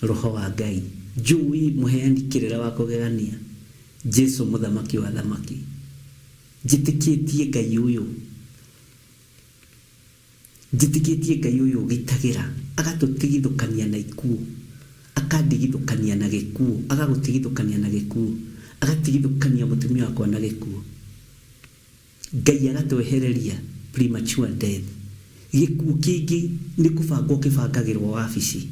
Roho wa Ngai. Njũĩ mũheani kĩrĩra wa kũgegania, Jesu mũthamaki wa athamaki. Njĩtĩkĩtie Ngai ũyũ. Njĩtĩkĩtie Ngai ũyũ ũgitagĩra, agatũtigithũkania na ikuũ, akandigithũkania na gĩkuũ, agagũtigithũkania na gĩkuũ, agatigithũkania mũtumia wakwa na gĩkuũ. Ngai agatwehereria premature death. Gĩkuũ kĩngĩ nĩ kũbangwo kĩbangagĩrwo wabici.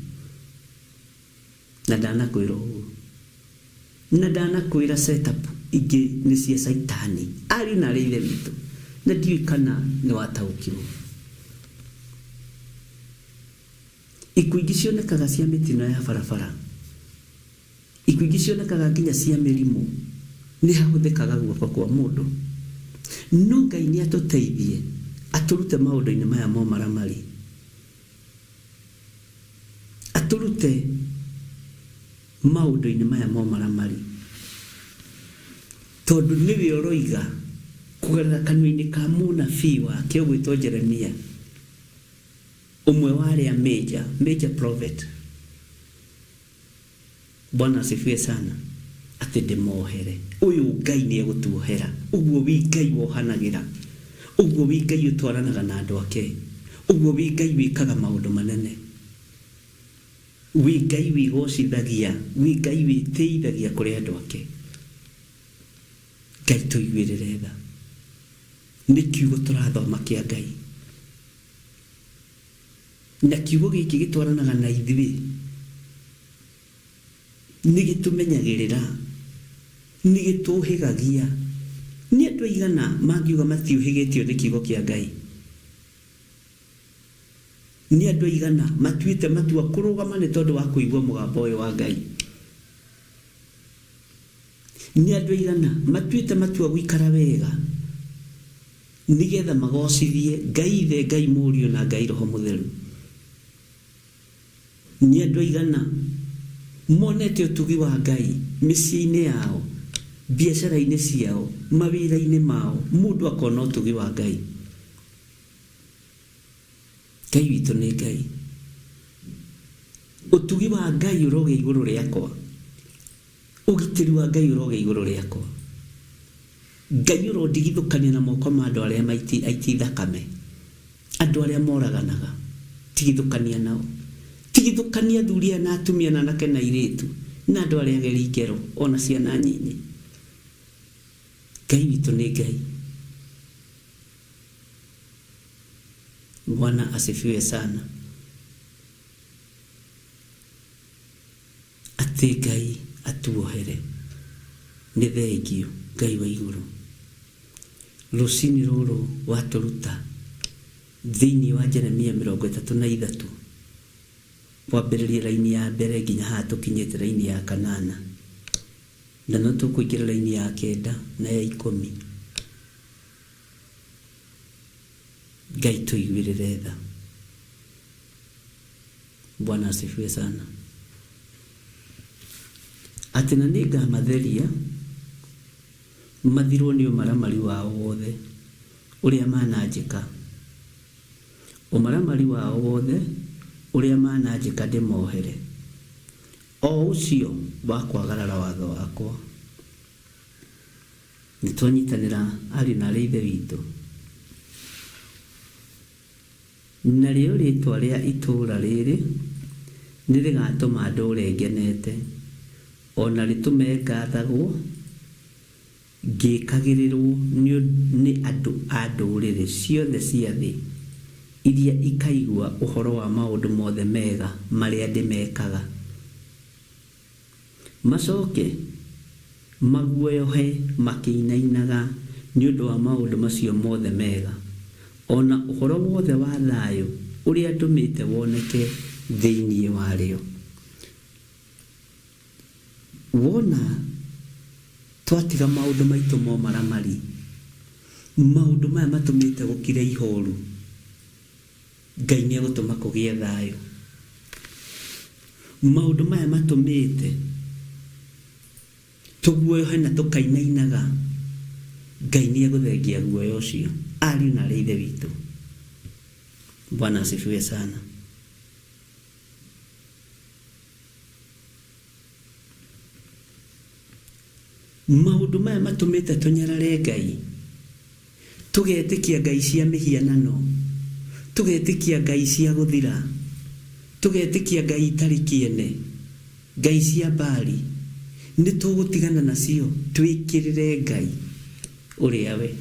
Na ndanakwĩra ũguo. Na ndanakwĩra set up ingĩ nĩ cia caitani. Ariũ na arĩ ithe witũ. Na ndiũĩ kana nĩ wataũkirwo. Ikuũ ingĩ cionekaga cia mĩtino ya barabara. Ikuũ ingĩ cionekaga nginya cia mĩrimũ. Nĩ hahũthĩkaga guoko kwa mũndũ. No Ngai nĩ atũteithie atũrute maũndũ-inĩ maya ma ũmaramari. Atũrute maũndũ-inĩ maya ma ũmaramari. Tondũ nĩwe ũroiga kũgerera kanua-inĩ ka mũnabii wake ũgwĩtwo Jeremia, ũmwe wa arĩa major, major prophet. Bwana asifiwe sana atĩ ndĩmohere. Ũyũ Ngai nĩ egũtuohera. Ũguo wi Ngai wohanagĩra. Ũguo wi Ngai ũtwaranaga na andũ ake. Ũguo wi Ngai wĩkaga maũndũ manene. Wi Ngai wĩgocithagia. Wi Ngai wĩtĩithagia kũrĩ andũ ake. Ngai tũiguĩrĩre tha. Nĩ kiugo tũrathoma kĩa Ngai. Na kiugo gĩkĩ gĩtwaranaga na ithuĩ, nĩ gĩtũmenyagĩrĩra, nĩ gĩtũhĩgagia. Nĩ andũ aigana mangiuga matiũhĩgĩtio nĩ kiugo kĩa Ngai? Nĩ andũ aigana matuĩte matua kũrũgama nĩ tondũ wa kũigua mũgambo ũyũ wa Ngai? Nĩ andũ aigana matuĩte matua gũikara wega nĩgetha magocithie Ngai Ithe, Ngai Mũriũ na Ngai Roho Mũtheru? Nĩ andũ aigana monete ũtugi wa Ngai mĩciĩ-inĩ yao, biacara-inĩ ciao, mawĩra-inĩ mao, mũndũ akona ũtugi wa Ngai? Ngai witũ nĩ Ngai. Ũtugi wa Ngai ũrogĩa igũrũ rĩakwa. Ũgitĩri wa Ngai ũrogĩa igũrũ rĩakwa. Ngai ũrondigithũkania na moko ma andũ arĩa aiti thakame, andũ arĩa moraganaga, tigithũkania nao. Tigithũkania athuri aya na atumia na anake na airĩtu na andũ arĩa ageri ngero ona ciana nyinyi. Ngai witũ nĩ Ngai. Bwana asifiwe sana. Atĩ Ngai atuohere. Nĩ thengio Ngai wa igũrũ. Rũcinĩ rũrũ watũruta thĩinĩ wa Jeremia 33 kwambĩrĩria raini ya mbere nginya haha tũkinyĩte raini ya kanana. Na no tũkũingĩra raini ya kenda na ya ikũmi. Ngai tũiguĩrĩre tha. Bwana asifiwe sana. Atĩ na nĩngamatheria mathirwo nĩ ũmaramari wao wothe ũrĩa mananjĩka, ũmaramari wao wothe ũrĩa mananjĩka ndĩmohere, o ũcio wa kwagarara watho wakwa. Nĩtwanyitanĩra ariũ na aarĩ a Ithe witũ. Narĩo rĩĩtwa rĩa itũũra rĩrĩ nĩrĩgatũma ndũũre ngenete, o na rĩtũme ngathagwo ngĩkagĩrĩrũo nĩ andũ a ndũrĩrĩ ciothe cia thĩ iria ikaigua ũhoro wa maũndũ mothe mega marĩa ndĩmekaga. Macoke maguoyohe makĩinainaga nĩ ũndũ wa maũndũ macio mothe mega, o na ũhoro wothe wa thayũ ũrĩa ndũmĩte woneke thĩinĩ warĩo. Wona twatiga maũndũ maitũ ma ũmaramari, maũndũ maya matũmĩte gũkire ihoru, Ngai nĩ egũtũma kũgĩe thayũ. Maũndũ maya matũmĩte tũguoyohe na tũkainainaga, Ngai nĩ egũthengia guoya ũcio. Ariũ na aarĩ a Ithe witũ, Bwana asifiwe sana. Maũndũ maya matũmĩte tũnyarare Ngai, tũgetĩkia ngai cia mĩhianano, tũgetĩkia ngai cia gũthira, tũgetĩkia ngai itarĩ kĩene, ngai cia Baali, nĩ tũgũtigana nacio twĩkĩrĩre Ngai ũrĩa we.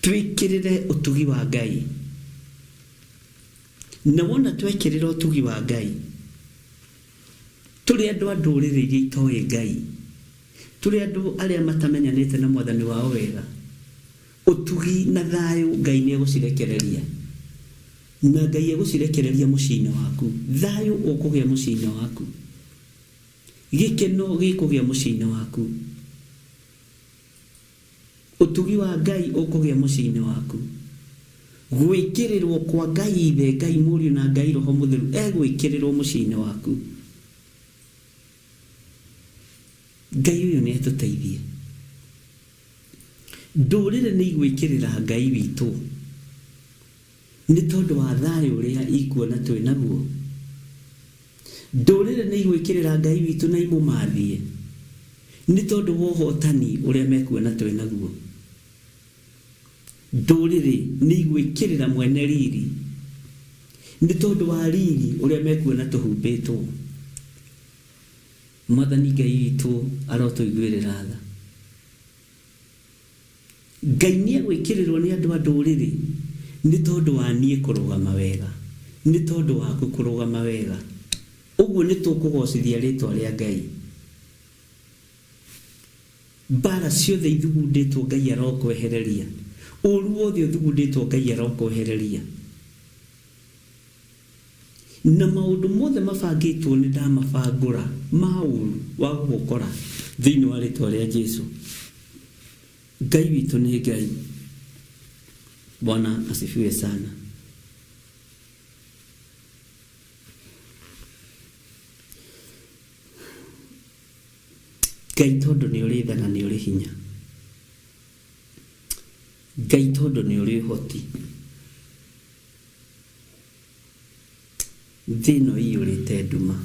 Twĩkĩrĩre ũtugi wa Ngai. Na wona twekĩrĩra ũtugi wa Ngai, tũrĩ andũ a ndũrĩrĩ iria itoĩ Ngai, tũrĩ andũ arĩa matamenyanĩte na Mwathani wao wega, ũtugi na thayũ Ngai nĩ egũcirekereria. Na Ngai egũcirekereria mũciĩ-inĩ waku. Thayũ ũkũgĩa mũciĩ-inĩ waku. Gĩkeno gĩkũgĩa mũciĩ-inĩ waku. Ũtugi wa Ngai ũkũgĩa mũciĩ-inĩ waku. Gwĩkĩrĩrwo kwa Ngai Ithe, Ngai Mũriũ na Ngai Roho Mũtheru egwĩkĩrĩrwo mũciĩ-inĩ waku. Ngai ũyũ nĩ atũteithie. Ndũrĩrĩ nĩ igwĩkĩrĩra Ngai witũ nĩ tondũ wa thayũ ũrĩa ikuona twĩ naguo. Ndũrĩrĩ nĩ igwĩkĩrĩra Ngai witũ na imũmathie nĩ tondũ wa ũhotani ũrĩa mekuona twĩ naguo. Ndũrĩrĩ nĩ igwĩkĩrĩra mwene riri nĩ tondũ wa riri ũrĩa mekuona tũhumbĩtwo. Mwathani Ngai witũ arotũiguĩrĩra tha. Ngai nĩegwĩkĩrĩrwo nĩ andũ a ndũrĩrĩ nĩ tondũ wa niĩ kũrũgama wega, nĩ tondũ waku kũrũgama wega. Ũguo nĩtũkũgocithia rĩtwa rĩa Ngai. Mbara ciothe ithugundĩtwo Ngai arokwehereria. Ũru wothe ũthugundĩtwo Ngai arokwehereria. Na maũndũ mothe mabangĩtwo nĩ ndamabangũra ma ũru wa gũgũkora thĩinĩ wa rĩtwa rĩa Jesu. Ngai witũ nĩ Ngai. Bwana asifiwe sana. Ngai tondũ nĩ ũrĩ tha na nĩ ũrĩ hinya. Ngai tondũ nĩ ũrĩ ũhoti. Thĩ ĩno ĩiyũrĩte nduma.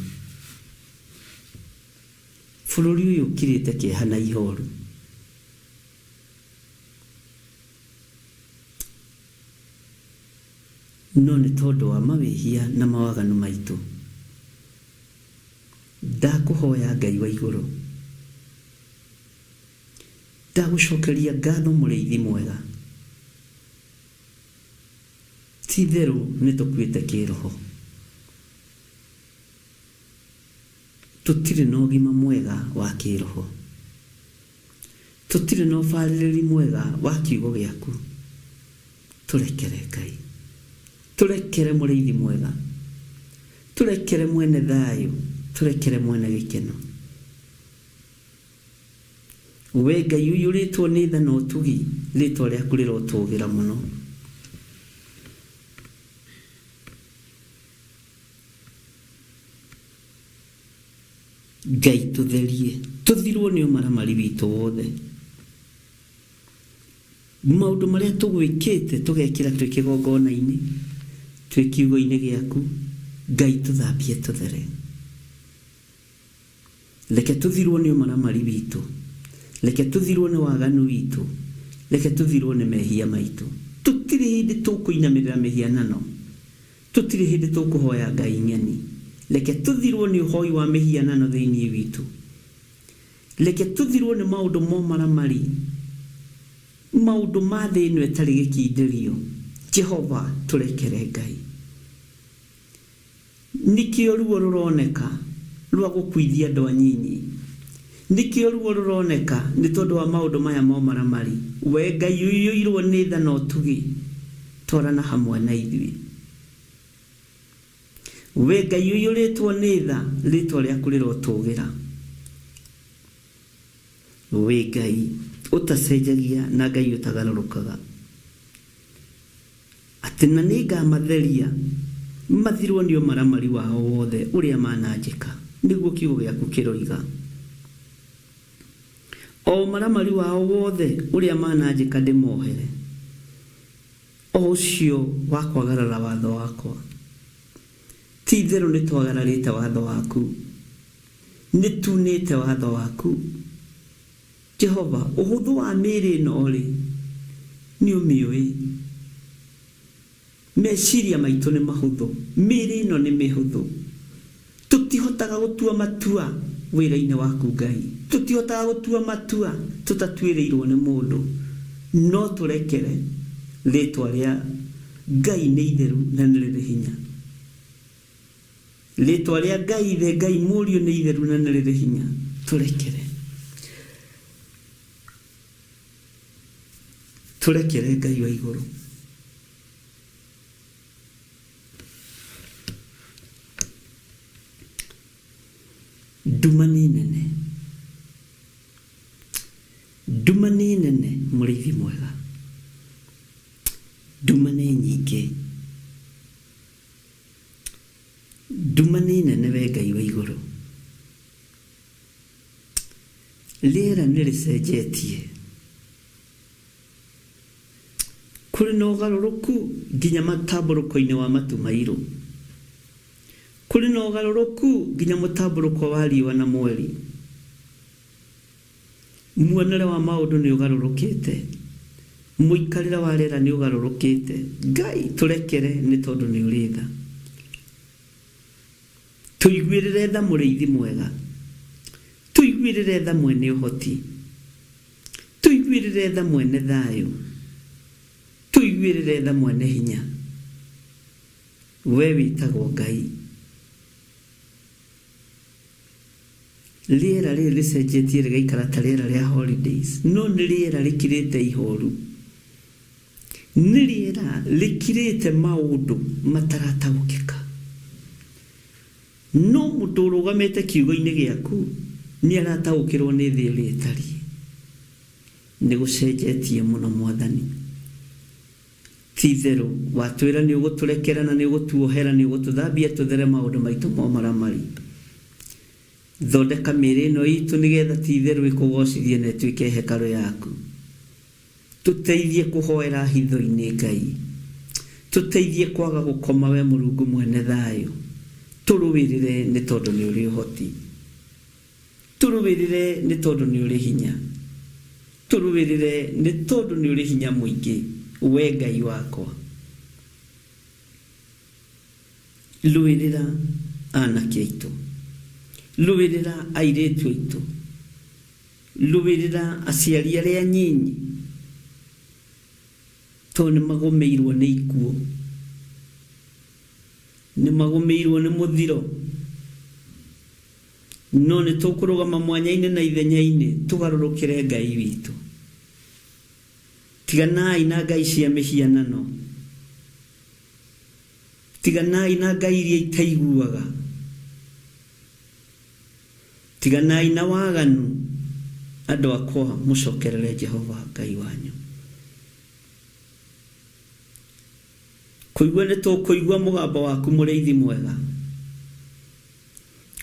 Bũrũri ũyũ ũkirĩte kĩeha na ihoru. No nĩ tondũ wa mawĩhia na mawaganu maitũ. Ndakũhoya Ngai wa igũrũ. Ndagũcokeria ngatho mũrĩithi mwega. Ti itherũ nĩ tũkuĩte kĩroho. Tũtirĩ na ũgima mwega wa kĩroho. Tũtirĩ na ũbarĩrĩri mwega wa kiugo gĩaku. Tũrekere Ngai. Tũrekere mũrĩithi mwega. Tũrekere mwene thayũ. Tũrekere mwene gĩkeno. We Ngai ũiyũrĩtwo nĩ tha na ũtugi, rĩtwa rĩaku rĩrotũgĩra mũno. Ngai tũtherie, tũthirwo nĩ ũmaramari witũ wothe. Maũndũ marĩa tũgwĩkĩte tũgekĩra twĩ kĩgongona-inĩ, twĩ kiugo-inĩ gĩaku, Ngai tũthambie tũthere. Reke tũthirwo nĩ ũmaramari witũ. Reke tũthirwo nĩ waganu witũ. Reke tũthirwo nĩ mehia maitũ. Tũtirĩ hĩndĩ tũkũinamĩrĩra mĩhianano. Tũtirĩ hĩndĩ tũkũhoya ngai ng'eni. Reke tũthirwo nĩ ũhoi wa mĩhianano thĩinĩ witũ. Reke tũthirwo nĩ maũndũ ma ũmaramari, maũndũ ma thĩ ĩno ĩtarĩ gĩkindĩrio. Jehova, tũrekere Ngai. Nĩkĩo ruo rũroneka rwa gũkuithia andũ anyinyi. Nĩkĩo ruo rũroneka nĩ tondũ wa maũndũ maya ma ũmaramari. Wee Ngai ũiyũirwo nĩ tha na ũtugi, twarana hamwe na ithuĩ. Wee Ngai ũiyũrĩtwo nĩ tha, rĩtwa rĩaku rĩrotũgĩra. Wĩ Ngai ũtacenjagia na Ngai ũtagarũrũkaga. Atĩ na nĩngamatheria mathirwo nĩ ũmaramari wao wothe ũrĩa mananjĩka, nĩguo kiugo gĩaku kĩroiga. O ũmaramari wao wothe ũrĩa mananjĩka ndĩmohere, o ũcio wa kwagarara watho wakwa. Ti-itherũ nĩtwagararĩte watho waku, nĩtuunĩte watho waku. Jehova, ũhũthũ wa mĩĩrĩ ĩno-rĩ, nĩũmĩũĩ. Meciria maitũ nĩ mahũthũ, mĩĩrĩ ĩno nĩ mĩhũthũ. Tũtihotaga gũtua matua wĩra-inĩ waku Ngai. Tũtihotaga gũtua matua tũtatuĩrĩirwo nĩ mũndũ. No tũrekere, rĩtwa rĩa Ngai nĩ itheru na nĩ rĩrĩ hinya. Rĩtwa rĩa Ngai Ithe, Ngai Mũriũ nĩ itheru na nĩ rĩrĩ hinya. Tũrekere. Tũrekere Ngai wa igũrũ. Nduma nĩ nene. Nduma nĩ nene mũrĩithi mwega. Nduma nĩ nyingĩ. Nduma nĩ nene we Ngai wa igũrũ. Rĩera nĩ rĩcenjetie. Kũrĩ na ũgarũrũku nginya matambũrũko-inĩ wa matu mairũ. Kũrĩ na ũgarũrũku nginya mũtambũrũko wa riũa na mweri. Muonere wa maũndũ nĩ ũgarũrũkĩte. Mũikarĩre wa rĩera nĩ ũgarũrũkĩte. Ngai tũrekere nĩ tondũ nĩ ũrĩ tha. Tũiguĩrĩre tha mũrĩithi mwega. Tũiguĩrĩre tha mwene ũhoti. Tũiguĩrĩre tha mwene thayũ. Tũiguĩrĩre tha mwene hinya. We wĩtagwo Ngai. Rĩera rĩrĩ rĩcenjetie rĩgaikara ta rĩera rĩa holidays, no nĩ rĩera rĩkirĩte ihoru. Nĩ rĩera rĩkirĩte maũndũ matarataũkĩka. No mũndũ ũrũgamĩte kiugo-inĩ gĩaku nĩ arataũkĩrwo nĩ thĩ ũrĩa ĩtariĩ. Nĩ gũcenjetie mũno Mwathani. Ti-itherũ, watwĩra nĩũgũtũrekera na nĩũgũtuohera, nĩũgũtũthambia tũthere maũndũ maitũ ma ũmaramari. Thondeka mĩĩrĩ ĩno iitũ nĩgetha ti-itherũ ĩkũgoocithie na ĩtuĩke hekarũ yaku. Tũteithie kũhoera hitho-inĩ, Ngai. Tũteithie kwaga gũkoma, Wee Mũrungu mwene thayũ. Tũrũĩrĩre nĩ tondũ nĩũrĩ ũhoti. Tũrũĩrĩre nĩ tondũ nĩ ũrĩ hinya. Tũrũĩrĩre nĩ tondũ nĩ ũrĩ hinya mũingĩ, Wee Ngai wakwa. Rũĩrĩra anake aitũ, rũĩrĩra airĩtu aitũ, rũĩrĩra aciari arĩa anyinyi, tondũ nĩ magũmĩirwo nĩ ikuũ, nĩ magũmĩirwo nĩ mũthiro. No nĩ tũkũrũgama mwanya-inĩ na ithenya-inĩ tũgarũrũkĩre Ngai witũ. Tiganai na ngai cia mĩhianano, tiganai na ngai iria itaiguaga, tiganai na waganu, andũ akwa mũcokerere Jehova Ngai wanyu. Kũigua nĩ tũkũigua mũgambo waku mũrĩithi mwega,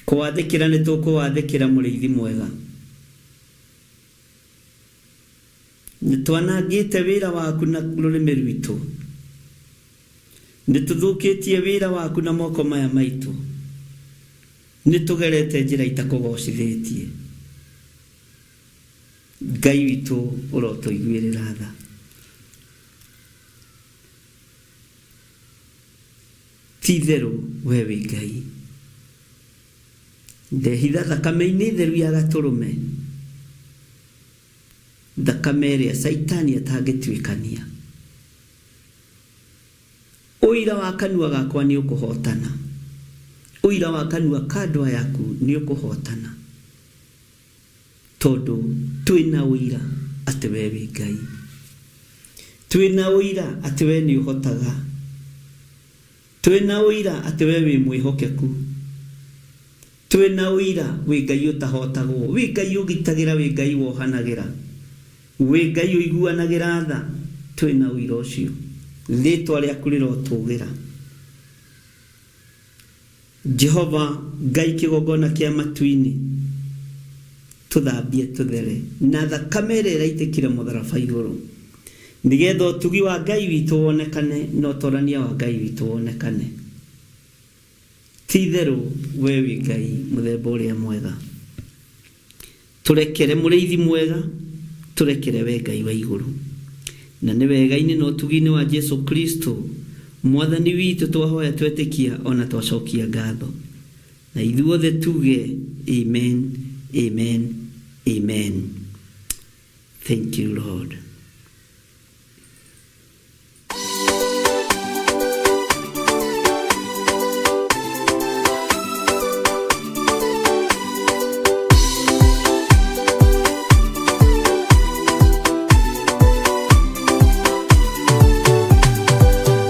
kũwathĩkĩra nĩ tũkũwathĩkĩra mũrĩithi mwega. Nĩ twanangĩte wĩra waku na rũrĩmĩ rwitũ, nĩ tũthũkĩtie wĩra waku na moko maya maitũ, nĩ tũgerete njĩra itakũgocithĩtie. Ngai witũ ũrotũiguĩrĩra tha. Ti itherũ we wĩ Ngai. Ndehitha thakame-inĩ theru ya gatũrũme, thakame ĩrĩa Caitani atangĩtuĩkania. Ũira wa kanua gakwa nĩ ũkũhootana, ũira wa kanua ka andũ aya aku nĩ ũkũhootana, tondũ twĩ na ũira atĩ we wĩ Ngai. Twĩ na ũira atĩ we nĩ ũhotaga. Twĩ na ũira atĩ we wĩ mwĩhokeku. Twĩ na ũira wĩ Ngai ũtahotagwo, wĩ Ngai ũgitagĩra, wĩ Ngai wohanagĩra, wĩ Ngai ũiguanagĩra tha. Twĩ na ũira ũcio. Rĩĩtwa rĩaku rĩrotũgĩra. Jehova Ngai kĩgongona kĩa matu-inĩ, tũthambie tũthere na thakame ĩrĩa ĩraitĩkire mũtharaba igũrũ, nĩgetha ũtugi wa Ngai witũ wonekane na ũtorania wa Ngai witũ wonekane. Ti itherũ we wĩ Ngai mũthemba ũrĩa mwega. Tũrekere mũrĩithi mwega, tũrekere we Ngai wa igũrũ. Na nĩ wega-inĩ na ũtugi-inĩ wa Jesu Kristo Mwathani witũ twahoya twetĩkia o na twacokia ngatho. Na ithuothe tuge amen, amen, amen. Thank you Lord.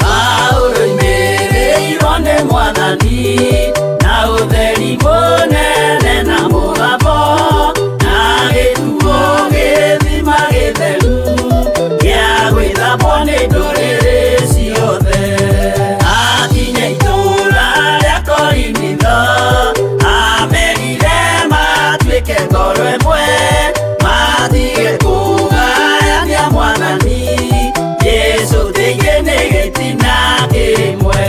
Paulo oimĩrĩirwo nĩ Mwathani na ũtheri mũnene na mũgambo na gĩtuo gĩthima gĩtheru gĩa gwĩthambwo nĩ ndũrĩrĩ ciothe. Akinya itũũra rĩa Korinitho amerire matuĩke ngoro ĩmwe matige kũgayania Mwathani Jesũ thĩinĩ nĩ gĩtina kĩmwe.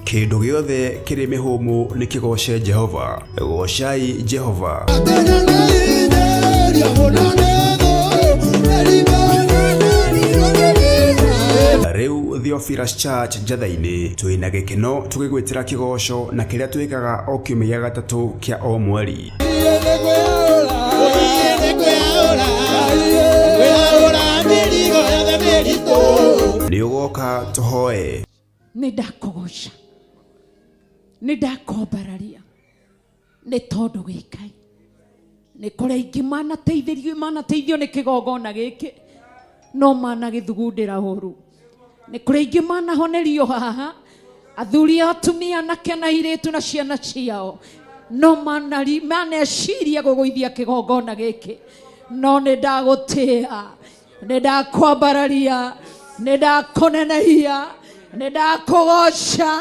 Kĩndũ gĩothe kĩrĩ mĩhũmũ nĩ kĩgooce Jehova. Goocai Jehova. Rĩu Theophilus Church Njatha-inĩ twĩna gĩkeno tũgĩgwĩtĩra kĩgoco na kĩrĩa twĩkaga o kiumia gĩa gatatũ kĩa o mweri. Nĩ ũgoka tũhoe. Nĩ ndakũgoca, nĩ ndakwambararia, nĩ tondũ wĩ Ngai. Nĩ kũrĩ aingĩ manateithĩrio manateithio nĩ kĩgongona gĩkĩ no managĩthugundĩra ũru. Nĩ kũrĩ aingĩ manahonerio haha, athuri a atumia anake na airĩtu na ciana ciao no maneciria gũgũithia kĩgongona gĩkĩ, no nĩ ndagũtĩa, nĩ ndakwambararia, nĩ ndakũnenehia, nĩ ndakũgoca,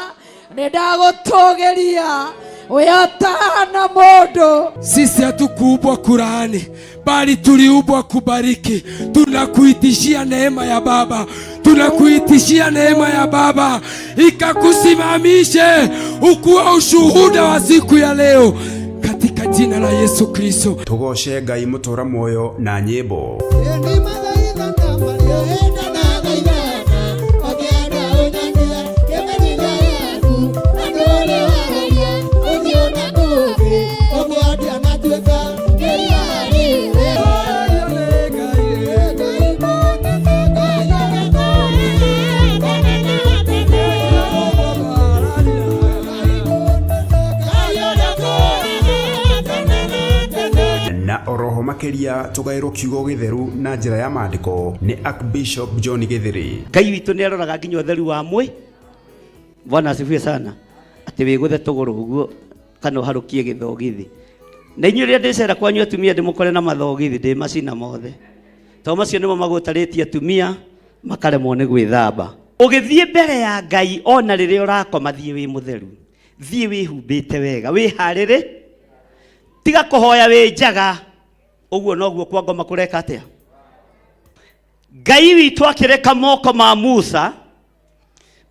nĩ ndagũtũgĩria, wĩ ũtahana mũndũ. Sisi hatukuumbwa kulaani, bali tuliumbwa kubariki. Tunakuitishia neema ya Baba, tunakuitishia neema ya Baba ikakusimamishe ukuwe ushuhuda wa siku ya leo, katika jina la Yesu Kristo. Tũgooce Ngai mũtũra muoyo na nyĩmbo. Na oroho makĩria tũgaĩrwo kiugo gĩtheru na njĩra ya maandĩko nĩ Archbishop John Gĩthĩrĩ. Ngai witũ nĩ aroraga nginya ũtheru wa mwĩ. Bwana asifiwe sana. Atĩ wĩgũthe tũgũrũ ũguo kana ũharũkie gĩthogithi. Na inyuĩ rĩrĩa ndĩcera kwanyu atumia ndĩmũkore na mathogithi ndĩmacina mothe. Tondũ macio nĩmo magũtarĩtie atumia makaremwo nĩ gwĩthamba. Ũgĩthiĩ mbere ya Ngai ona rĩrĩa ũrakoma thiĩ wĩ mũtheru. Thiĩ wĩhumbĩte wega, wĩharĩrĩ. Tiga kũhoya wĩ njaga. Ũguo noguo kwa ngoma kũreka atĩa? Ngai witũ akĩreka moko ma Musa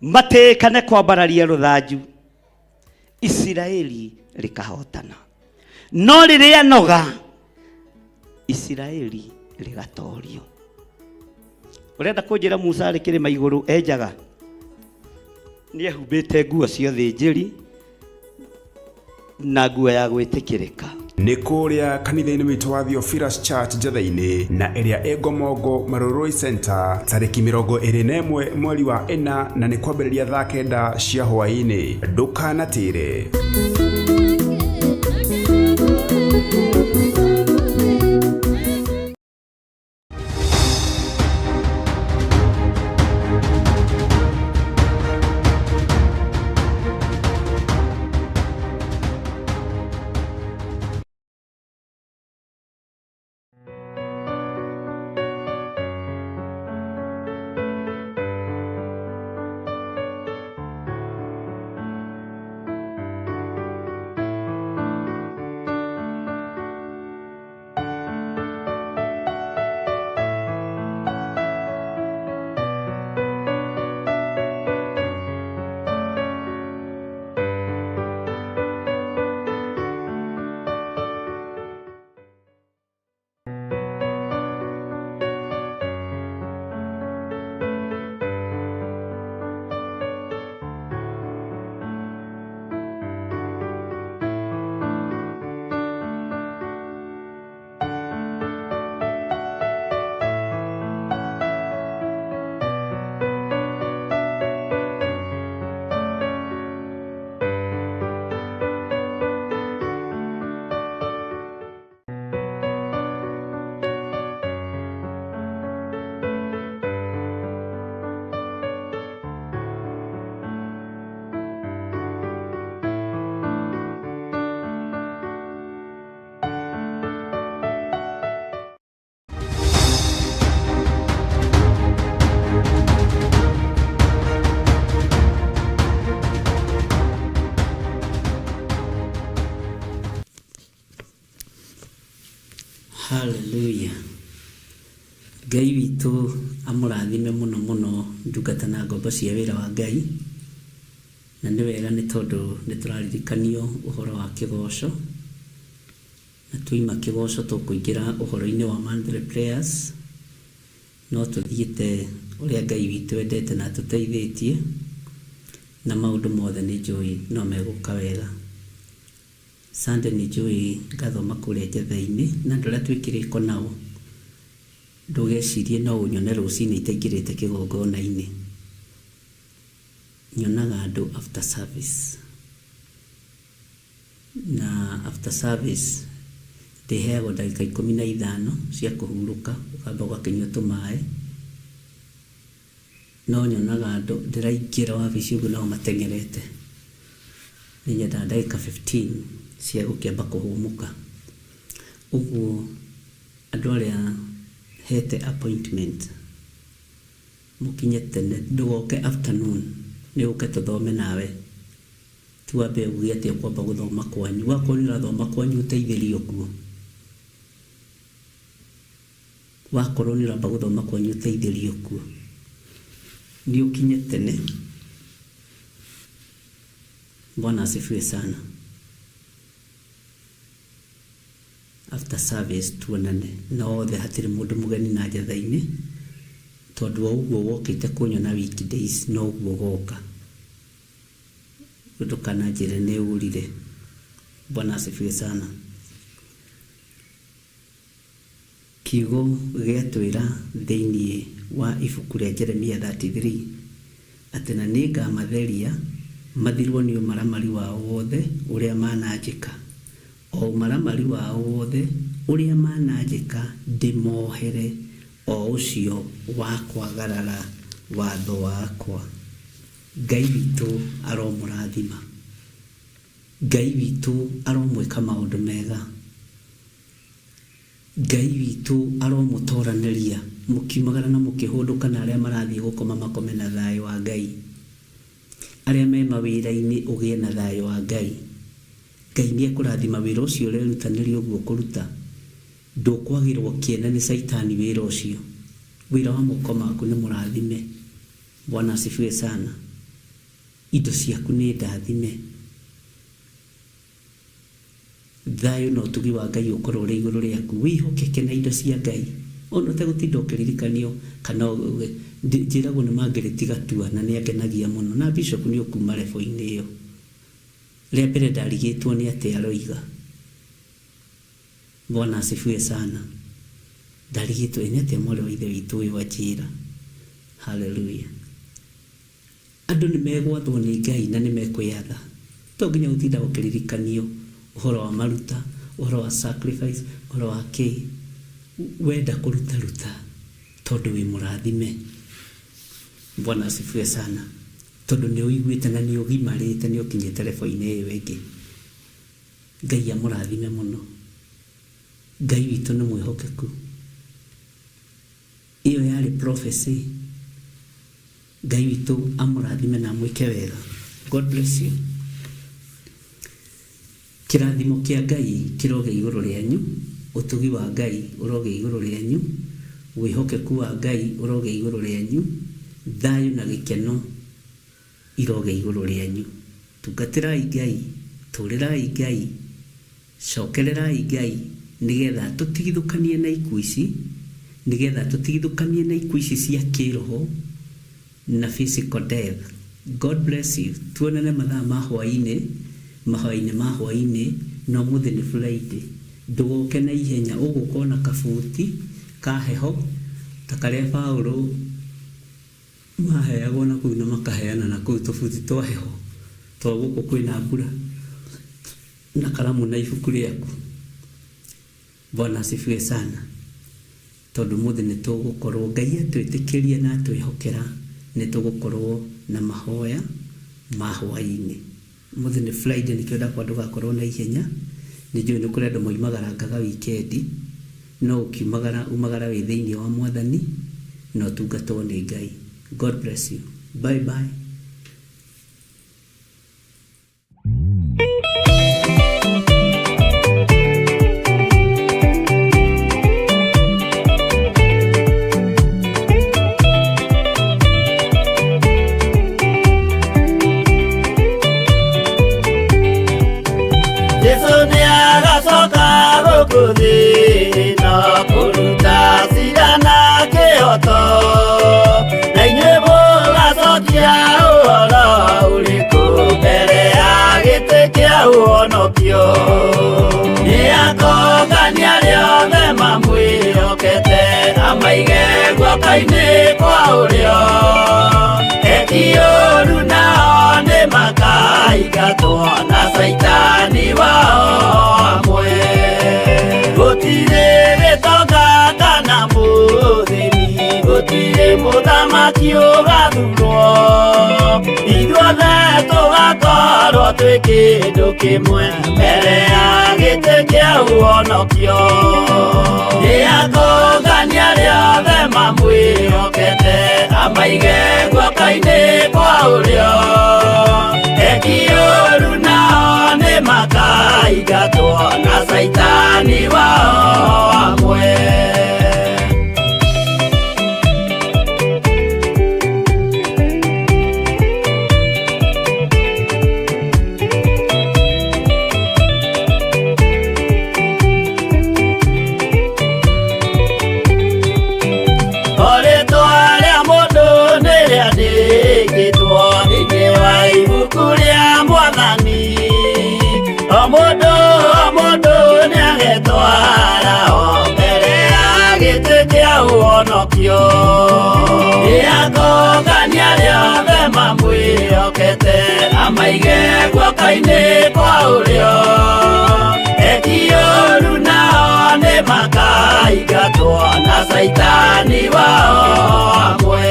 matĩĩkane kwambararia rũthanju, Isiraeli rĩkahotana. No rĩrĩa noga, Isiraeli rĩgatorio. Ũrenda kũnjĩra Musa arĩ kĩrĩma igũrũ enjaga? Nĩ ehumbĩte nguo cia ũthĩnjĩri na nguo ya gwĩtĩkĩrĩka. Nĩ kũrĩa kanitha-inĩ witũ wa Theophilus Church Njatha-inĩ na ĩrĩa ĩ Ngomongo Marurui Center tarĩki 21 mweri wa 4 na nĩ kwambĩrĩria thaa 9 cia hwaĩ-inĩ. Ndũkanatĩre. Hallelujah. Ngai witũ amũrathime mũno mũno ndungata na ngombo cia wĩra wa Ngai. Na nĩ wega nĩ tondũ nĩ tũraririkanio ũhoro wa kĩgoco. Na twaima kĩgoco tũkũingĩra ũhoro-inĩ wa monthly prayers. No tũthiĩte ũrĩa Ngai witũ endete na atũteithĩtie, na maũndũ mothe nĩ njũĩ no megũka wega. Sunday nĩ njũĩ ngathoma kũrĩa Njetha-inĩ na andũ arĩa twĩ kĩrĩko nao, ndũgecirie no ũnyone rũcinĩ itaingĩrĩte kĩgongona-inĩ. Nyonaga andũ after service. Na after service ndĩheagwo ndagĩka 15 cia kũhurũka, ũkamba ũgakĩnyua tũmaĩ. No nyonaga andũ ndĩraingĩra wabici ũguo nao mateng'erete. Nĩ nyendaga ndagĩka 15 cia gũkĩamba kũhũmũka. Ũguo andũ arĩa hete appointment mũkinye tene, ndũgoke afternoon, nĩ ũke tũthome nawe. Ti wambe uge atĩ ũkwamba gũthoma kwanyu. Wakorwo nĩ ũrathoma kwanyu ũteithĩrio kuo. Wakorwo nĩ ũramba gũthoma kwanyu ũteithĩrio kuo. Nĩ ũkinye tene. Bwana asifiwe sana. After service tuonane na othe hatirĩ mũndũ mũgeni na Njetha-inĩ tondũ o ũguo wokĩte kũnyona weekdays no ũguo ũgoka. Ndũkananjĩre nĩ ũrire. Bwana asifiwe sana. Kiugo gĩatwĩra thĩinĩ wa ibuku rĩa Jeremia 33 atĩ na nĩngamatheria mathirwo nĩ ũmaramari wao wothe ũrĩa mananjĩka, o ũmaramari wao wothe ũrĩa mananjĩka ndĩmohere, o ũcio wa kwagarara watho wakwa. Ngai witũ aromũrathima. Ngai witũ aromwĩka maũndũ mega. Ngai witũ aromũtoranĩria mũkiumagara na mũkĩhũndũka na arĩa marathiĩ gũkoma makome na thayũ wa Ngai. Arĩa me mawĩra-inĩ ũgĩe na thayũ wa Ngai. Ngai nĩ ekũrathima wĩra ũcio ũrerutanĩria ũguo kũruta. Ndũkwagĩrwo kĩene nĩ caitani wĩra ũcio. Wĩra wa moko maku nĩ mũrathime. Bwana asifiwe sana. Indo ciaku nĩ ndathime. Thayũ na ũtugi wa Ngai ũkorwo ũrĩ igũrũ rĩaku. Wĩhokeke na indo cia Ngai. Ona ũtegũtinda ũkĩririkanio kana njĩragwo nĩ Margaret Gatua na nĩ angenagia mũno. Na Bishop nĩ ũkuma level-inĩ ĩyo. Rĩa mbere ndarigĩtwo nĩ atĩa aroiga. Bwana asifiwe sana. Ndarigĩtwo ĩ nĩ atĩa mwarĩ wa ithe witũ ũyũ anjĩra. Hallelujah. Andũ nĩ megwathwo nĩ Ngai na nĩ mekwĩyatha. To nginya gũtinda ũkĩririkanio ũhoro wa maruta, ũhoro wa sacrifice, ũhoro wa kĩ. Wenda kũruta ruta tondũ wĩ mũrathime. Bwana asifiwe sana. Tondũ nĩ ũiguĩte na nĩ ũgimarĩte nĩ ũkinyĩte level -inĩ ĩyo ĩngĩ. Ngai amũrathime mũno. Ngai witũ nĩ mwĩhokeku. Ĩyo yarĩ prophecy. Ngai witũ amũrathime na amwĩke wega. God bless you. Kĩrathimo kĩa Ngai kĩrogĩa igũrũ rĩanyu, ũtugi wa Ngai ũrogĩa igũrũ rĩanyu, wĩhokeku wa Ngai ũrogĩa igũrũ rĩanyu, thayũ na gĩkeno irogĩa igũrũ rĩanyu. Tungatĩrai Ngai, tũrĩrai Ngai, Cokererai Ngai, nĩ getha tũtigithũkanie na ikuũ ici, nĩ getha tũtigithũkanie na ikuũ ici cia kĩroho na physical death. God bless you. Tuonane mathaa ma hwainĩ, mahoya-inĩ ma hwainĩ, na ũmũthĩ nĩ Friday. Ndũgoke na ihenya, ũgũka o na kabuti ka heho ta karĩa Paũlũ maheagwo na kũu na makaheana na kũu tũbuti twa heho twa gũkũ kwĩna mbura. Na karamu na ibuku rĩaku. Bwana asifiwe sana. Tondũ ũmũthĩ nĩ tũgũkorwo, Ngai atwĩtĩkĩria na atwĩhokera, nĩ tũgũkorwo na mahoya ma hwaĩ-inĩ. Ũmũthĩ nĩ Friday nĩkĩo ndakwa ndũgakorwo na ihenya. Nĩ njũĩ nĩ kũrĩ andũ moimagarangaga wikendi, no ũkiumagara, umagara wĩ thĩinĩ wa Mwathani na ũtungatwo nĩ Ngai. God bless you. Bye bye. kĩhooto na inyuĩ mũgacokia ũhoro ũrĩkũ mbere ya gĩtĩ kĩa ũhonokio nĩ akongania arĩa othe mamwĩhokete amaige guoko-inĩ kwa ũrĩo eki ũru nao nĩ makaingatwo na caitani wao amwe gũtirĩ gĩtonga kana mũthĩni gũtirĩ mũthamaki ũgathurwo ithuothe tũgakorwo twĩ kĩndũ kĩmwe mbere ya gĩtĩ kĩa ũhonokio nĩ akongania arĩa othe mamwĩhokete amaige guoko-inĩ kwa ũrĩo eki ũru nao nĩ makaingatwo na caitani wao amwe. Rĩtwa rĩa mũndũ nĩ rĩandĩkĩtwo thĩinĩ wa ibuku rĩa mwathani o mũndũ o mũndũ nĩagetwara o mbere ya gĩtĩ kĩa ũhonokio nĩ akongania arĩa othe mamwĩhokete amaige guoko-inĩ kwa ũrĩo eki ũru nao nĩ makaingatwo na caitani wao amwe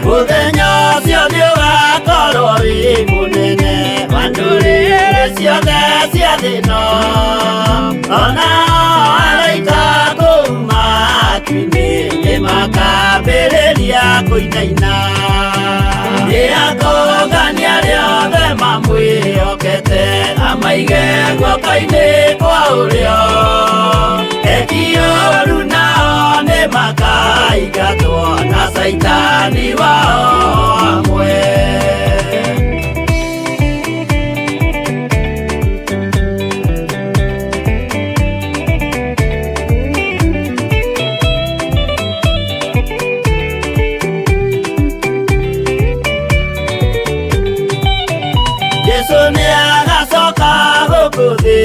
mũthenya ũcio nĩ ũgakorwo wĩ mũnene wa ndũrĩrĩ ciothe cia thĩ ĩno ona araika kũu matu-inĩ nĩ makambĩrĩria kũinaina nĩ akongania arĩa othe mamwĩhokete amaige guoko-inĩ kwa ũrĩo eki ũru nao nĩ makaingatwo na caitani wao amwe. Jesu nĩ agacoka gũkũ thĩ